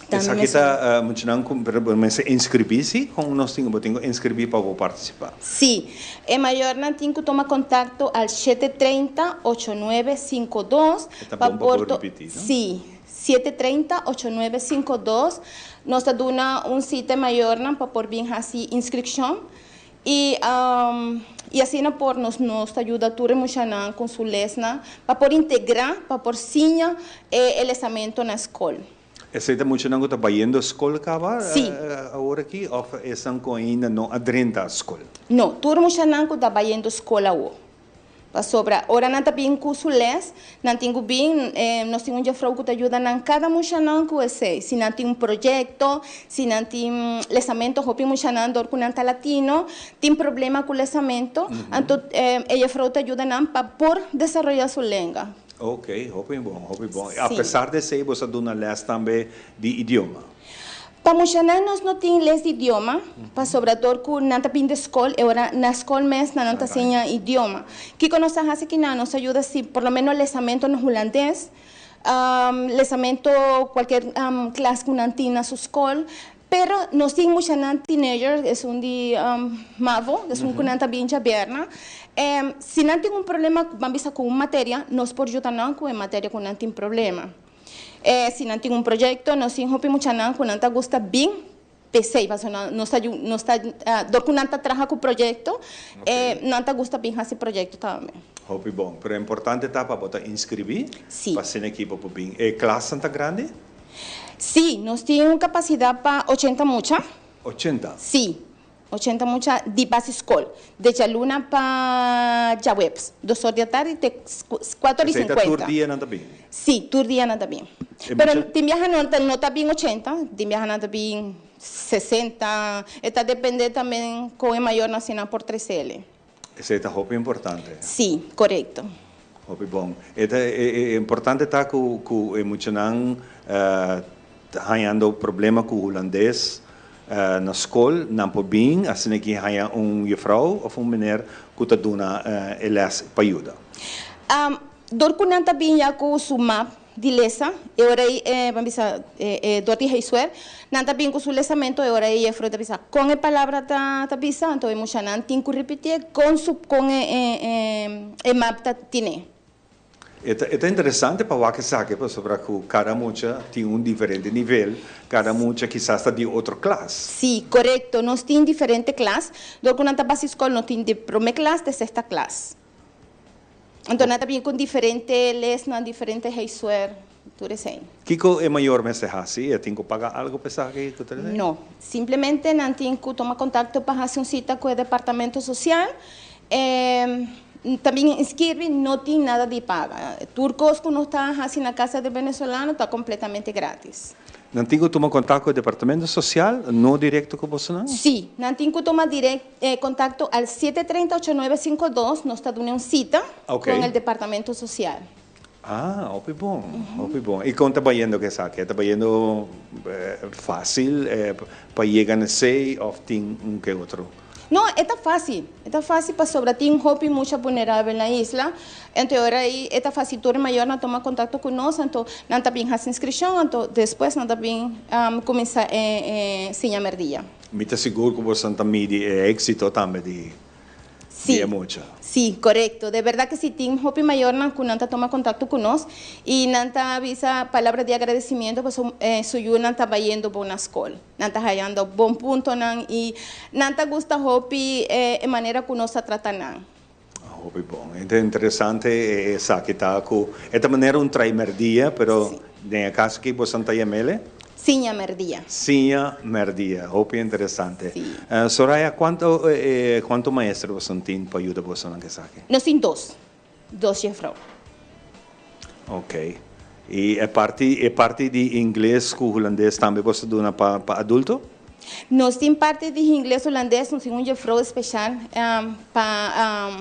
B: Esaki ta muchanan ku bo mester inskribí si? Kon nos tin bo tin ku inskribí pa bo partisipá?
H: Sí. E mayornan tin ku tuma kontakto al shete treinta, ocho nuebe, sinku dos
B: E ta bon pa bo ripití, no?
H: Sí. Siete treinta, ocho nuebe, sinku dos. Nos ta duna un sita e mayornan pa por bin hasi inskripshon i i asina por nos nos ta yuda tur e muchanan ku su lesnan pa por integrá, pa por siña e lesamento na skol.
B: Esei ta muchanan ku ta bayendo skol kaba
H: Sí.
B: awor aki òf esnan ku ainda no a drenta skol?
H: No, tur muchanan ku ta bayendo skol awor. Pasobra ora nan ta bin ku su les, nan tin ku bin, nos tin un jefrou ku ta yuda nan kada muchanan ku esei. Si nan tin un proyekto, si nan tin lesamento, hopi muchanan dor ku nan ta latino tin problema ku lesamento, anto e jefrou ta yuda nan pa por desaroya su lenga.
B: Ok, hopi bon, hopi bon. A pesar di esei bo sa duna les tambe di idioma?
H: Pa muchanan nos no tin les di idioma, pasobra dor ku nan ta bin di skol, e ora na skol mes nan nan ta siña idioma. Kiko nos ta hasi ki nan? Nos ta yuda si por lo menos lesamento na hulandes, lesamento kualkier klas ku nan tin na su skol, Pero nos tin muchanan teenager, esun di mavo, esun ku nan ta bin djaberna. Si nan tin un problema, ban bisa ku un materia, nos por yuda nan ku e materia ku nan tin problema. Si nan tin un proyekto, nos tin hopi muchanan ku nan ta gusta bin p'esei, pasobra nos ta nos ta dor ku nan ta traha ku proyekto, nan ta gusta bin hasi proyekto tambe.
B: Hopi bon, pero importante ta pa bo ta inskribí pa asina ki bo por bin. E klasnan ta grandi?
H: Sí, nos tin un capacidad pa ochenta mucha.
B: Ochenta?
H: Sí, ochenta mucha di basiskol. De djaluna pa djaweps, dos or di atardi te cuatro y
B: Esei ta
H: cincuenta.
B: tur dia nan ta bin?
H: Sí, tur dia nan ta bin.
B: E
H: Pero
B: mucha.
H: tin biaha no ta no ta bin ochenta, tin biaha nan ta bin sesenta, e ta depende tambe con e mayornan si nan por trecele.
B: Esei ta hopi importante.
H: Sí, korekto.
B: Hopi bon. E ta e importante ta ku ku e muchanan ta hañando problema ku hulandes na skol, nan por bin asina ki haña un jufrou òf un meneer ku ta duna e lès pa yuda.
H: Dor ku nan ta bin ya ku su map di lesa, e ora ei e ban bisa e dor di huiswerk, nan ta bin ku su lesamento, e ora ei jefrou ta bisa kon e palabra ta ta bisa, anto e muchanan tin ku ripitié kon su kon e e map ta tine.
B: E ta, e ta interesante pa wak esaki pasobra ku kada mucha tin un diferente nivel, kada mucha kisas ta di otro klas.
H: Sí, korekto. Nos tin diferente klas. Dor ku nan ta basi skol nos tin di promé klas te sexta klas. Anto nan ta bini ku diferente lesnan, diferente huiswerk, tur esei.
B: Kiko e mayor mester hasi? E tin ku paga algu pa esaki ku ta esei?
H: No. Simplemente nan tin ku tuma kontakto pa hasi un sita ku e departamento sosial. E ta bin inskirbi, no tin nada di paga. Tur kos ku nos ta hasi na Casa del Venezolano ta kompletamente gratis.
B: Nan tin ku tuma kontakto ku e departamento sosial, no direkto ku bosonan?
H: Sí, nan tin ku tuma kontakto al siete treinta ocho nuebe sinku dos, nos ta duna un sita kon el departamento sosial.
B: Ah, hopi bon, hopi bon. I kon ta bayendo ku esaki? E ta bayendo fásil pa yega na esei òf tin un ke otro?
H: No, e ta fásil. E ta fásil pasobra tin hopi mucha vulnerabel na isla. Anto e ora ei e ta fásil tur e mayornan tuma kontakto ku nos, anto nan ta bin hasi inskripshon, anto despues nan ta bin kuminsá e siña merdia.
B: Mi ta sigur ku boso ta midi e éksito tambe di
H: Sí,
B: di e mucha.
H: sí, korekto. De bèrdat ke si tin hopi mayornan ku nan ta tuma kontakto ku nos i nan ta bisa palabra di agradesimiento pasobra su yunan ta bayendo bon na skol. Nan ta hayando bon puntonan i nan ta gusta hopi e manera ku nos ta trata nan.
B: Hopi bon. E ta interesante esaki ta ku e ta manera un traimerdia pero den e kaso aki boso ta yam'el?
H: Siña merdia.
B: Siña merdia. Hopi interesante. Soraya kuantu kuantu maestro boso tin pa yuda bosonan ku esaki?
H: Nos tin dos. Dos jefrou.
B: Ok. I e parti e parti di ingles ku hulandes tambe boso duna pa pa adulto?
H: Nos tin parti di ingles hulandes nos tin un jefrou espeshal pa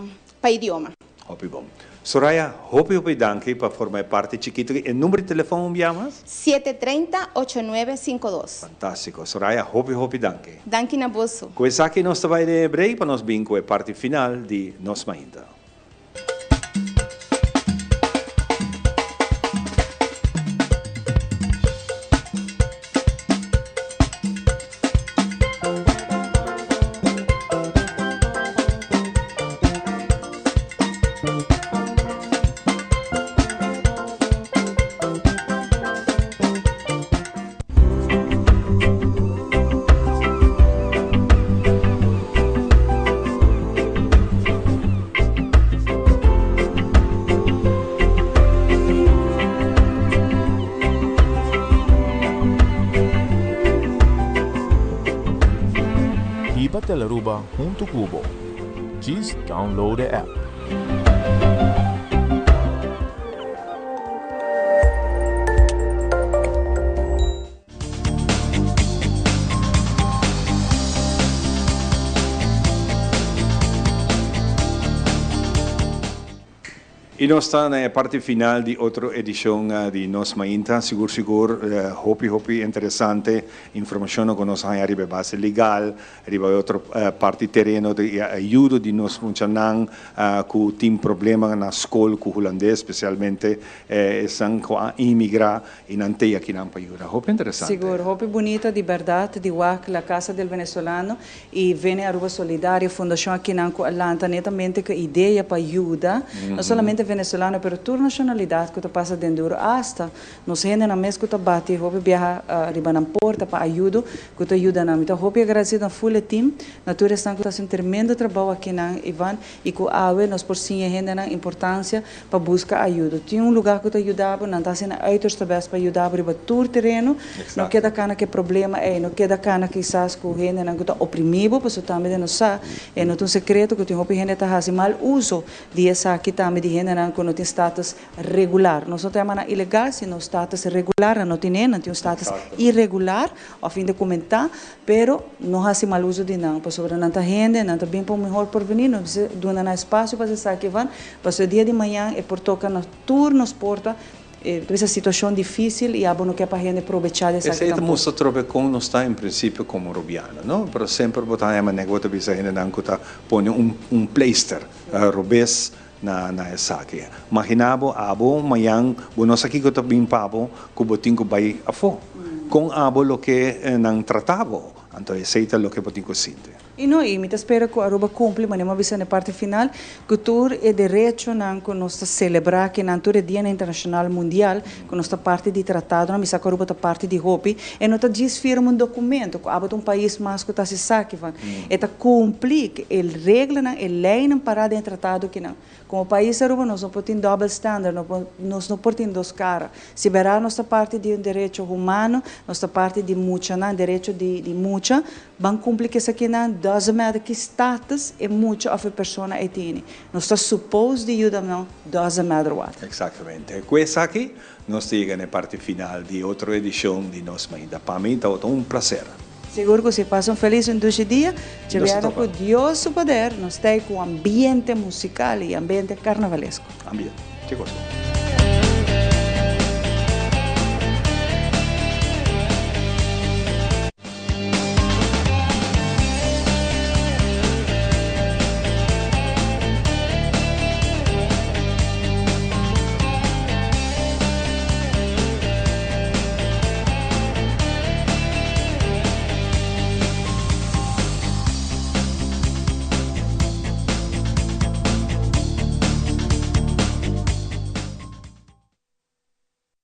H: pa idioma.
B: Hopi bon. Soraya, hopi hopi danki pa forma e parti chikitu aki. E number di telefon un bia mas?
H: Siete treinta, ocho nuebe, sinku dos.
B: Fantástiko. Soraya, hopi hopi danki.
H: Danki na boso.
B: Ku esaki nos ta bai den e break pa nos bin ku e parti final di Nos Mainta.
J: Hiba Telaruba hunto cu bo. Djis download e app.
B: I nos ta na e parti final di otro edishon di Nos Mainta. Sigur sigur hopi hopi interesante informashonnan ku nos haña riba e base legal, riba e otro parti tereno di e ayudo di nos muchanan ku tin problema na skol ku hulandes, spesialmente esnan ku a imigrá i nan te akinan pa yuda. Hopi interesante.
C: Sigur, hopi bunita di bèrdat di wak La Casa del Venezolano I Vene Aruba Solidario, fundashon akinan ku a lanta netamente ku e idea pa yuda no solamente venezolano pero tur nashonalidat ku ta pasa den duro asta nos hendenan mes ku ta bati hopi biaha riba nan porta pa ayudo ku ta yuda nan. Mi ta hopi agradesido na ful e team, na tur esnan ku ta hasi un tremendo trabou akinan Ivan i ku awe nos por siña e hendenan importansia pa buska ayudo. Tin un lugá ku ta yuda bo, nan ta hasi nan uiterste best pa yuda bo riba tur tereno. No keda kana ku e problema ei, no keda kana kisas ku hendenan ku ta oprimí bo, pasobra tambe den nos sa, e no ta un sekreto ku tin hopi hende ta hasi mal uso di esaki tambe di hendenan ku no tin status regular. Nos no ta yama nan ilegal, sino status regular nan no tine, nan tin un status iregular òf indokumentá. Pero no hasi mal uso di nan, pasobra nan ta hende, nan ta bin pa un mihor porvenir, nos mester duna nan espasio pa sa esaki van, pasobra e dia di mañan e por toka na tur nos porta, e ta bisa situashon difisil i abo no ke pa hende probechá di esaki
B: Esei ta
C: tampoco.
B: mustra trobe kon nos ta en prinsipio komo Rubiano, no? Pero semper bo ta haña manera ku bo ta bisa hendenan ku ta pone un un pleister robes na na esaki. Maginá bo abo mañan bo no sa kiko ta bin pa bo ku bo tin ku bai afó. Kon abo loke nan trata bo? Anto esey ta loke bo tin cu sinti.
C: Y no, y mi ta spera cu Aruba cumpli, manera mi a bisa na e parti final, cu tur e derechonan cu nos ta celebra akinan, tur e dianan internacional mundial, cu nos ta parti di tratadonan, mi sa cu Aruba ta parti di hopi, e no ta djis firma un documento, cu abo ta un pais mas cu ta haci esaki, van. E ta cumpli cu e reglanan, e leynan para den e tratado akinan. Como pais Aruba nos no por tin double standard, no por, nos no por tin dos cara. Si berdad nos ta parti di un derecho humano, nos ta parti di muchanan, derecho di di mucha, ban cumpli cu esakinan, doesn't matter ki status e mucha of e persona ei tini. Nos ta suppose di yuda nan, doesn't matter what.
B: Exactamente. Cu esaki nos ta yega na e parti final di otro edicion di Nos Mainta. Pa mi tabata un placer.
C: Sigur cu si. Pasa un feliz un dushi dia.
B: Nos ta
C: Djabièrnè
B: topa.
C: cu Dios su poder nos ta ei cu ambiente musical y ambiente carnavalesco.
B: Ambiente. Che cosa.